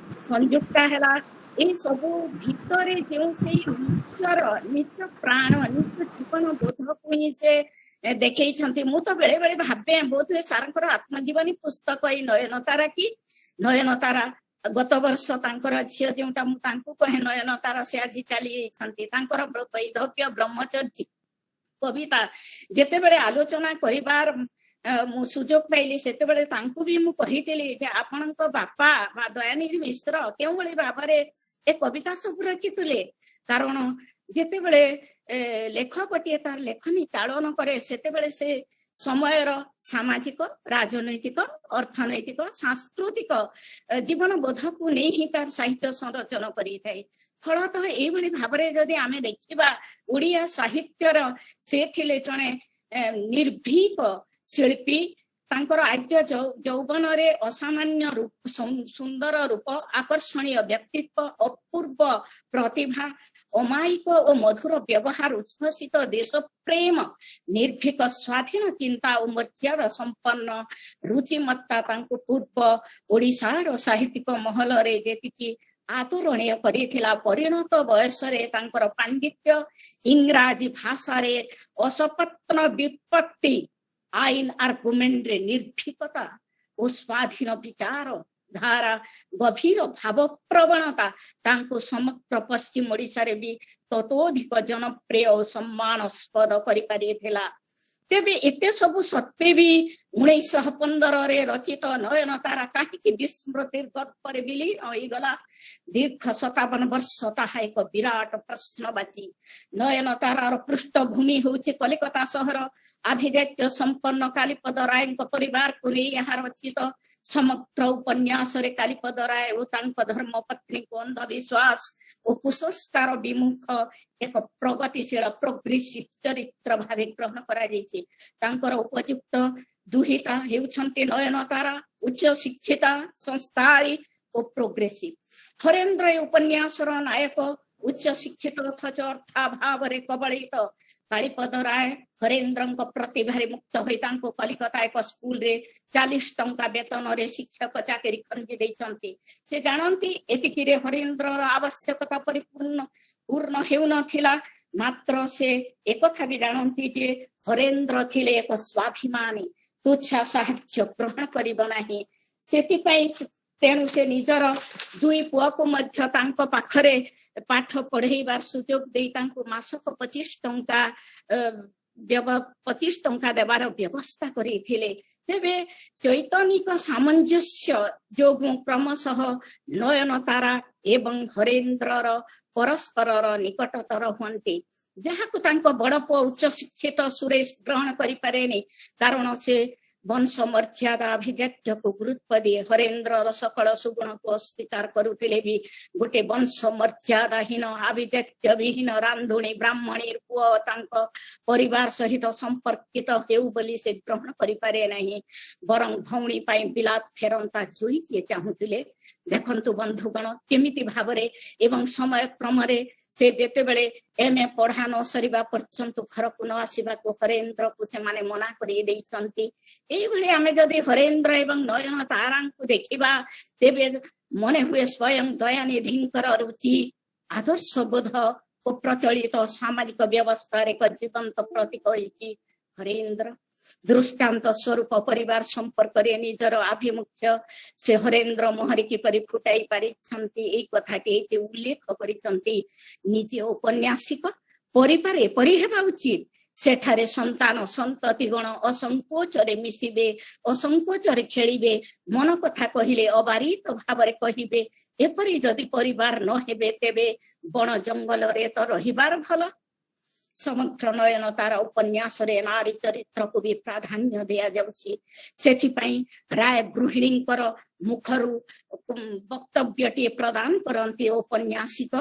ସଂଯୁକ୍ତା ହେଲା, ଏଇ ସବୁ ଭିତରେ ଯେଉଁ ସେଇ ନିଜର ନିଜ ପ୍ରାଣ ନିଜ ଜୀବନ ବୋଧକୁ ହିଁ ସେ ଦେଖେଇଛନ୍ତି। ମୁଁ ତ ବେଳେ ବେଳେ ଭାବେ ବୋଧହୁଏ ସାରଙ୍କର ଆତ୍ମଜୀବନୀ ପୁସ୍ତକ ଏଇ ନୟନ ତାରା କି ନୟନ ତାରା। ଗତ ବର୍ଷ ତାଙ୍କର ଝିଅ ଯେଉଁଟା ମୁଁ ତାଙ୍କୁ କହେ ନୟନ ତାରା, ସେ ଆଜି ଚାଲି ଯାଇଛନ୍ତି। ତାଙ୍କର ବୈଧବ୍ୟ ବ୍ରହ୍ମଚର୍ଯ୍ୟ କବିତା ଯେତେବେଳେ ଆଲୋଚନା କରିବାର ମୁଁ ସୁଯୋଗ ପାଇଲି, ସେତେବେଳେ ତାଙ୍କୁ ବି ମୁଁ କହିଥିଲି ଯେ ଆପଣଙ୍କ ବାପା ବା ଦୟାନିଧି ମିଶ୍ର କେଉଁଭଳି ଭାବରେ ଏ କବିତା ସବୁ ରଖିଥିଲେ। କାରଣ ଯେତେବେଳେ ଲେଖକଟିଏ ତାର ଲେଖନୀ ଚାଳନ କରେ, ସେତେବେଳେ ସେ ସମୟର ସାମାଜିକ, ରାଜନୈତିକ, ଅର୍ଥନୈତିକ, ସାଂସ୍କୃତିକ ଜୀବନ ବୋଧକୁ ନେଇ ହିଁ ତାର ସାହିତ୍ୟ ସଂରଚନ କରିଥାଏ। ଫଳତଃ ଏଇଭଳି ଭାବରେ ଯଦି ଆମେ ଦେଖିବା ଓଡ଼ିଆ ସାହିତ୍ୟର ସେ ଥିଲେ ଜଣେ ନିର୍ଭୀକ ଶିଳ୍ପୀ। ତାଙ୍କର ଆଦ୍ୟ ଯୌବନରେ ଅସାମାନ୍ୟ ସୁନ୍ଦର ରୂପ, ଆକର୍ଷଣୀୟ ବ୍ୟକ୍ତିତ୍ୱ, ଅପୂର୍ବ ପ୍ରତିଭା, ଅମାୟିକ ଓ ମଧୁର ବ୍ୟବହାର, ଉଚ୍ଛ୍ବସିତ ଦେଶ ପ୍ରେମ, ନିର୍ଭୀକ ସ୍ୱାଧୀନ ଚିନ୍ତା ଓ ମର୍ଯ୍ୟାଦା ସମ୍ପନ୍ନ ରୁଚିମତ୍ତା ତାଙ୍କୁ ପୂର୍ବ ଓଡ଼ିଶାର ସାହିତ୍ୟିକ ମହଲରେ ଯେତିକି ଆଦରଣୀୟ କରିଥିଲା, ପରିଣତ ବୟସରେ ତାଙ୍କର ପାଣ୍ଡିତ୍ୟ, ଇଂରାଜୀ ଭାଷାରେ ଅସପତ୍ନ ବିପତ୍ତି, ଆଇନ ଆର୍ଗୁମେଣ୍ଟରେ ନିର୍ଭୀକତା ଓ ସ୍ୱାଧୀନ ବିଚାର ଧାରା, ଗଭୀର ଭାବପ୍ରବଣତା ତାଙ୍କୁ ସମଗ୍ର ପଶ୍ଚିମ ଓଡ଼ିଶାରେ ବି ତତୋଧିକ ଜନପ୍ରିୟ ଓ ସମ୍ମାନସ୍ପଦ କରିପାରିଥିଲା। ତେବେ ଏତେ ସବୁ ସତ୍ତ୍ୱେ ବି 1915ରେ ରଚିତ ନୟନ ତାରା କାହିଁକି ବିସ୍ମୃତିର ଗର୍ଭରେ ବିଲୀନ ହୋଇଗଲା? ଦୀର୍ଘ 57 ବର୍ଷ, ତାହା ଏକ ବିରାଟ ପ୍ରଶ୍ନବାଚୀ। ନୟନ ତାରାର ପୃଷ୍ଠଭୂମି ହେଉଛି କଲିକତା ସହର। ଆଭିଜାତ୍ୟ ସମ୍ପନ୍ନ କାଳିପଦ ରାୟଙ୍କ ପରିବାରକୁ ନେଇ ଏହା ରଚିତ। ସମଗ୍ର ଉପନ୍ୟାସରେ କାଳିପଦ ରାୟ ଓ ତାଙ୍କ ଧର୍ମପତ୍ନୀଙ୍କୁ ଅନ୍ଧବିଶ୍ୱାସ ଓ କୁସଂସ୍କାର ବିମୁଖ ଏକ ପ୍ରଗତିଶୀଳ, ପ୍ରୋଗ୍ରେସିଭ ଚରିତ୍ର ଭାବେ ଗ୍ରହଣ କରାଯାଇଛି। ତାଙ୍କର ଉପଯୁକ୍ତ ଦୁହିତା ହେଉଛନ୍ତି ନୟନତାରା, ଉଚ୍ଚ ଶିକ୍ଷିତା, ସଂସ୍କାରୀ ଓ ପ୍ରୋଗ୍ରେସିଭ। ହରେନ୍ଦ୍ର ଏ ଉପନ୍ୟାସର ନାୟକ, ଉଚ୍ଚ ଶିକ୍ଷିତ ଅଥଚ ଅର୍ଥାଭାବରେ କବଳିତ। କାଳିପଦ ରାୟ ହରେନ୍ଦ୍ରଙ୍କ ପ୍ରତିଭାରେ ମୁଗ୍ଧ ହୋଇ ତାଙ୍କୁ କଲିକତା ଏକ ସ୍କୁଲରେ 40 ଟଙ୍କା ବେତନରେ ଶିକ୍ଷକ ଚାକିରି ଖଞ୍ଜି ଦେଇଛନ୍ତି। ସେ ଜାଣନ୍ତି, ଏତିକିରେ ହରେନ୍ଦ୍ରର ଆବଶ୍ୟକତା ପରିପୂର୍ଣ୍ଣ ପୂର୍ଣ୍ଣ ହେଉନଥିଲା। ମାତ୍ର ସେ ଏକଥା ବି ଜାଣନ୍ତି ଯେ ହରେନ୍ଦ୍ର ଥିଲେ ଏକ ସ୍ୱାଭିମାନୀ, ତୁଚ୍ଛା ସାହାଯ୍ୟ ଗ୍ରହଣ କରିବ ନାହିଁ। ସେଥିପାଇଁ ତେଣୁ ସେ ନିଜର ଦୁଇ ପୁଅକୁ ମଧ୍ୟ ତାଙ୍କ ପାଖରେ ପାଠ ପଢେଇବାର ସୁଯୋଗ ଦେଇ ତାଙ୍କୁ ମାସକ 25 ଟଙ୍କା, 25 ଟଙ୍କା ଦେବାର ବ୍ୟବସ୍ଥା କରିଥିଲେ। ତେବେ ଚୈତନିକ ସାମଞ୍ଜସ୍ୟ ଯୋଗୁଁ କ୍ରମଶଃ ନୟନତାରା ଏବଂ ହରେନ୍ଦ୍ରର ପରସ୍ପରର ନିକଟତର ହୁଅନ୍ତି, ଯାହାକୁ ତାଙ୍କ ବଡ ପୁଅ ଉଚ୍ଚ ଶିକ୍ଷିତ ସୁରେଶ ଗ୍ରହଣ କରିପାରେନି, କାରଣ ସେ ବଂଶ ମର୍ଯ୍ୟାଦା, ଆଭିଜାତ୍ୟକୁ ଗୁରୁତ୍ୱ ଦିଏ। ହରେନ୍ଦ୍ରର ସକଳ ସୁଗୁଣକୁ ଅସ୍ୱୀକାର କରୁଥିଲେ ବି ଗୋଟେ ବଂଶ ମର୍ଯ୍ୟାଦାହୀନ, ଆଭିଜାତ୍ୟ ବିହୀନ ରାନ୍ଧୁଣୀ ବ୍ରାହ୍ମଣୀ ପୁଅ ତାଙ୍କ ପରିବାର ସହିତ ସମ୍ପର୍କିତ ହେଉ ବୋଲି ସେ ଗ୍ରହଣ କରିପାରେ ନାହିଁ। ବରଂ ଭଉଣୀ ପାଇଁ ବିଲାତ ଫେରନ୍ତା ଜୋଇଟିଏ ଚାହୁଁଥିଲେ। ଦେଖନ୍ତୁ ବନ୍ଧୁଗଣ, କେମିତି ଭାବରେ ଏବଂ ସମୟ କ୍ରମରେ ସେ ଯେତେବେଳେ ଏମ.ଏ. ପଢା ନ ସରିବା ପର୍ଯ୍ୟନ୍ତ ଘରକୁ ନ ଆସିବାକୁ ହରେନ୍ଦ୍ରକୁ ସେମାନେ ମନା କରି ଦେଇଛନ୍ତି। ଏଇଭଳି ଆମେ ଯଦି ହରେନ୍ଦ୍ର ଏବଂ ନୟନ ତାରାଙ୍କୁ ଦେଖିବା, ତେବେ ମନେ ହୁଏ ସ୍ୱୟଂ ଦୟାନିଧିଙ୍କର ରୁଚି, ଆଦର୍ଶ ବୋଧ ଓ ପ୍ରଚଳିତ ସାମାଜିକ ବ୍ୟବସ୍ଥାର ଏକ ଜୀବନ୍ତ ପ୍ରତୀକ ହୋଇଛି ହରେନ୍ଦ୍ର। ଦୃଷ୍ଟାନ୍ତ ସ୍ୱରୂପ ପରିବାର ସମ୍ପର୍କରେ ନିଜର ଆଭିମୁଖ୍ୟ ସେ ହରେନ୍ଦ୍ର ମୁହଁରେ କିପରି ଫୁଟାଇ ପାରିଛନ୍ତି, ଏଇ କଥାଟି ଏଇଠି ଉଲ୍ଲେଖ କରିଛନ୍ତି ନିଜେ ଔପନ୍ୟାସିକ। ପରିବାର ଏପରି ହେବା ଉଚିତ, ସେଠାରେ ସନ୍ତାନ ସନ୍ତତି ଗଣ ଅସଙ୍କୋଚରେ ମିଶିବେ, ଅସଙ୍କୋଚରେ ଖେଳିବେ, ମନ କଥା କହିଲେ ଅବାରିତ ଭାବରେ କହିବେ। ଏପରି ଯଦି ପରିବାର ନ ହେବେ, ତେବେ ବଣ ଜଙ୍ଗଲରେ ତ ରହିବାର ଭଲ। ସମଗ୍ର ନୟନ ତାର ଉପନ୍ୟାସରେ ନାରୀ ଚରିତ୍ରକୁ ବି ପ୍ରାଧାନ୍ୟ ଦିଆଯାଉଛି। ସେଥିପାଇଁ ରାୟ ଗୃହିଣୀଙ୍କର ମୁଖରୁ ବକ୍ତବ୍ୟଟିଏ ପ୍ରଦାନ କରନ୍ତି ଔପନ୍ୟାସିକ,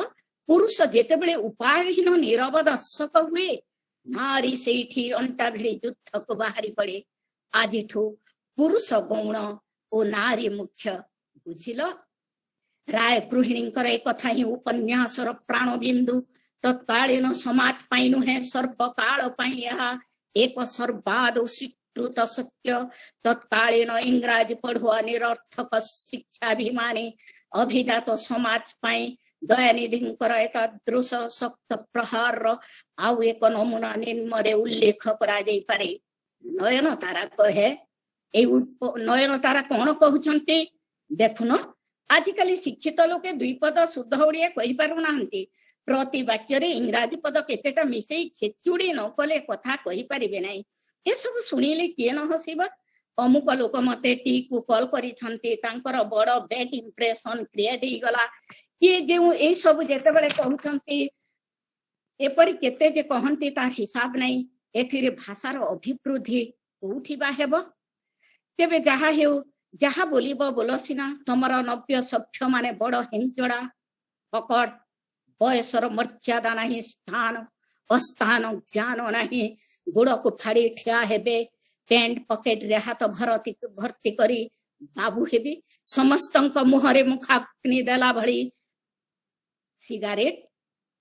"ପୁରୁଷ ଯେତେବେଳେ ଉପାୟହୀନ ନିରବ ଦର୍ଶକ ହୁଏ, ନାରୀ ସେଇଠି ଅଣ୍ଟା ଭିଡ଼ି ଯୁଦ୍ଧକୁ ବାହାରି ପଡେ। ଆଜିଠୁ ପୁରୁଷ ଗୌଣ ଓ ନାରୀ ମୁଖ୍ୟ, ବୁଝିଲ?" ରାୟ ଗୃହିଣୀଙ୍କର ଏକଥା ହିଁ ଉପନ୍ୟାସର ପ୍ରାଣବିନ୍ଦୁ। ତତ୍କାଳୀନ ସମାଜ ପାଇଁ ନୁହେଁ, ସର୍ବକାଳ ପାଇଁ ଏହା ଏକ ସର୍ବାଦୌ ସ୍ୱୀକୃତ ସତ୍ୟ। ତତ୍କାଳୀନ ଇଂରାଜୀ ପଢୁଆ, ନିରର୍ଥକ ଶିକ୍ଷାଭିମାନୀ ଅଭିଜାତ ସମାଜ ପାଇଁ ଦୟାନିଧିଙ୍କର ଏତାଦୃଶ ଶକ୍ତ ପ୍ରହାରର ଆଉ ଏକ ନମୁନା ନିମ୍ନରେ ଉଲ୍ଲେଖ କରାଯାଇପାରେ। ନୟନ ତାରା କହେ, ଏଇ ନୟନ ତାରା କଣ କହୁଛନ୍ତି ଦେଖୁନ, "ଆଜିକାଲି ଶିକ୍ଷିତ ଲୋକେ ଦୁଇ ପଦ ଶୁଦ୍ଧ ଓଡିଆ କହିପାରୁନାହାନ୍ତି। ପ୍ରତି ବାକ୍ୟରେ ଇଂରାଜୀ ପଦ କେତେଟା ମିଶେଇ ଖେଚୁଡି ନ କଲେ କଥା କହିପାରିବେ ନାହିଁ। ଏସବୁ ଶୁଣିଲେ କିଏ ନ ହସିବ? ଅମୁକ ଲୋକ ମତେ ଟିକୁ କଲ କରିଛନ୍ତି, ତାଙ୍କର ବଡ ବ୍ୟାଡ ଇମ୍ପ୍ରେସନ କ୍ରିଏଟ ହେଇଗଲା।" କିଏ ଯେଉଁ ଏଇ ସବୁ ଯେତେବେଳେ କହୁଛନ୍ତି, ଏପରି କେତେ ଯେ କହନ୍ତି ତାର ହିସାବ ନାହିଁ। ଏଥିରେ ଭାଷାର ଅଭିବୃଦ୍ଧି କୋଉଠି ବା ହେବ? ତେବେ ଯାହା ହେଉ, ଯାହା ବୋଲିବ ବୋଲ ସିନା, ତମର ନବ୍ୟ ସଭ୍ୟ ମାନେ ବଡ ହେଞ୍ଚଡା, ଫକଟ। ବୟସର ମର୍ଯ୍ୟାଦା ନାହିଁ, ସ୍ଥାନ ଅସ୍ଥାନ ଜ୍ଞାନ ନାହିଁ। ଗୋଡକୁ ଫାଡି ଠିଆ ହେବେ, ପ୍ୟାଣ୍ଟ ପକେଟରେ ହାତ ଭରତି ଭର୍ତ୍ତି କରି ବାବୁ ହେବେ, ସମସ୍ତଙ୍କ ମୁହଁରେ ମୁଖାଗ୍ନି ଦେଲା ଭଳି ସିଗାରେଟ।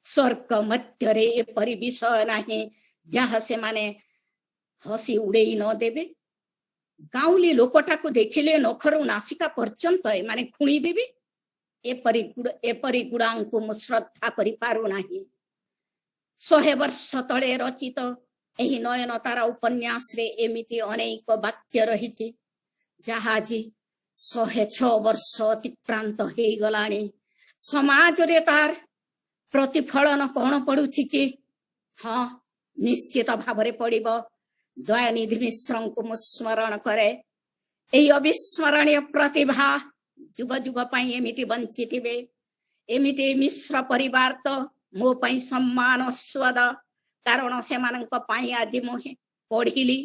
ସ୍ୱର୍ଗ ମଧ୍ୟରେ ଏପରି ବିଷୟ ନାହିଁ, ଯାହା ସେମାନେ ହସି ଉଡେଇ ନ ଦେବେ। ଗାଉଁଲି ଲୋକଟାକୁ ଦେଖିଲେ ନଖରୁ ନାସିକା ପର୍ଯ୍ୟନ୍ତ ଏମାନେ ଖୁଣି ଦେବେ। ଏପରି ଗୁଡାଙ୍କୁ ମୁଁ ଶ୍ରଦ୍ଧା କରିପାରୁନାହିଁ।" 100 ବର୍ଷ ତଳେ ରଚିତ ଏହି ନୟନ ତାରା ଉପନ୍ୟାସରେ ଏମିତି ଅନେକ ବାକ୍ୟ ରହିଛି, ଯାହା ଆଜି 106 ବର୍ଷ ଅତିକ୍ରାନ୍ତ ହେଇଗଲାଣି। ସମାଜରେ ତାର ପ୍ରତିଫଳନ କଣ ପଡୁଛି କି? ହଁ, ନିଶ୍ଚିତ ଭାବରେ ପଡିବ। ଦୟାନିଧି ମିଶ୍ରଙ୍କୁ ମୁଁ ସ୍ମରଣ କରେ। ଏଇ ଅବିସ୍ମରଣୀୟ ପ୍ରତିଭା ଯୁଗ ଯୁଗ ପାଇଁ ଏମିତି ବଞ୍ଚିଥିବେ। ଏମିତି ମିଶ୍ର ପରିବାର ତ ମୋ ପାଇଁ ସମ୍ମାନସ୍ପଦ, କାରଣ ସେମାନଙ୍କ ପାଇଁ ଆଜି ମୁଁ ପଢିଲି।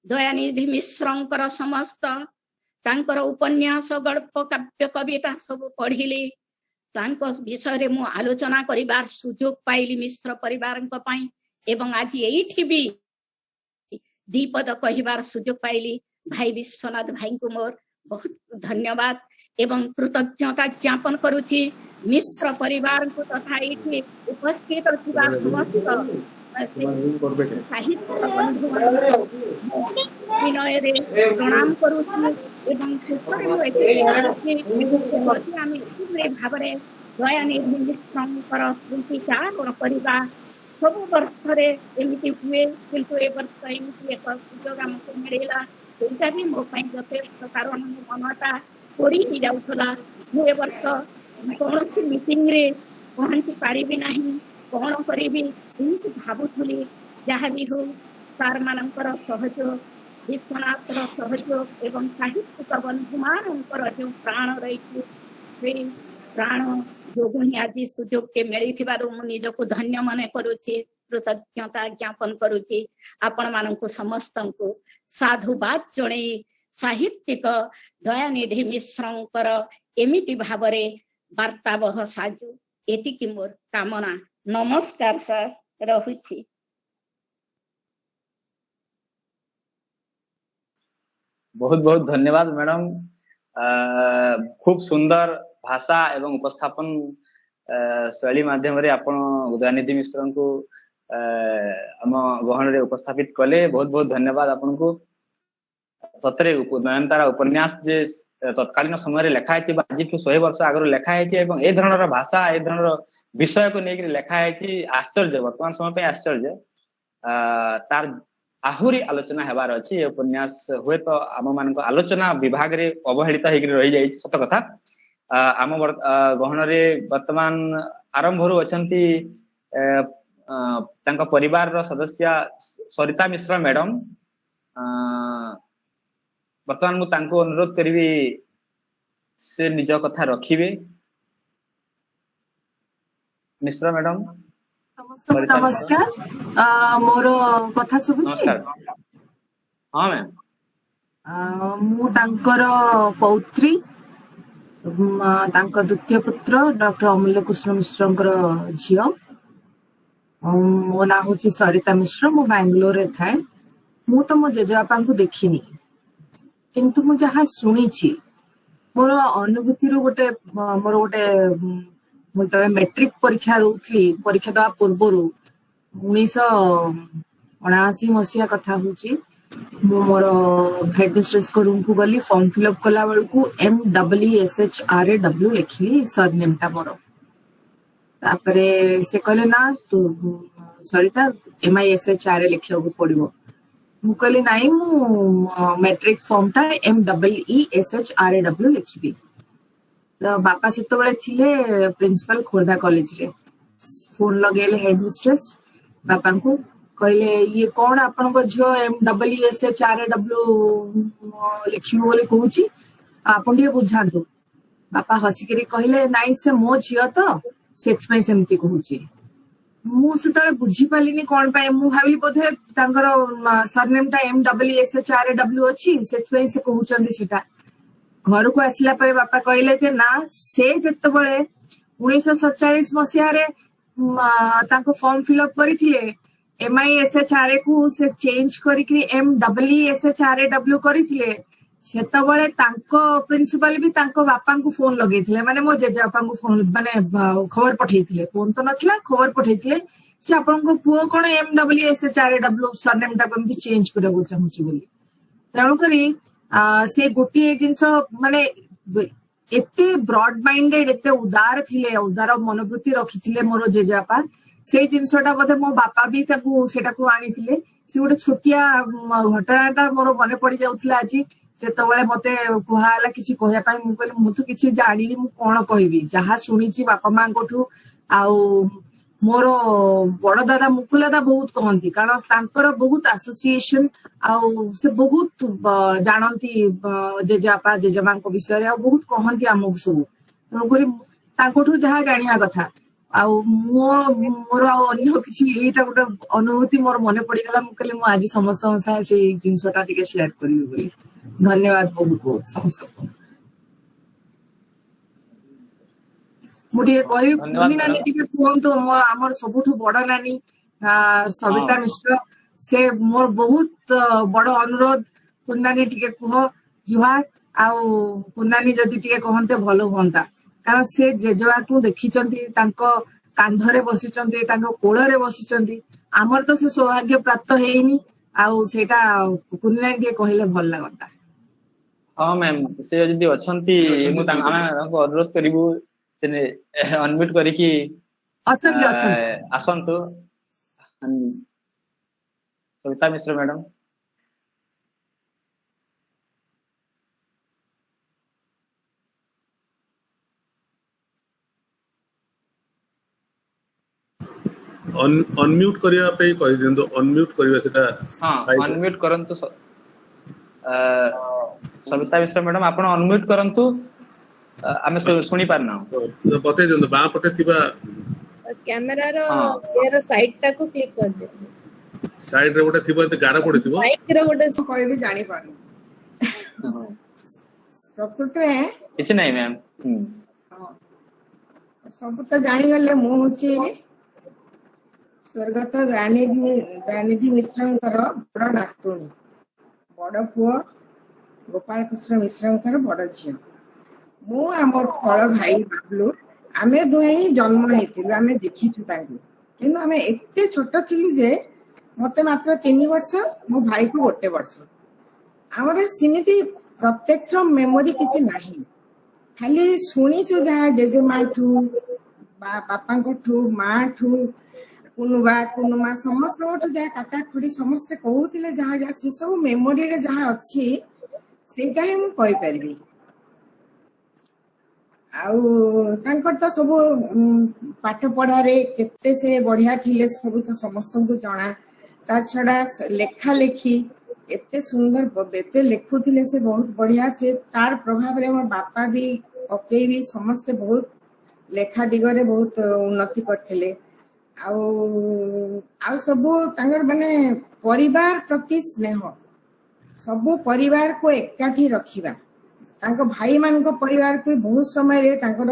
ଦୟାନିଧି ମିଶ୍ରଙ୍କର ସମସ୍ତ ତାଙ୍କର ଉପନ୍ୟାସ, ଗଳ୍ପ, କାବ୍ୟ, କବିତା ସବୁ ପଢିଲି। ତାଙ୍କ ବିଷୟରେ ମୁଁ ଆଲୋଚନା କରିବାର ସୁଯୋଗ ପାଇଲି ମିଶ୍ର ପରିବାରଙ୍କ ପାଇଁ, ଏବଂ ଆଜି ଏଇଠି ବି ଦ୍ୱିପଦ କହିବାର ସୁଯୋଗ ପାଇଲି। ଭାଇ ବିଶ୍ୱନାଥ ଭାଇଙ୍କୁ ମୋର ବହୁତ ଧନ୍ୟବାଦ ଏବଂ କୃତଜ୍ଞତା ଜ୍ଞାପନ କରୁଛି। ମିଶ୍ର ପରିବାରଙ୍କୁ ତଥା ଏଇଠି ଉପସ୍ଥିତ ଥିବା ସମସ୍ତ ସାହିତ୍ୟ ବନ୍ଧୁମାନଙ୍କୁ ବିନୟରେ ପ୍ରଣାମ କରୁଛି। ଏବଂ ଶେଷରେ ମୁଁ ଏତିକି କହୁଛି, ଯଦି ଆମେ ଏହିଭଳି ଭାବରେ ଦୟାନିଧି ମିଶ୍ରଙ୍କର ସ୍ମୃତିଚାରଣ କରିବା, ସବୁ ବର୍ଷରେ ଏମିତି ହୁଏ, କିନ୍ତୁ ଏ ବର୍ଷ ଏମିତି ଏକ ସୁଯୋଗ ଆମକୁ ମିଳିଲା, ସେଇଟା ବି ମୋ ପାଇଁ ଯଥେଷ୍ଟ। କାରଣ ମୋ ମନଟା ପୋଡ଼ି ହେଇଯାଉଥିଲା, ମୁଁ ଏ ବର୍ଷ କୌଣସି ମିଟିଂରେ ପହଞ୍ଚି ପାରିବି ନାହିଁ, କଣ କରିବି ଏମିତି ଭାବୁଥିଲି। ଯାହା ବି ହଉ, ସାର୍ ମାନଙ୍କର ସହଯୋଗ, ବିଶ୍ୱନାଥର ସହଯୋଗ ଏବଂ ସାହିତ୍ୟିକ ବନ୍ଧୁମାନଙ୍କର ଯେଉଁ ପ୍ରାଣ ରହିଛି, ସେଇ ପ୍ରାଣ ଯୋଗୁଁ ହିଁ ଆଜି ସୁଯୋଗଟି ମିଳିଥିବାରୁ ମୁଁ ନିଜକୁ ଧନ୍ୟ ମନେ କରୁଛି, କୃତଜ୍ଞତା ଜ୍ଞାପନ କରୁଛି। ଆପଣ ମାନଙ୍କୁ ସମସ୍ତଙ୍କୁ ସାଧୁବାଦ ଜଣେଇ ସାହିତ୍ୟିକ ଦୟାନିଧି ମିଶ୍ରଙ୍କର ଏମିତି ଭାବରେ ବାର୍ତ୍ତାବହ ସାଜୁ, ଏତିକି ମୋର କାମନା। ନମସ୍କାର ସାର୍, ରହୁଛି। ବହୁତ ବହୁତ ଧନ୍ୟବାଦ ମ୍ୟାଡମ। ଖୁବ ସୁନ୍ଦର ଭାଷା ଏବଂ ଉପସ୍ଥାପନ ଶୈଳୀ ମାଧ୍ୟମରେ ଆପଣ ଦୟାନିଧି ମିଶ୍ରଙ୍କୁ ଆମ ଗହଣରେ ଉପସ୍ଥାପିତ କଲେ। ବହୁତ ବହୁତ ଧନ୍ୟବାଦ ଆପଣଙ୍କୁ। ସତରେ ନୟନତାରା ଉପନ୍ୟାସ ଯେ ତତ୍କାଳୀନ ସମୟରେ ଲେଖା ହେଇଛି ବା ଆଜିଠୁ 100 ବର୍ଷ ଆଗରୁ ଲେଖା ହେଇଛି, ଏବଂ ଏ ଧରଣର ଭାଷା, ଏ ଧରଣର ବିଷୟକୁ ନେଇକରି ଲେଖା ହେଇଛି, ଆଶ୍ଚର୍ଯ୍ୟ, ବର୍ତ୍ତମାନ ସମୟ ପାଇଁ ଆଶ୍ଚର୍ଯ୍ୟ। ତାର ଆହୁରି ଆଲୋଚନା ହେବାର ଅଛି। ଏ ଉପନ୍ୟାସ ହୁଏତ ଆମ ମାନଙ୍କ ଆଲୋଚନା ବିଭାଗରେ ଅବହେଳିତ ହେଇକରି ରହିଯାଇଛି, ସତ କଥା। ଆମ ଗହଣରେ ବର୍ତ୍ତମାନ ଆରମ୍ଭରୁ ଅଛନ୍ତି ତାଙ୍କ ପରିବାରର ସଦସ୍ୟା ସରିତା ମିଶ୍ର ମ୍ୟାଡମ। ବର୍ତ୍ତମାନ ମୁଁ ତାଙ୍କୁ ଅନୁରୋଧ କରିବି ସେ ନିଜ କଥା ରଖିବେ। ମିଶ୍ର ମ୍ୟାଡମ, ସମସ୍ତଙ୍କୁ ନମସ୍କାର। ମୋର କଥା ଶୁଭୁଛି? ହଁ ମ୍ୟାମ୍। ମୁଁ ତାଙ୍କର ପୌତ୍ରୀ, ତାଙ୍କ ଦ୍ୱିତୀୟ ପୁତ୍ର ଡକ୍ଟର ଅମୂଲ୍ୟ କୃଷ୍ଣ ମିଶ୍ରଙ୍କର ଝିଅ। ମୋ ନାଁ ହଉଛି ସରିତା ମିଶ୍ର, ମୁଁ ବାଙ୍ଗାଲୋରରେ ଥାଏ। ମୁଁ ତ ମୋ ଜେଜେବାପାଙ୍କୁ ଦେଖିନି, କିନ୍ତୁ ମୁଁ ଯାହା ଶୁଣିଛି ମୋର ଅନୁଭୂତିରୁ ଗୋଟେ, ମୋର ଗୋଟେ, ମୁଁ ଯେତେବେଳେ ମେଟ୍ରିକ ପରୀକ୍ଷା ଦଉଥିଲି, ପରୀକ୍ଷା ଦେବା ପୂର୍ବରୁ 1979 ମସିହା କଥା ହଉଛି, ମୁଁ ମୋର ହେଡମିଷ୍ଟ୍ରେସଙ୍କ ରୁମକୁ ଗଲି। ଫର୍ମ ଫିଲ୍ଅପ୍ କଲା ବେଳକୁ MEESHRAW ଲେଖିଲି ସରନେମ୍ ଟା ମୋର। ତାପରେ ସେ କହିଲେ ନା ତୁ ସରିତା MISHRA ଲେଖିବାକୁ ପଡିବ। ମୁଁ କହିଲି ନାଇଁ, ମୁଁ ମେଟ୍ରିକ ଫର୍ମ ଟା MEESHRAW ଲେଖିବି। ତ ବାପା ସେତେବେଳେ ଥିଲେ ପ୍ରିନ୍ସିପାଲ ଖୋର୍ଦ୍ଧା କଲେଜରେ। ଫୋନ ଲଗେଇଲେ ହେଡ ମିଷ୍ଟ୍ରେସ ବାପାଙ୍କୁ, କହିଲେ ଇଏ କଣ ଆପଣଙ୍କ ଝିଅ MEESHRAW ଲେଖିବ ବୋଲି କହୁଛି, ଆପଣ ଟିକେ ବୁଝାନ୍ତୁ। ବାପା ହସିକିରି କହିଲେ ନାଇଁ ସେ ମୋ ଝିଅ ତ, ସେଥିପାଇଁ ସେମିତି କହୁଛି। ମୁଁ ସେତେବେଳେ ବୁଝିପାରିଲିନି କଣ ପାଇଁ। ମୁଁ ଭାବିଲି ବୋଧେ ତାଙ୍କର ସରନେମ୍ ଟା MEESHRAW ଅଛି, ସେଥିପାଇଁ ସେ କହୁଛନ୍ତି ସେଟା। ଘରକୁ ଆସିଲା ପରେ ବାପା କହିଲେ ଯେ ନା, ସେ ଯେତେବେଳେ 1947 ମସିହାରେ ତାଙ୍କ ଫର୍ମ ଫିଲ୍ଅପ୍ କରିଥିଲେ, MISHRA କୁ ସେ ଚେଞ୍ଜ କରିକି MEESHRAW କରିଥିଲେ, ସେତେବେଳେ ତାଙ୍କ ପ୍ରିନ୍ସିପାଲ ବି ତାଙ୍କ ବାପାଙ୍କୁ ଫୋନ ଲଗେଇଥିଲେ, ମାନେ ମୋ ଜେଜେବାପାଙ୍କୁ ଫୋନ, ମାନେ ଖବର ପଠେଇଥିଲେ, ଫୋନ ତ ନଥିଲା, ଖବର ପଠେଇଥିଲେ ଯେ ଆପଣଙ୍କ ପୁଅ କଣ MEESHRAW surname ଟାକୁ ଏମିତି ଚେଞ୍ଜ କରିବାକୁ ଚାହୁଁଛି ବୋଲି। ତେଣୁକରି ସେ ଗୋଟିଏ ଜିନିଷ, ମାନେ ଏତେ ବ୍ରଡ ମାଇଣ୍ଡେଡ, ଏତେ ଉଦାର ଥିଲେ, ଉଦାର ମନୋବୃତ୍ତି ରଖିଥିଲେ ମୋର ଜେଜେବାପା। ସେଇ ଜିନିଷଟା ବୋଧେ ମୋ ବାପା ବି ତାକୁ ସେଟାକୁ ଆଣିଥିଲେ। ସେ ଗୋଟେ ଛୋଟିଆ ଘଟଣାଟା ମୋର ମନେ ପଡି ଯାଉଥିଲା ଆଜି, ଯେତେବେଳେ ମତେ କୁହାହେଲା କିଛି କହିବା ପାଇଁ, ମୁଁ କହିଲି ମୁଁ ତ କିଛି ଜାଣିନି, ମୁଁ କଣ କହିବି, ଯାହା ଶୁଣିଛି ବାପା ମାଙ୍କଠୁ ଆଉ ମୋର ବଡ ଦାଦା ମୁକୁଲ ଦାଦା ବହୁତ କହନ୍ତି, କାରଣ ତାଙ୍କର ବହୁତ ଆସୋସିଏସନ ଆଉ ସେ ବହୁତ ଜାଣନ୍ତି ଜେଜେବାପା ଜେଜେମାଙ୍କ ବିଷୟରେ, ଆଉ ବହୁତ କହନ୍ତି ଆମକୁ ସବୁ। ତେଣୁକରି ତାଙ୍କଠୁ ଯାହା ଜାଣିବା କଥା। ଆଉ ମୋର ଆଉ ଅନ୍ୟ କିଛି ଏଇଟା ଗୋଟେ ଅନୁଭୂତି ମୋର ମନେ ପଡିଗଲା। ମୁଁ କହିଲି ମୁଁ ଆଜି ସମସ୍ତଙ୍କ ସାଙ୍ଗେ ସେଇ ଜିନିଷଟା ଟିକେ ସେୟାର କରିବି ବୋଲି। ଧନ୍ୟବାଦ ବହୁତ ବହୁତ ସମସ୍ତଙ୍କୁ। ମୁଁ ଟିକେ କହିବି ଧନ୍ୟବାଦ କୁନି ନାନୀ ମ୍ୟାଡାମ। ଟିକେ କୁହନ୍ତୁ। ଆମର ସବୁଠୁ ବଡ ନାନୀ ସବିତା ହଁ ମିଶ୍ର, ସେ ମୋର ବହୁତ ବଡ ଅନୁରୋଧ, କୁନି ନାନୀ ଟିକେ କୁହ ଜୁହାର। ଆଉ କୁନି ନାନୀ ଯଦି ଟିକେ କହନ୍ତେ ଭଲ ହୁଅନ୍ତା, କାରଣ ସେ ଜେଜେବାକୁ ଦେଖିଛନ୍ତି, ତାଙ୍କ କାନ୍ଧରେ ବସିଛନ୍ତି, ତାଙ୍କ କୋଳରେ ବସିଛନ୍ତି। ଆମର ତ ସେ ସୌଭାଗ୍ୟ ପ୍ରାପ୍ତ ହେଇନି, ଆଉ ସେଇଟା କୁନି ନାନୀ ଟିକେ କହିଲେ ଭଲ ଲାଗନ୍ତା। ହଁ ମ୍ୟାମ୍, ସେ ଯଦି ଅଛନ୍ତି ମୁଁ ଆମେ ତାଙ୍କୁ ଅନୁରୋଧ କରିବୁ ସେ ଅନମ୍ୟୁଟ କରିକି ଅଛନ୍ତି ଅଛନ୍ତି ଆସନ୍ତୁ। ସବିତା ମିଶ୍ର ମ୍ୟାଡାମ। ଅନମ୍ୟୁଟ କରିବା ପାଇଁ କହିଦିଅନ୍ତୁ, ଅନମ୍ୟୁଟ କରିବା ସେଟା ହଁ ସାଇଡ। ଅନମ୍ୟୁଟ କରନ୍ତୁ। ସବିତା ମିଶ୍ର ମ୍ୟାଡାମ, ଆପଣ ଅନମ୍ୟୁଟ କରନ୍ତୁ, ଆମେ ଶୁଣି ପାରୁନାହୁଁ। ବତେଇ ଦିଅନ୍ତୁ ବାଁ ପଟେ ଥିବା କ୍ୟାମେରାର ହଁ ଇଏର ସାଇଡ ଟାକୁ କ୍ଲିକ୍ କରିଦିଅନ୍ତୁ। ସାଇଡ ରେ ଗୋଟେ ଥିବ, ଏତେ ଗାର ପଡିଥିବ। ମାଇକ୍ ର ଗୋଟେ କହିବି ଜାଣିପାରୁନି ପ୍ରକୃତରେ। କିଛି ନାହିଁ ମ୍ୟାମ୍। ହଁ, ସବୁ ତ ଜାଣିଗଲେ। ମୁଁ ହଉଛି ସ୍ୱର୍ଗତ ଦୟାନିଧି ମିଶ୍ରଙ୍କର ବଡ ନାତୁଣୀ, ବଡ ପୁଅ ଗୋପାଳକୃଷ୍ଣ ମିଶ୍ରଙ୍କର ବଡ ଝିଅ। ମୁଁ ଆମ ତଳ ଭାଇ ବାବଲୁ, ଆମେ ଦୁହେଁ ହିଁ ଜନ୍ମ ହେଇଥିଲୁ, ଆମେ ଦେଖିଛୁ ତାଙ୍କୁ। କିନ୍ତୁ ଆମେ ଏତେ ଛୋଟ ଥିଲୁ ଯେ ମତେ ମାତ୍ର 3 ବର୍ଷ, ମୋ ଭାଇକୁ 1 ବର୍ଷ। ଆମର ସେମିତି ପ୍ରତ୍ୟକ୍ଷ ମେମୋରି କିଛି ନାହିଁ, ଖାଲି ଶୁଣିଛୁ ଯାହା ଜେଜେମାଠୁ, ବାପାଙ୍କଠୁ, ମାଠୁ, କୁନୁବା କୁନୁମା ସମସ୍ତଙ୍କଠୁ, ଯାହା କାକା ଖୁଡି ସମସ୍ତେ କହୁଥିଲେ, ଯାହା ଯାହା ସେ ସବୁ ମେମୋରିରେ ଯାହା ଅଛି ସେଇଟା ହିଁ ମୁଁ କହିପାରିବି। ଆଉ ତାଙ୍କର ତ ସବୁ ପାଠ ପଢାରେ କେତେ ସେ ବଢିଆ ଥିଲେ ସବୁ ତ ସମସ୍ତଙ୍କୁ ଜଣା। ତା ଛଡା ଲେଖା ଲେଖି ଏତେ ସୁନ୍ଦର ଏତେ ଲେଖୁଥିଲେ ସେ, ବହୁତ ବଢିଆ। ସେ ତାର ପ୍ରଭାବରେ ମୋ ବାପା ବି, କକେଇ ବି ସମସ୍ତେ ବହୁତ ଲେଖା ଦିଗରେ ବହୁତ ଉନ୍ନତି କରିଥିଲେ। ଆଉ ଆଉ ସବୁ ତାଙ୍କର ମାନେ ପରିବାର ପ୍ରତି ସ୍ନେହ, ସବୁ ପରିବାରକୁ ଏକାଠି ରଖିବା। ତାଙ୍କ ଭାଇମାନଙ୍କ ପରିବାରକୁ ବହୁତ ସମୟରେ ତାଙ୍କର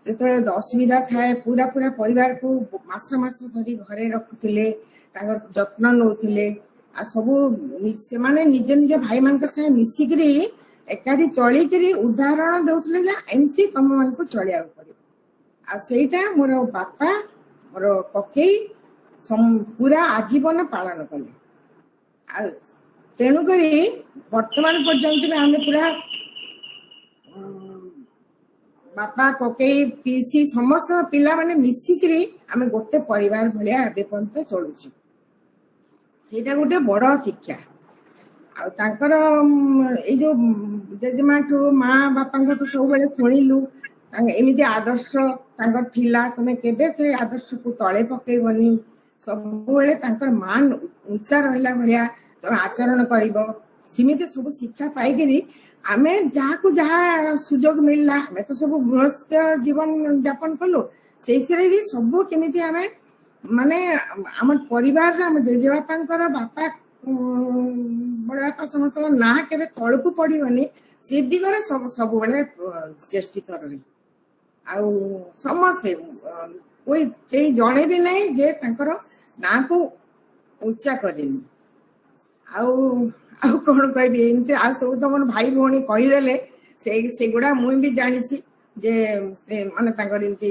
ଯେତେବେଳେ ଅସୁବିଧା ଥାଏ ପୁରା ପୁରା ପରିବାରକୁ ମାସ ମାସ ଧରି ଘରେ ରଖୁଥିଲେ, ତାଙ୍କର ଯତ୍ନ ନଉଥିଲେ। ଆଉ ସବୁ ସେମାନେ ନିଜ ନିଜ ଭାଇମାନଙ୍କ ସାଙ୍ଗେ ମିଶିକିରି ଏକାଠି ଚଳିକିରି ଉଦାହରଣ ଦଉଥିଲେ ଯେ ଏମିତି ତମ ମାନଙ୍କୁ ଚଳିବାକୁ ପଡିବ। ଆଉ ସେଇଟା ମୋର ବାପା, ମୋର କକେଇ ପୁରା ଆଜୀବନ ପାଳନ କଲେ। ଆଉ ତେଣୁକରି ବର୍ତ୍ତମାନ ପର୍ଯ୍ୟନ୍ତ ବି ଆମେ ପୁରା ବାପା, କକେଇ, ପିଇସି ସମସ୍ତ ପିଲାମାନେ ମିଶିକିରି ଆମେ ଗୋଟେ ପରିବାର ଭଳିଆ ଏବେ ପର୍ଯ୍ୟନ୍ତ ଚଳୁଛୁ। ସେଇଟା ଗୋଟେ ବଡ ଶିକ୍ଷା। ଆଉ ତାଙ୍କର ଏଇ ଯୋଉ ଜେଜେମାଠୁ ମା ବାପାଙ୍କଠୁ ସବୁବେଳେ ଶୁଣିଲୁ ଏମିତି ଆଦର୍ଶ ତାଙ୍କର ଥିଲା, ତମେ କେବେ ସେ ଆଦର୍ଶକୁ ତଳେ ପକେଇବନି, ସବୁବେଳେ ତାଙ୍କର ମାନ ଉଞ୍ଚା ରହିଲା ଭଳିଆ ତମେ ଆଚରଣ କରିବ। ସେମିତି ସବୁ ଶିକ୍ଷା ପାଇକିରି ଆମେ ଯାହାକୁ ଯାହା ସୁଯୋଗ ମିଳିଲା, ଆମେ ତ ସବୁ ଗୃହସ୍ଥ ଜୀବନ ଯାପନ କଲୁ, ସେଇଥିରେ ବି ସବୁ କେମିତି ଆମେ ମାନେ ଆମ ପରିବାରର ଆମ ଜେଜେବାପାଙ୍କର ବାପା ବଡ ବାପା ସମସ୍ତଙ୍କ ନାଁ କେବେ ତଳକୁ ପଡିବନି, ସେ ଦିଗରେ ସବୁବେଳେ ଚେଷ୍ଟିତ ରହି। ଆଉ ସମସ୍ତେ କେହି ଜଣେ ବି ନାହିଁ ଯେ ତାଙ୍କର ନାଁକୁ ଉଞ୍ଚା କରିନି। ଆଉ ଆଉ କଣ କହିବି, ଏମିତି ଆଉ ସବୁ ତ ମୋର ଭାଇ ଭଉଣୀ କହିଦେଲେ, ସେଗୁଡା ମୁଁ ବି ଜାଣିଛି ଯେ ମାନେ ତାଙ୍କର ଏମିତି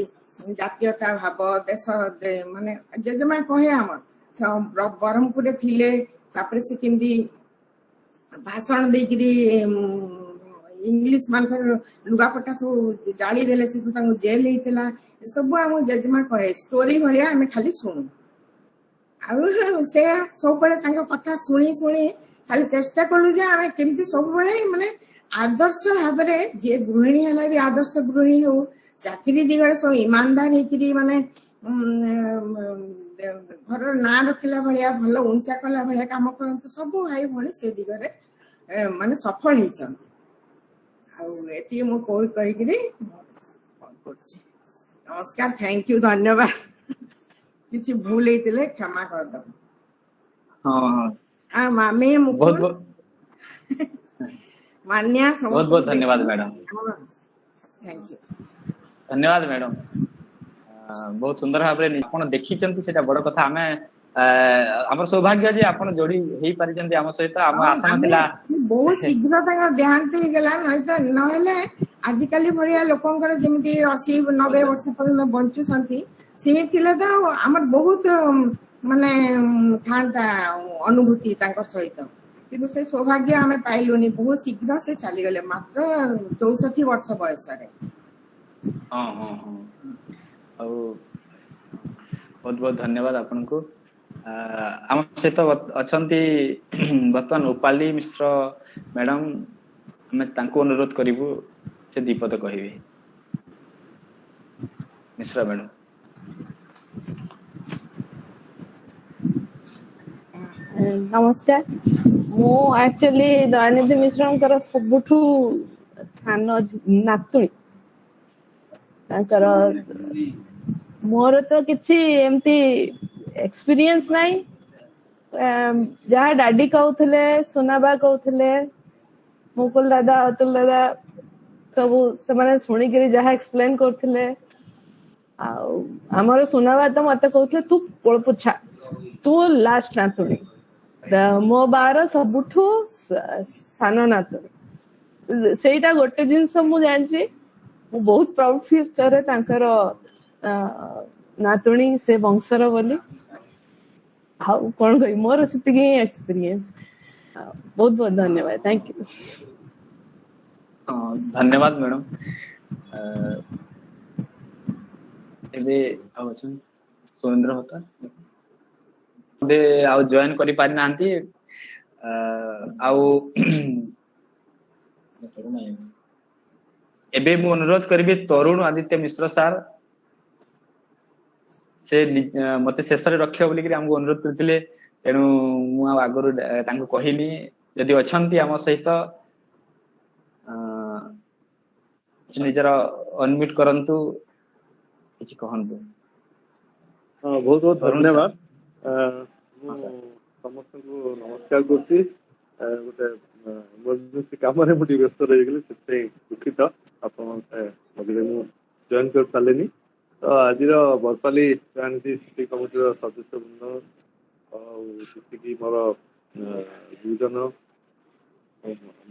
ଜାତୀୟତା ଭାବ, ଦେଶ ମାନେ ଜେଜେମା କହେ ଆମର ବ୍ରହ୍ମପୁରରେ ଥିଲେ, ତାପରେ ସେ କେମିତି ଭାଷଣ ଦେଇକିରି ଇଂଲିଶ ମାନଙ୍କର ଲୁଗାପଟା ସବୁ ଜାଳି ଦେଲେ, ସେଠୁ ତାଙ୍କୁ ଜେଲ ହେଇଥିଲା। ଏସବୁ ଆମ ଜେଜେମା କହେ, ଷ୍ଟୋରି ଭଳିଆ ଆମେ ଖାଲି ଶୁଣୁ। ଆଉ ସେ ସବୁବେଳେ ତାଙ୍କ କଥା ଶୁଣି ଶୁଣି ଖାଲି ଚେଷ୍ଟା କଲୁ ଯେ ଆମେ କେମିତି ସବୁବେଳେ ମାନେ ଆଦର୍ଶ ଭାବରେ, ଯିଏ ଗୃହିଣୀ ହେଲା ବି ଆଦର୍ଶ ଗୃହିଣୀ ହଉ, ଚାକିରି ଦିଗରେ ସବୁ ଇମାନଦାର ହେଇକିରି ମାନେ ଘରର ନାଁ ରଖିଲା ଭଳିଆ, ଭଲ ଉଞ୍ଚା କଲା ଭଳିଆ କାମ କରନ୍ତୁ। ସବୁ ଭାଇ ଭଉଣୀ ସେ ଦିଗରେ ମାନେ ସଫଳ ହେଇଛନ୍ତି। ଆଉ ଏତିକି ମୁଁ କହିକିରି କରୁଛି। ନମସ୍କାର, thank you, ଧନ୍ୟବାଦ। କିଛି ଭୁଲ ହେଇଥିଲେ କ୍ଷମା କରିଦବ। ହଁ ହଁ ଆଉ ମାମି, ବହୁତ ମୁକୁଲ, ବହୁତ ମାନ୍ୟା, ବହୁତ ବହୁତ ସମସ୍ତଙ୍କୁ ଧନ୍ୟବାଦ ମ୍ୟାଡାମ। Thank you. ଧନ୍ୟବାଦ ମ୍ୟାଡାମ। ବହୁତ ସୁନ୍ଦର ଭାବରେ ଆପଣ ଦେଖିଛନ୍ତି, ସେଇଟା ବଡ କଥା। ଆମେ ଆମର ସୌଭାଗ୍ୟ ଯେ ଆପଣ ଯୋଡି ହେଇପାରିଛନ୍ତି ଆମ ସହିତ। ଆମ ଆଶା ଆମେ ନଥିଲା। ବହୁତ ଶୀଘ୍ର ତାଙ୍କର ଦେହାନ୍ତ ହେଇଗଲା, ନହେଲେ ନହେଲେ ଆଜିକାଲି ଭଳିଆ ଲୋକଙ୍କର ଯେମିତି 80-90 ବର୍ଷ ପର୍ଯ୍ୟନ୍ତ ବଞ୍ଚୁଛନ୍ତି, ସେମିତି ଥିଲେ ତ ଆମର ବହୁତ ମାନେ ଥାନ୍ତା ଅନୁଭୂତି ତାଙ୍କ ସହିତ। କିନ୍ତୁ ସେ ସୌଭାଗ୍ୟ ଆମେ ପାଇଲୁନି। ବହୁତ ଶୀଘ୍ର ସେ ଚାଲିଗଲେ, ମାତ୍ର 64 ବର୍ଷ ବୟସରେ। ହଁ ହଁ ହଁ ଆଉ ବହୁତ ବହୁତ ଧନ୍ୟବାଦ ଆପଣଙ୍କୁ। ଆମ ସହିତ ଅଛନ୍ତି ବର୍ତ୍ତମାନ ଉପାଲି ମିଶ୍ର ମ୍ୟାଡାମ। ଆମେ ତାଙ୍କୁ ଅନୁରୋଧ କରିବୁ ସେ ଦି ପଦ କହିବେ। ମିଶ୍ର ମ୍ୟାଡାମ। ନମସ୍କାର। ମୁଁ ଆକ୍ଚୁଆଲି ଦୟାନିଧି ନମସ୍କାର। ମିଶ୍ରଙ୍କର ସବୁଠୁ ସାନ ନାତୁଣୀ ତାଙ୍କର। ମୋର ତ କିଛି ଏମିତି ଏକ୍ସପିରିଏନ୍ସ ନାହିଁ। ଯାହା ଡାଡି କହୁଥିଲେ, ସୁନାବା କହୁଥିଲେ, ମୁକୁଲ ଦାଦା, ଅତୁଲ ଦାଦା, ସବୁ ସେମାନେ ଶୁଣିକିରି ଯାହା ଏକ୍ସପ୍ଲେନ କରୁଥିଲେ। ଆଉ ଆମର ସୁନାବା ତ ମତେ କହୁଥିଲେ, ତୁ କୋଳପୋଛା, ତୁ ଲାଷ୍ଟ ନାତୁଣୀ, ମୋ ବାର ସବୁଠୁ ସାନ ନାତୁଣୀ। ସେଇଟା ଗୋଟେ ଜିନିଷ ମୁଁ ଜାଣିଛି। ମୁଁ ବହୁତ ପ୍ରାଉଡ ଫିଲ୍ କରେ ତାଙ୍କର ନାତୁଣୀ, ସେ ବଂଶର ବୋଲି। ଆଉ କଣ କହିବି, ମୋର ସେତିକି ହିଁ ଏକ୍ସପିରିଏନ୍ସ। ବହୁତ ବହୁତ ଧନ୍ୟବାଦ, thank you. ହଁ, ଧନ୍ୟବାଦ ମ୍ୟାଡାମ। ଏବେ ଆଉ ଅଛନ୍ତି ସୁରେନ୍ଦ୍ର ହୋତା, ଏବେ ଆଉ ଜଏନ କରିପାରିନାହାନ୍ତି। ଆଉ ଏବେ ମୁଁ ଅନୁରୋଧ କରିବି ତରୁଣ ଆଦିତ୍ୟ ମିଶ୍ର ସାର୍, ସେ ମତେ ଶେଷରେ ରଖିବ ବୋଲିକିରି ଆମକୁ ଅନୁରୋଧ କରିଥିଲେ, ତେଣୁ ମୁଁ ଆଉ ଆଗରୁ ତାଙ୍କୁ କହିନି। ଯଦି ଅଛନ୍ତି ଆମ ସହିତ, ନିଜର ଅନମ୍ୟୁଟ କରନ୍ତୁ, କିଛି କହନ୍ତୁ। ହଁ, ବହୁତ ବହୁତ ତରୁଣ ସାର୍। ଧନ୍ୟବାଦ। ମୁଁ ହଁ ସାର୍। ସମସ୍ତଙ୍କୁ ନମସ୍କାର କରୁଛି। ଗୋଟେ ଏମର୍ଜେନ୍ସି କାମରେ ମୁଁ ଟିକେ ବ୍ୟସ୍ତ ରହିଗଲି, ସେଥିପାଇଁ ଦୁଃଖିତ। ଆପଣ ମଝିରେ ମୁଁ ଜଏନ କରିପାରିଲିନି। ତ ଆଜିର ବରପାଲି ଦୟାନିଧି ସ୍ମୃତି କମିଟିର ସଦସ୍ୟ ବୃନ୍ଦ ଆଉ ଯେତିକି ମୋର ଗୁରୁଜନ,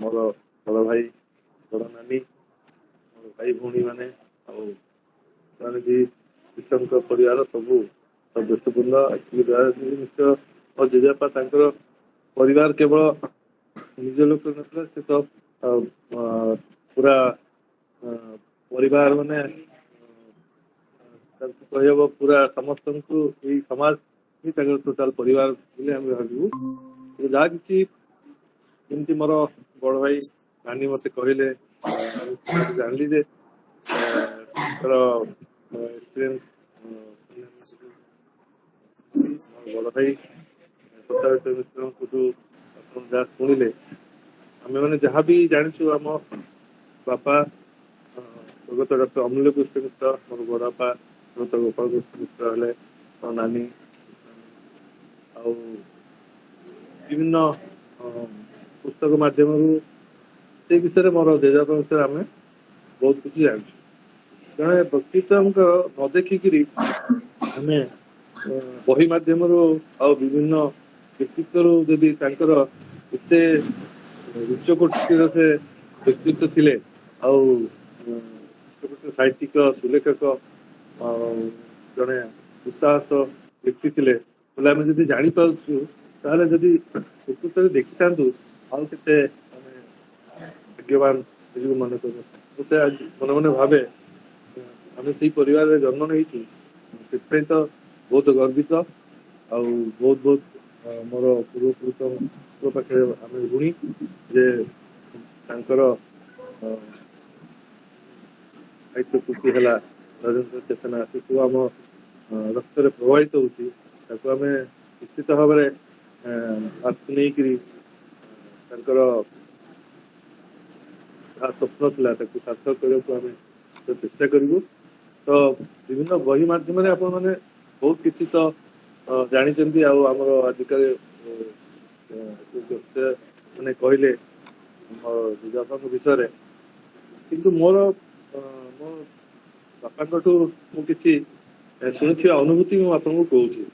ମୋର ବଡ ଭାଇ, ବଡ ନାନୀ, ମୋର ଭାଇ ଭଉଣୀ ମାନେ ଆଉ ଦୟାନିଧି ମିଶ୍ରଙ୍କ ପରିବାର ସବୁ ସଦସ୍ୟ ବୃନ୍ଦ। ଆକ୍ଚୁଆଲି ଦୟାନିଧି ମିଶ୍ର ମୋ ଜେଜେବାପା, ତାଙ୍କର ପରିବାର କେବଳ ନିଜ ଲୋକ ନଥିଲା, ସେ ତ ପୁରା ପରିବାର, ମାନେ ତାଙ୍କୁ କହିହବ ପୁରା ସମସ୍ତଙ୍କୁ, ଏଇ ସମାଜ ହିଁ ତାଙ୍କର ଟୋଟାଲ ପରିବାର ବୋଲି ଆମେ ଭାବିବୁ। ଯାହା କିଛି ଯେମିତି ମୋର ବଡ ଭାଇ ନାନୀ ମତେ କହିଲେ, ମୁଁ ଜାଣିଲି ଯେ ତାଙ୍କର ଏକ୍ସପିରିଏନ୍ସ, ମୋର ବଡ ଭାଇ ପ୍ରତାପ ମିଶ୍ରଙ୍କଠୁ ଆପଣ ଯାହା ଶୁଣିଲେ, ଆମେ ମାନେ ଯାହା ବି ଜାଣିଛୁ, ଆମ ବାପା ସ୍ୱର୍ଗତ ଡକ୍ଟର ଅମୂଲ୍ୟ କୃଷ୍ଣ ମିଶ୍ର, ମୋର ବଡ ବାପା ସ୍ୱର୍ଗତ ଗୋପାଳ କୃଷ୍ଣ ମିଶ୍ର ହେଲେ, ମୋ ନାନୀ ଆଉ ବିଭିନ୍ନ ପୁସ୍ତକ ମାଧ୍ୟମରୁ ସେଇ ବିଷୟରେ, ମୋର ଜେଜେବାପା ବିଷୟରେ ଆମେ ବହୁତ କିଛି ଜାଣିଛୁ। ଜଣେ ବ୍ୟକ୍ତିତ୍ୱଙ୍କ ନ ଦେଖିକିରି ଆମେ ବହି ମାଧ୍ୟମରୁ ଆଉ ବିଭିନ୍ନ ବ୍ୟକ୍ତିତ୍ୱରୁ ଯଦି ତାଙ୍କର ଏତେ ଉଚ୍ଚ କୋଟିର ସେ ବ୍ୟକ୍ତିତ୍ୱ ଥିଲେ ଆଉ ଉଚ୍ଚକୋଟୀର ସାହିତ୍ୟିକ, ସୁଲେଖକ ଆଉ ଜଣେ ଦୁଃସାହସ ବ୍ୟକ୍ତି ଥିଲେ ବୋଲେ ଆମେ ଯଦି ଜାଣିପାରୁଛୁ, ତାହେଲେ ଯଦି ପ୍ରକୃତରେ ଦେଖିଥାନ୍ତୁ ଆଉ କେତେ ଆମେ ଭାଗ୍ୟବାନ ନିଜକୁ ମନେ କରୁ। ମୁଁ ସେ ଆଜି ମନେ ମନେ ଭାବେ, ଆମେ ସେଇ ପରିବାରରେ ଜନ୍ମ ନେଇଛୁ, ସେଥିପାଇଁ ତ ବହୁତ ଗର୍ବିତ ଆଉ ବହୁତ ବହୁତ ମୋର ପୂର୍ବପୁରୁଷଙ୍କ ପାଖରେ ଆମେ ଋଣୀ ଯେ ତାଙ୍କର ସାହିତ୍ୟ କୃତି ହେଲା ନରେନ୍ଦ୍ର ଚେତନା, ସେସବୁ ଆମ ରକ୍ତରେ ପ୍ରବାହିତ ହଉଛି, ତାକୁ ଆମେ ନିଶ୍ଚିତ ଭାବରେ ହାତ ନେଇକିରି ତାଙ୍କର ଯାହା ସ୍ୱପ୍ନ ଥିଲା ତାକୁ ସାର୍ଥକ କରିବାକୁ ଆମେ ଚେଷ୍ଟା କରିବୁ। ତ ବିଭିନ୍ନ ବହି ମାଧ୍ୟମରେ ଆପଣ ମାନେ ବହୁତ କିଛି ତ ଜାଣିଛନ୍ତି। ଆଉ ଆମର ଆଜିକାଲି ମାନେ କହିଲେ ମୋ ଜେଜେବାପାଙ୍କ ବିଷୟରେ, କିନ୍ତୁ ମୋର ମୋ ବାପାଙ୍କଠୁ ମୁଁ କିଛି ଶୁଣିଥିବା ଅନୁଭୂତି ମୁଁ ଆପଣଙ୍କୁ କହୁଛି।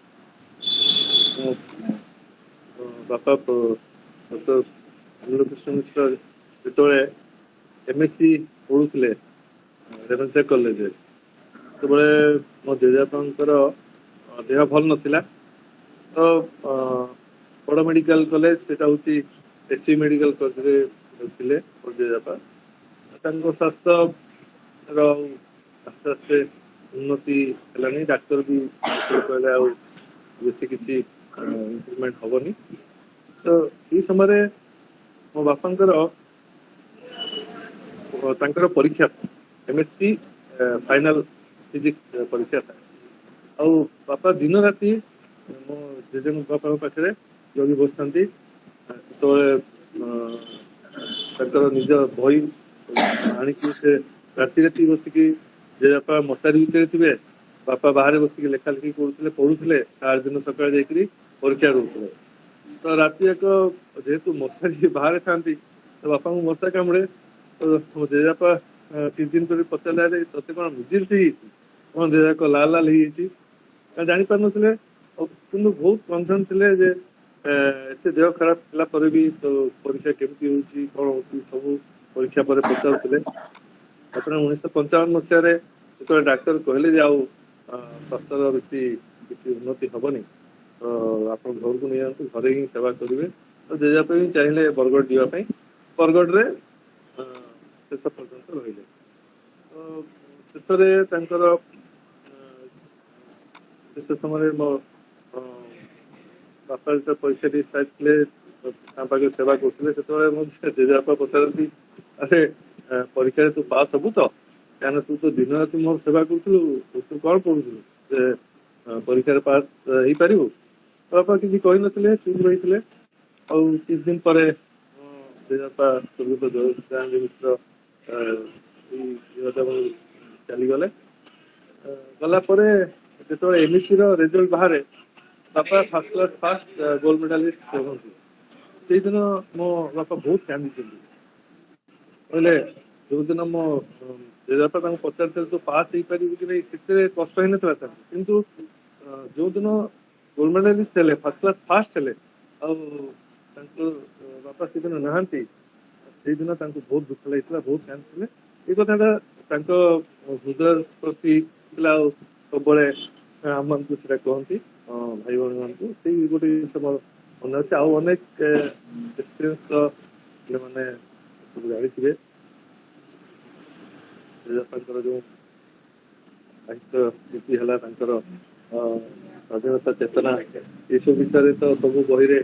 ମୋ ବାପା ଡକ୍ଟର କୃଷ୍ଣ ମିଶ୍ର ଯେତେବେଳେ ଏମଏସସି ପଢୁଥିଲେ ରେଭେନ୍ସା କଲେଜରେ, ସେତେବେଳେ ମୋ ଜେଜେବାପାଙ୍କର ଦେହ ଭଲ ନଥିଲା। ତ ବଡ ମେଡିକାଲ କଲେଜ, ସେଟା ହଉଛି ଏସସି ମେଡିକାଲ କଲେଜରେ ଥିଲେ ମୋ ଜେଜେବାପା। ତାଙ୍କ ସ୍ୱାସ୍ଥ୍ୟର ଆସ୍ତେ ଆସ୍ତେ ଉନ୍ନତି ହେଲାନି। ଡାକ୍ତର ବି କହିଲେ ଆଉ ବେଶୀ କିଛି ଇମ୍ପ୍ରୁଭମେଣ୍ଟ ହବନି। ତ ସେଇ ସମୟରେ ମୋ ବାପାଙ୍କର ତାଙ୍କର ପରୀକ୍ଷା, ଏମଏସସି ଫାଇନାଲ ଫିଜିକ୍ସ ପରୀକ୍ଷା ଥାଏ। ଆଉ ବାପା ଦିନ ରାତି ମୋ ଜେଜେଙ୍କ ବାପାଙ୍କ ପାଖରେ ଜଗି ବସିଥାନ୍ତି। ସେତେବେଳେ ତାଙ୍କର ନିଜ ବହି ଆଣିକି ସେ ରାତି ରାତି ବସିକି, ଜେଜେବାପା ମଶାରୀ ଭିତରେ ଥିବେ, ବାପା ବାହାରେ ବସିକି ଲେଖା ଲେଖି କରୁଥିଲେ, ପଢୁଥିଲେ। ତାର ଦିନ ସକାଳେ ଯାଇକିରି ପରୀକ୍ଷା ଦଉଥିଲେ। ତ ରାତି ଯାକ ଯେହେତୁ ମଶାରୀ ବାହାରେ ଥାନ୍ତି, ତ ବାପାଙ୍କୁ ମଶା କାମୁଡେ। ତ ମୋ ଜେଜେବାପା କିଛି ଦିନ ପରେ ପଚାରିଲେ, "ଆରେ, ତତେ କଣ ମିଜିଲ୍ସ ହେଇଯାଇଛି? କଣ ଦେହ ଯାକ ଲାଲ ଲାଲ ହେଇଯାଇଛି?" ଜାଣିପାରୁନଥିଲେ। ଆଉ କିନ୍ତୁ ବହୁତ କନସର୍ନ ଥିଲେ ଯେ ଏତେ ଦେହ ଖରାପ ହେଲା ପରେ ବି ତ ପରୀକ୍ଷା କେମିତି ହଉଛି, କଣ ହଉଛି, ସବୁ ପରୀକ୍ଷା ପରେ ପଚାରୁଥିଲେ। ତାପରେ 1955 ମସିହାରେ ଯେତେବେଳେ ଡାକ୍ତର କହିଲେ ଯେ ଆଉ ସ୍ୱାସ୍ଥ୍ୟର ବେଶୀ କିଛି ଉନ୍ନତି ହବନି, ତ ଆପଣ ଘରକୁ ନେଇଯାଆନ୍ତୁ, ଘରେ ହିଁ ସେବା କରିବେ, ତ ଜେଜେବାପା ବି ଚାହିଁଲେ ବରଗଡ଼ ଯିବା ପାଇଁ। ବରଗଡ଼ରେ ଶେଷ ପର୍ଯ୍ୟନ୍ତ ରହିଲେ। ତ ଶେଷରେ ତାଙ୍କର ଶେଷ ସମୟରେ ମୋ ବାପା ଯେତେବେଳେ ପରୀକ୍ଷା ଦେଇ ସାରିଥିଲେ, ତାଙ୍କ ପାଖରେ ସେବା କରୁଥିଲେ, ସେତେବେଳେ ମୋ ଜେଜେବାପା ପଚାରନ୍ତି, "ଆରେ, ପରୀକ୍ଷାରେ ତୁ ପାସ୍ ହବୁ ତ? କାହିଁକିନା ତୁ ତ ଦିନ ରାତି ମୋର ସେବା କରୁଥିଲୁ, ତୁ କଣ ପଢୁଥିଲୁ ଯେ ପରୀକ୍ଷାରେ ପାସ୍ ହେଇପାରିବୁ?" ବାପା କିଛି କହିନଥିଲେ, ଚୁପ୍ ରହିଥିଲେ। ଆଉ କିଛି ଦିନ ପରେ ମୋ ଜେଜେବାପା ସ୍ୱର୍ଗତ ଜୟନାରାୟଣ ମିଶ୍ର ଏଇ ଜୀବନରୁ ଚାଲିଗଲେ। ଗଲା ପରେ ଯେତେବେଳେ ଏମଏସସି ର ରେଜଲ୍ଟ ବାହାରେ, ବାପା first class first gold medalist ହୁଅନ୍ତି। ସେଇଦିନ ମୋ ବାପା ବହୁତ କାନ୍ଦିଛନ୍ତି। କହିଲେ, ଯୋଉଦିନ ମୋ ଜେଜେବାପା ତାଙ୍କୁ ପଚାରିଥିଲେ ତୁ ପାସ୍ ହେଇପାରିବୁ କି ନାଇଁ, ସେଥିରେ କଷ୍ଟ ହେଇନଥିଲା ତାଙ୍କୁ, କିନ୍ତୁ ଯୋଉଦିନ ଗୋଲ୍ଡ ମେଡାଲିଷ୍ଟ ହେଲେ, ଫାର୍ଷ୍ଟ କ୍ଲାସ ଫାଷ୍ଟ ହେଲେ, ଆଉ ତାଙ୍କ ବାପା ସେଦିନ ନାହାନ୍ତି, ସେଇଦିନ ତାଙ୍କୁ ବହୁତ ଦୁଃଖ ଲାଗିଥିଲା, ବହୁତ କାନ୍ଦିଥିଲେ। ଏଇ କଥାଟା ତାଙ୍କ ହୃଦୟ ସ୍ପର୍ଶୀ ଥିଲା। ଆଉ ସବୁବେଳେ ଆମମାନଙ୍କୁ ସେଟା କୁହନ୍ତି, ଭାଇ ଭଉଣୀ ମାନଙ୍କୁ। ସେଇ ଗୋଟେ ଜିନିଷ ମୋର ମନେ ଅଛି। ଆଉ ଅନେକ ଏକ୍ସପିରିଏନ୍ସ ତ ପିଲାମାନେ ସବୁ ଜାଣିଥିବେ। ଜେଜେବାପାଙ୍କର ଯୋଉ ସାହିତ୍ୟ କୃତି ହେଲା, ତାଙ୍କର ସ୍ୱାଧୀନତା ଚେତନା, ଏସବୁ ବିଷୟରେ ତ ସବୁ ବହିରେ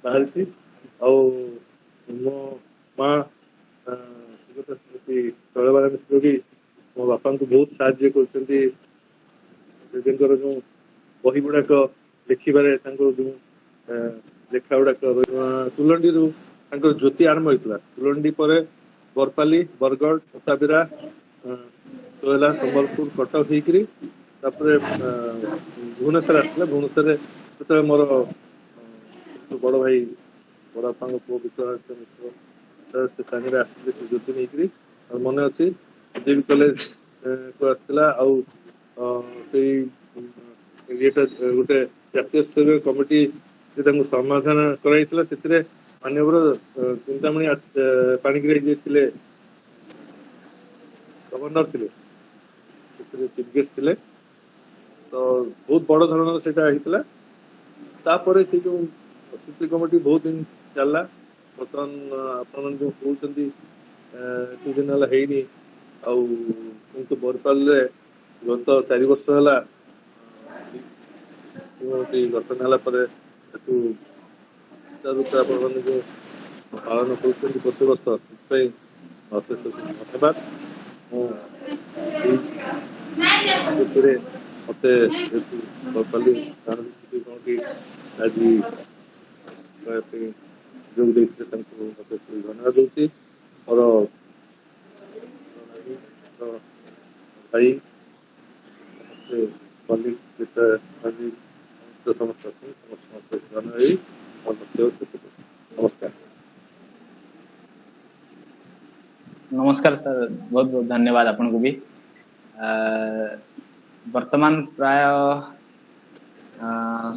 ବାହାରିଛି। ଆଉ ମୋ ମା ଶ୍ରୀମତୀ ଶୈଳବାଳା ମିଶ୍ର ବି ମୋ ବାପାଙ୍କୁ ବହୁତ ସାହାଯ୍ୟ କରୁଛନ୍ତି। ଜେଜେଙ୍କର ଯୋଉ ବହି ଗୁଡାକ ଲେଖିବାରେ, ତାଙ୍କର ଯୋଉ ଲେଖା ଗୁଡାକ, ତୁଲଣ୍ଡିରୁ ତାଙ୍କର ଜ୍ୟୋତି ଆରମ୍ଭ ହେଇଥିଲା। ତୁଲଣ୍ଡି ପରେ ବରପାଲି, ବରଗଡ଼, ଅତାବିରା, ସୋହେଲା, ସମ୍ବଲପୁର, କଟକ ହେଇକିରି ତାପରେ ଭୁବନେଶ୍ୱର ଆସିଥିଲା। ଭୁବନେଶ୍ୱରରେ ସେତେବେଳେ ମୋର ବଡ ଭାଇ, ବଡ ବାପାଙ୍କ ପୁଅ ବିକ୍ରମାଦିତ୍ୟ ମିଶ୍ର, ସେ ସାଙ୍ଗରେ ଆସିଥିଲେ ସେ ଜ୍ୟୋତି ନେଇକିରି। ଆଉ ମନେ ଅଛି, ବିଜେବି କଲେଜ କୁ ଆସିଥିଲା। ଆଉ ସେଇ ଇଏଟା ଗୋଟେ ଜାତୀୟ ସ୍ତରୀୟ କମିଟି ଯେ ତାଙ୍କୁ ସମାଧାନ କରାଯାଇଥିଲା, ସେଥିରେ ମାନ୍ୟବର ଚିନ୍ତାମଣି ପାଣିଗ୍ରାହୀ ଯିଏ ଥିଲେ, ଗଭର୍ଣ୍ଣର ଥିଲେ, ସେଥିରେ ଚିଫ ଗେଷ୍ଟ ଥିଲେ। ତ ବହୁତ ବଡ ଧରଣର ସେଇଟା ହେଇଥିଲା। ତାପରେ ସେ ଯୋଉ ସ୍ମୃତି କମିଟି ବହୁତ ଦିନ ଚାଲିଲା। ବର୍ତ୍ତମାନ ଆପଣ ଯୋଉ କହୁଛନ୍ତି ଏତେ ଦିନ ହେଲା ହେଇନି, ଆଉ କିନ୍ତୁ ବରପାଲିରେ ଗତ 4 ବର୍ଷ ହେଲା କମିଟି ଗଠନ ହେଲା ପରେ ତାକୁ ସୁଚାରୁ ରୂପେ ଆପଣମାନେ ଯୋଉ ପାଳନ କରୁଛନ୍ତି ପ୍ରତିବର୍ଷ, ସେଥିପାଇଁ ଅଶେଷ ଅଶେଷ ଧନ୍ୟବାଦ। ମୁଁ ଏଇ ଖୁସିରେ ମତେ ଯେହେତୁ କଲି କଣ କି ଆଜି କହିବା ପାଇଁ ସୁଯୋଗ ଦେଇଥିଲେ, ତାଙ୍କୁ ଅଶେଷ ଧନ୍ୟବାଦ ଦଉଛି। ମୋର ନାନୀ, ମୋର ଭାଇ, ସମସ୍ତେ କଲିଗ, ସମସ୍ତେ ସମସ୍ତେ ଅଛନ୍ତି, ସମସ୍ତେ ଧନ୍ୟବାଦ ଦେଇ ମୋର ବକ୍ତବ୍ୟ ଶେଷ କରୁଛି। ନମସ୍କାର। ନମସ୍କାର ସାର୍, ବହୁତ ବହୁତ ଧନ୍ୟବାଦ ଆପଣଙ୍କୁ ବି। ବର୍ତ୍ତମାନ ପ୍ରାୟ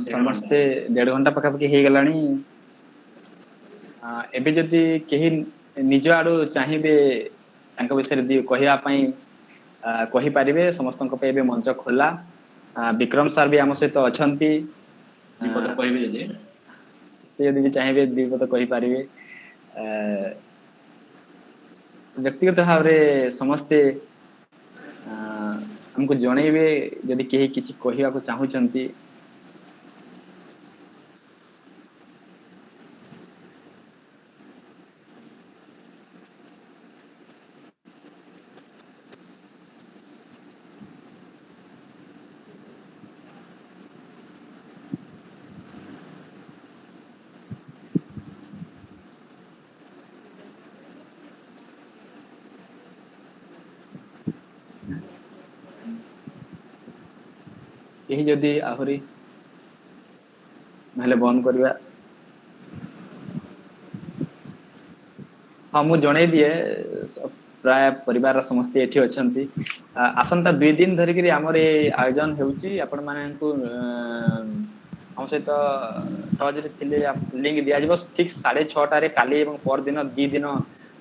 ସମସ୍ତେ 1.5 ଘଣ୍ଟା ପାଖାପାଖି ହେଇଗଲାଣି। ଏବେ ଯଦି କେହି ନିଜ ଆଡୁ ଚାହିଁବେ ତାଙ୍କ ବିଷୟରେ କହିବା ପାଇଁ, କହିପାରିବେ। ସମସ୍ତଙ୍କ ପାଇଁ ଏବେ ମଞ୍ଚ ଖୋଲା। ବିକ୍ରମ ସାର୍ ବି ଆମ ସହିତ ଅଛନ୍ତି। ଦି ପଦ କହିବେ ଯଦି। ସେ ଯଦି ବି ଚାହିଁବେ ଦି ପଦ କହିପାରିବେ। ବ୍ୟକ୍ତିଗତ ଭାବରେ ସମସ୍ତେ ଆମକୁ ଜଣେଇବେ ଯଦି କେହି କିଛି କହିବାକୁ ଚାହୁଁଛନ୍ତି। କେହି ଯଦି ଆହୁରି, ନହେଲେ ବନ୍ଦ କରିବା। ହଁ, ମୁଁ ଜଣେଇ ଦିଏ, ପ୍ରାୟ ପରିବାରର ସମସ୍ତେ ଏଠି ଅଛନ୍ତି। ଆସନ୍ତା 2 ଦିନ ଧରିକିରି ଆମର ଏ ଆୟୋଜନ ହେଉଛି। ଆପଣ ମାନଙ୍କୁ ଆମ ସହିତ ଟଚରେ ଥିଲେ ଲିଙ୍କ ଦିଆଯିବ। ଠିକ 6:30ଟାରେ କାଲି ଏବଂ ପରଦିନ 2 ଦିନ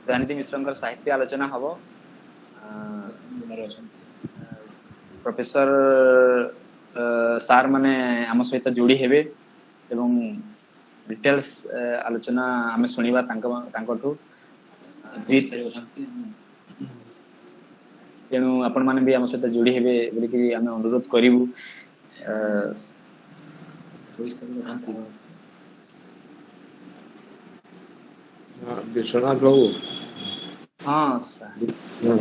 ଦୟାନିଧି ମିଶ୍ରଙ୍କର ସାହିତ୍ୟ ଆଲୋଚନା ହବ। ଅଛନ୍ତି। ପ୍ରଫେସର ସାର୍ ମାନେ ଆମ ସହିତ ଯୋଡି ହେବେ ଏବଂ ଡିଟେଲ୍ସ ଆଲୋଚନା ଆମେ ଶୁଣିବା ତାଙ୍କଠୁ। 20 ତାରିଖ ଅଛନ୍ତି। ତେଣୁ ଆପଣ ମାନେ ବି ଆମ ସହିତ ଯୋଡି ହେବେ ବୋଲିକିରି ଆମେ ଅନୁରୋଧ କରିବୁ। 24 ତାରିଖ ଅଛନ୍ତି। ବିଶ୍ୱନାଥ ବାବୁ। ହଁ ସାର୍। ହଁ।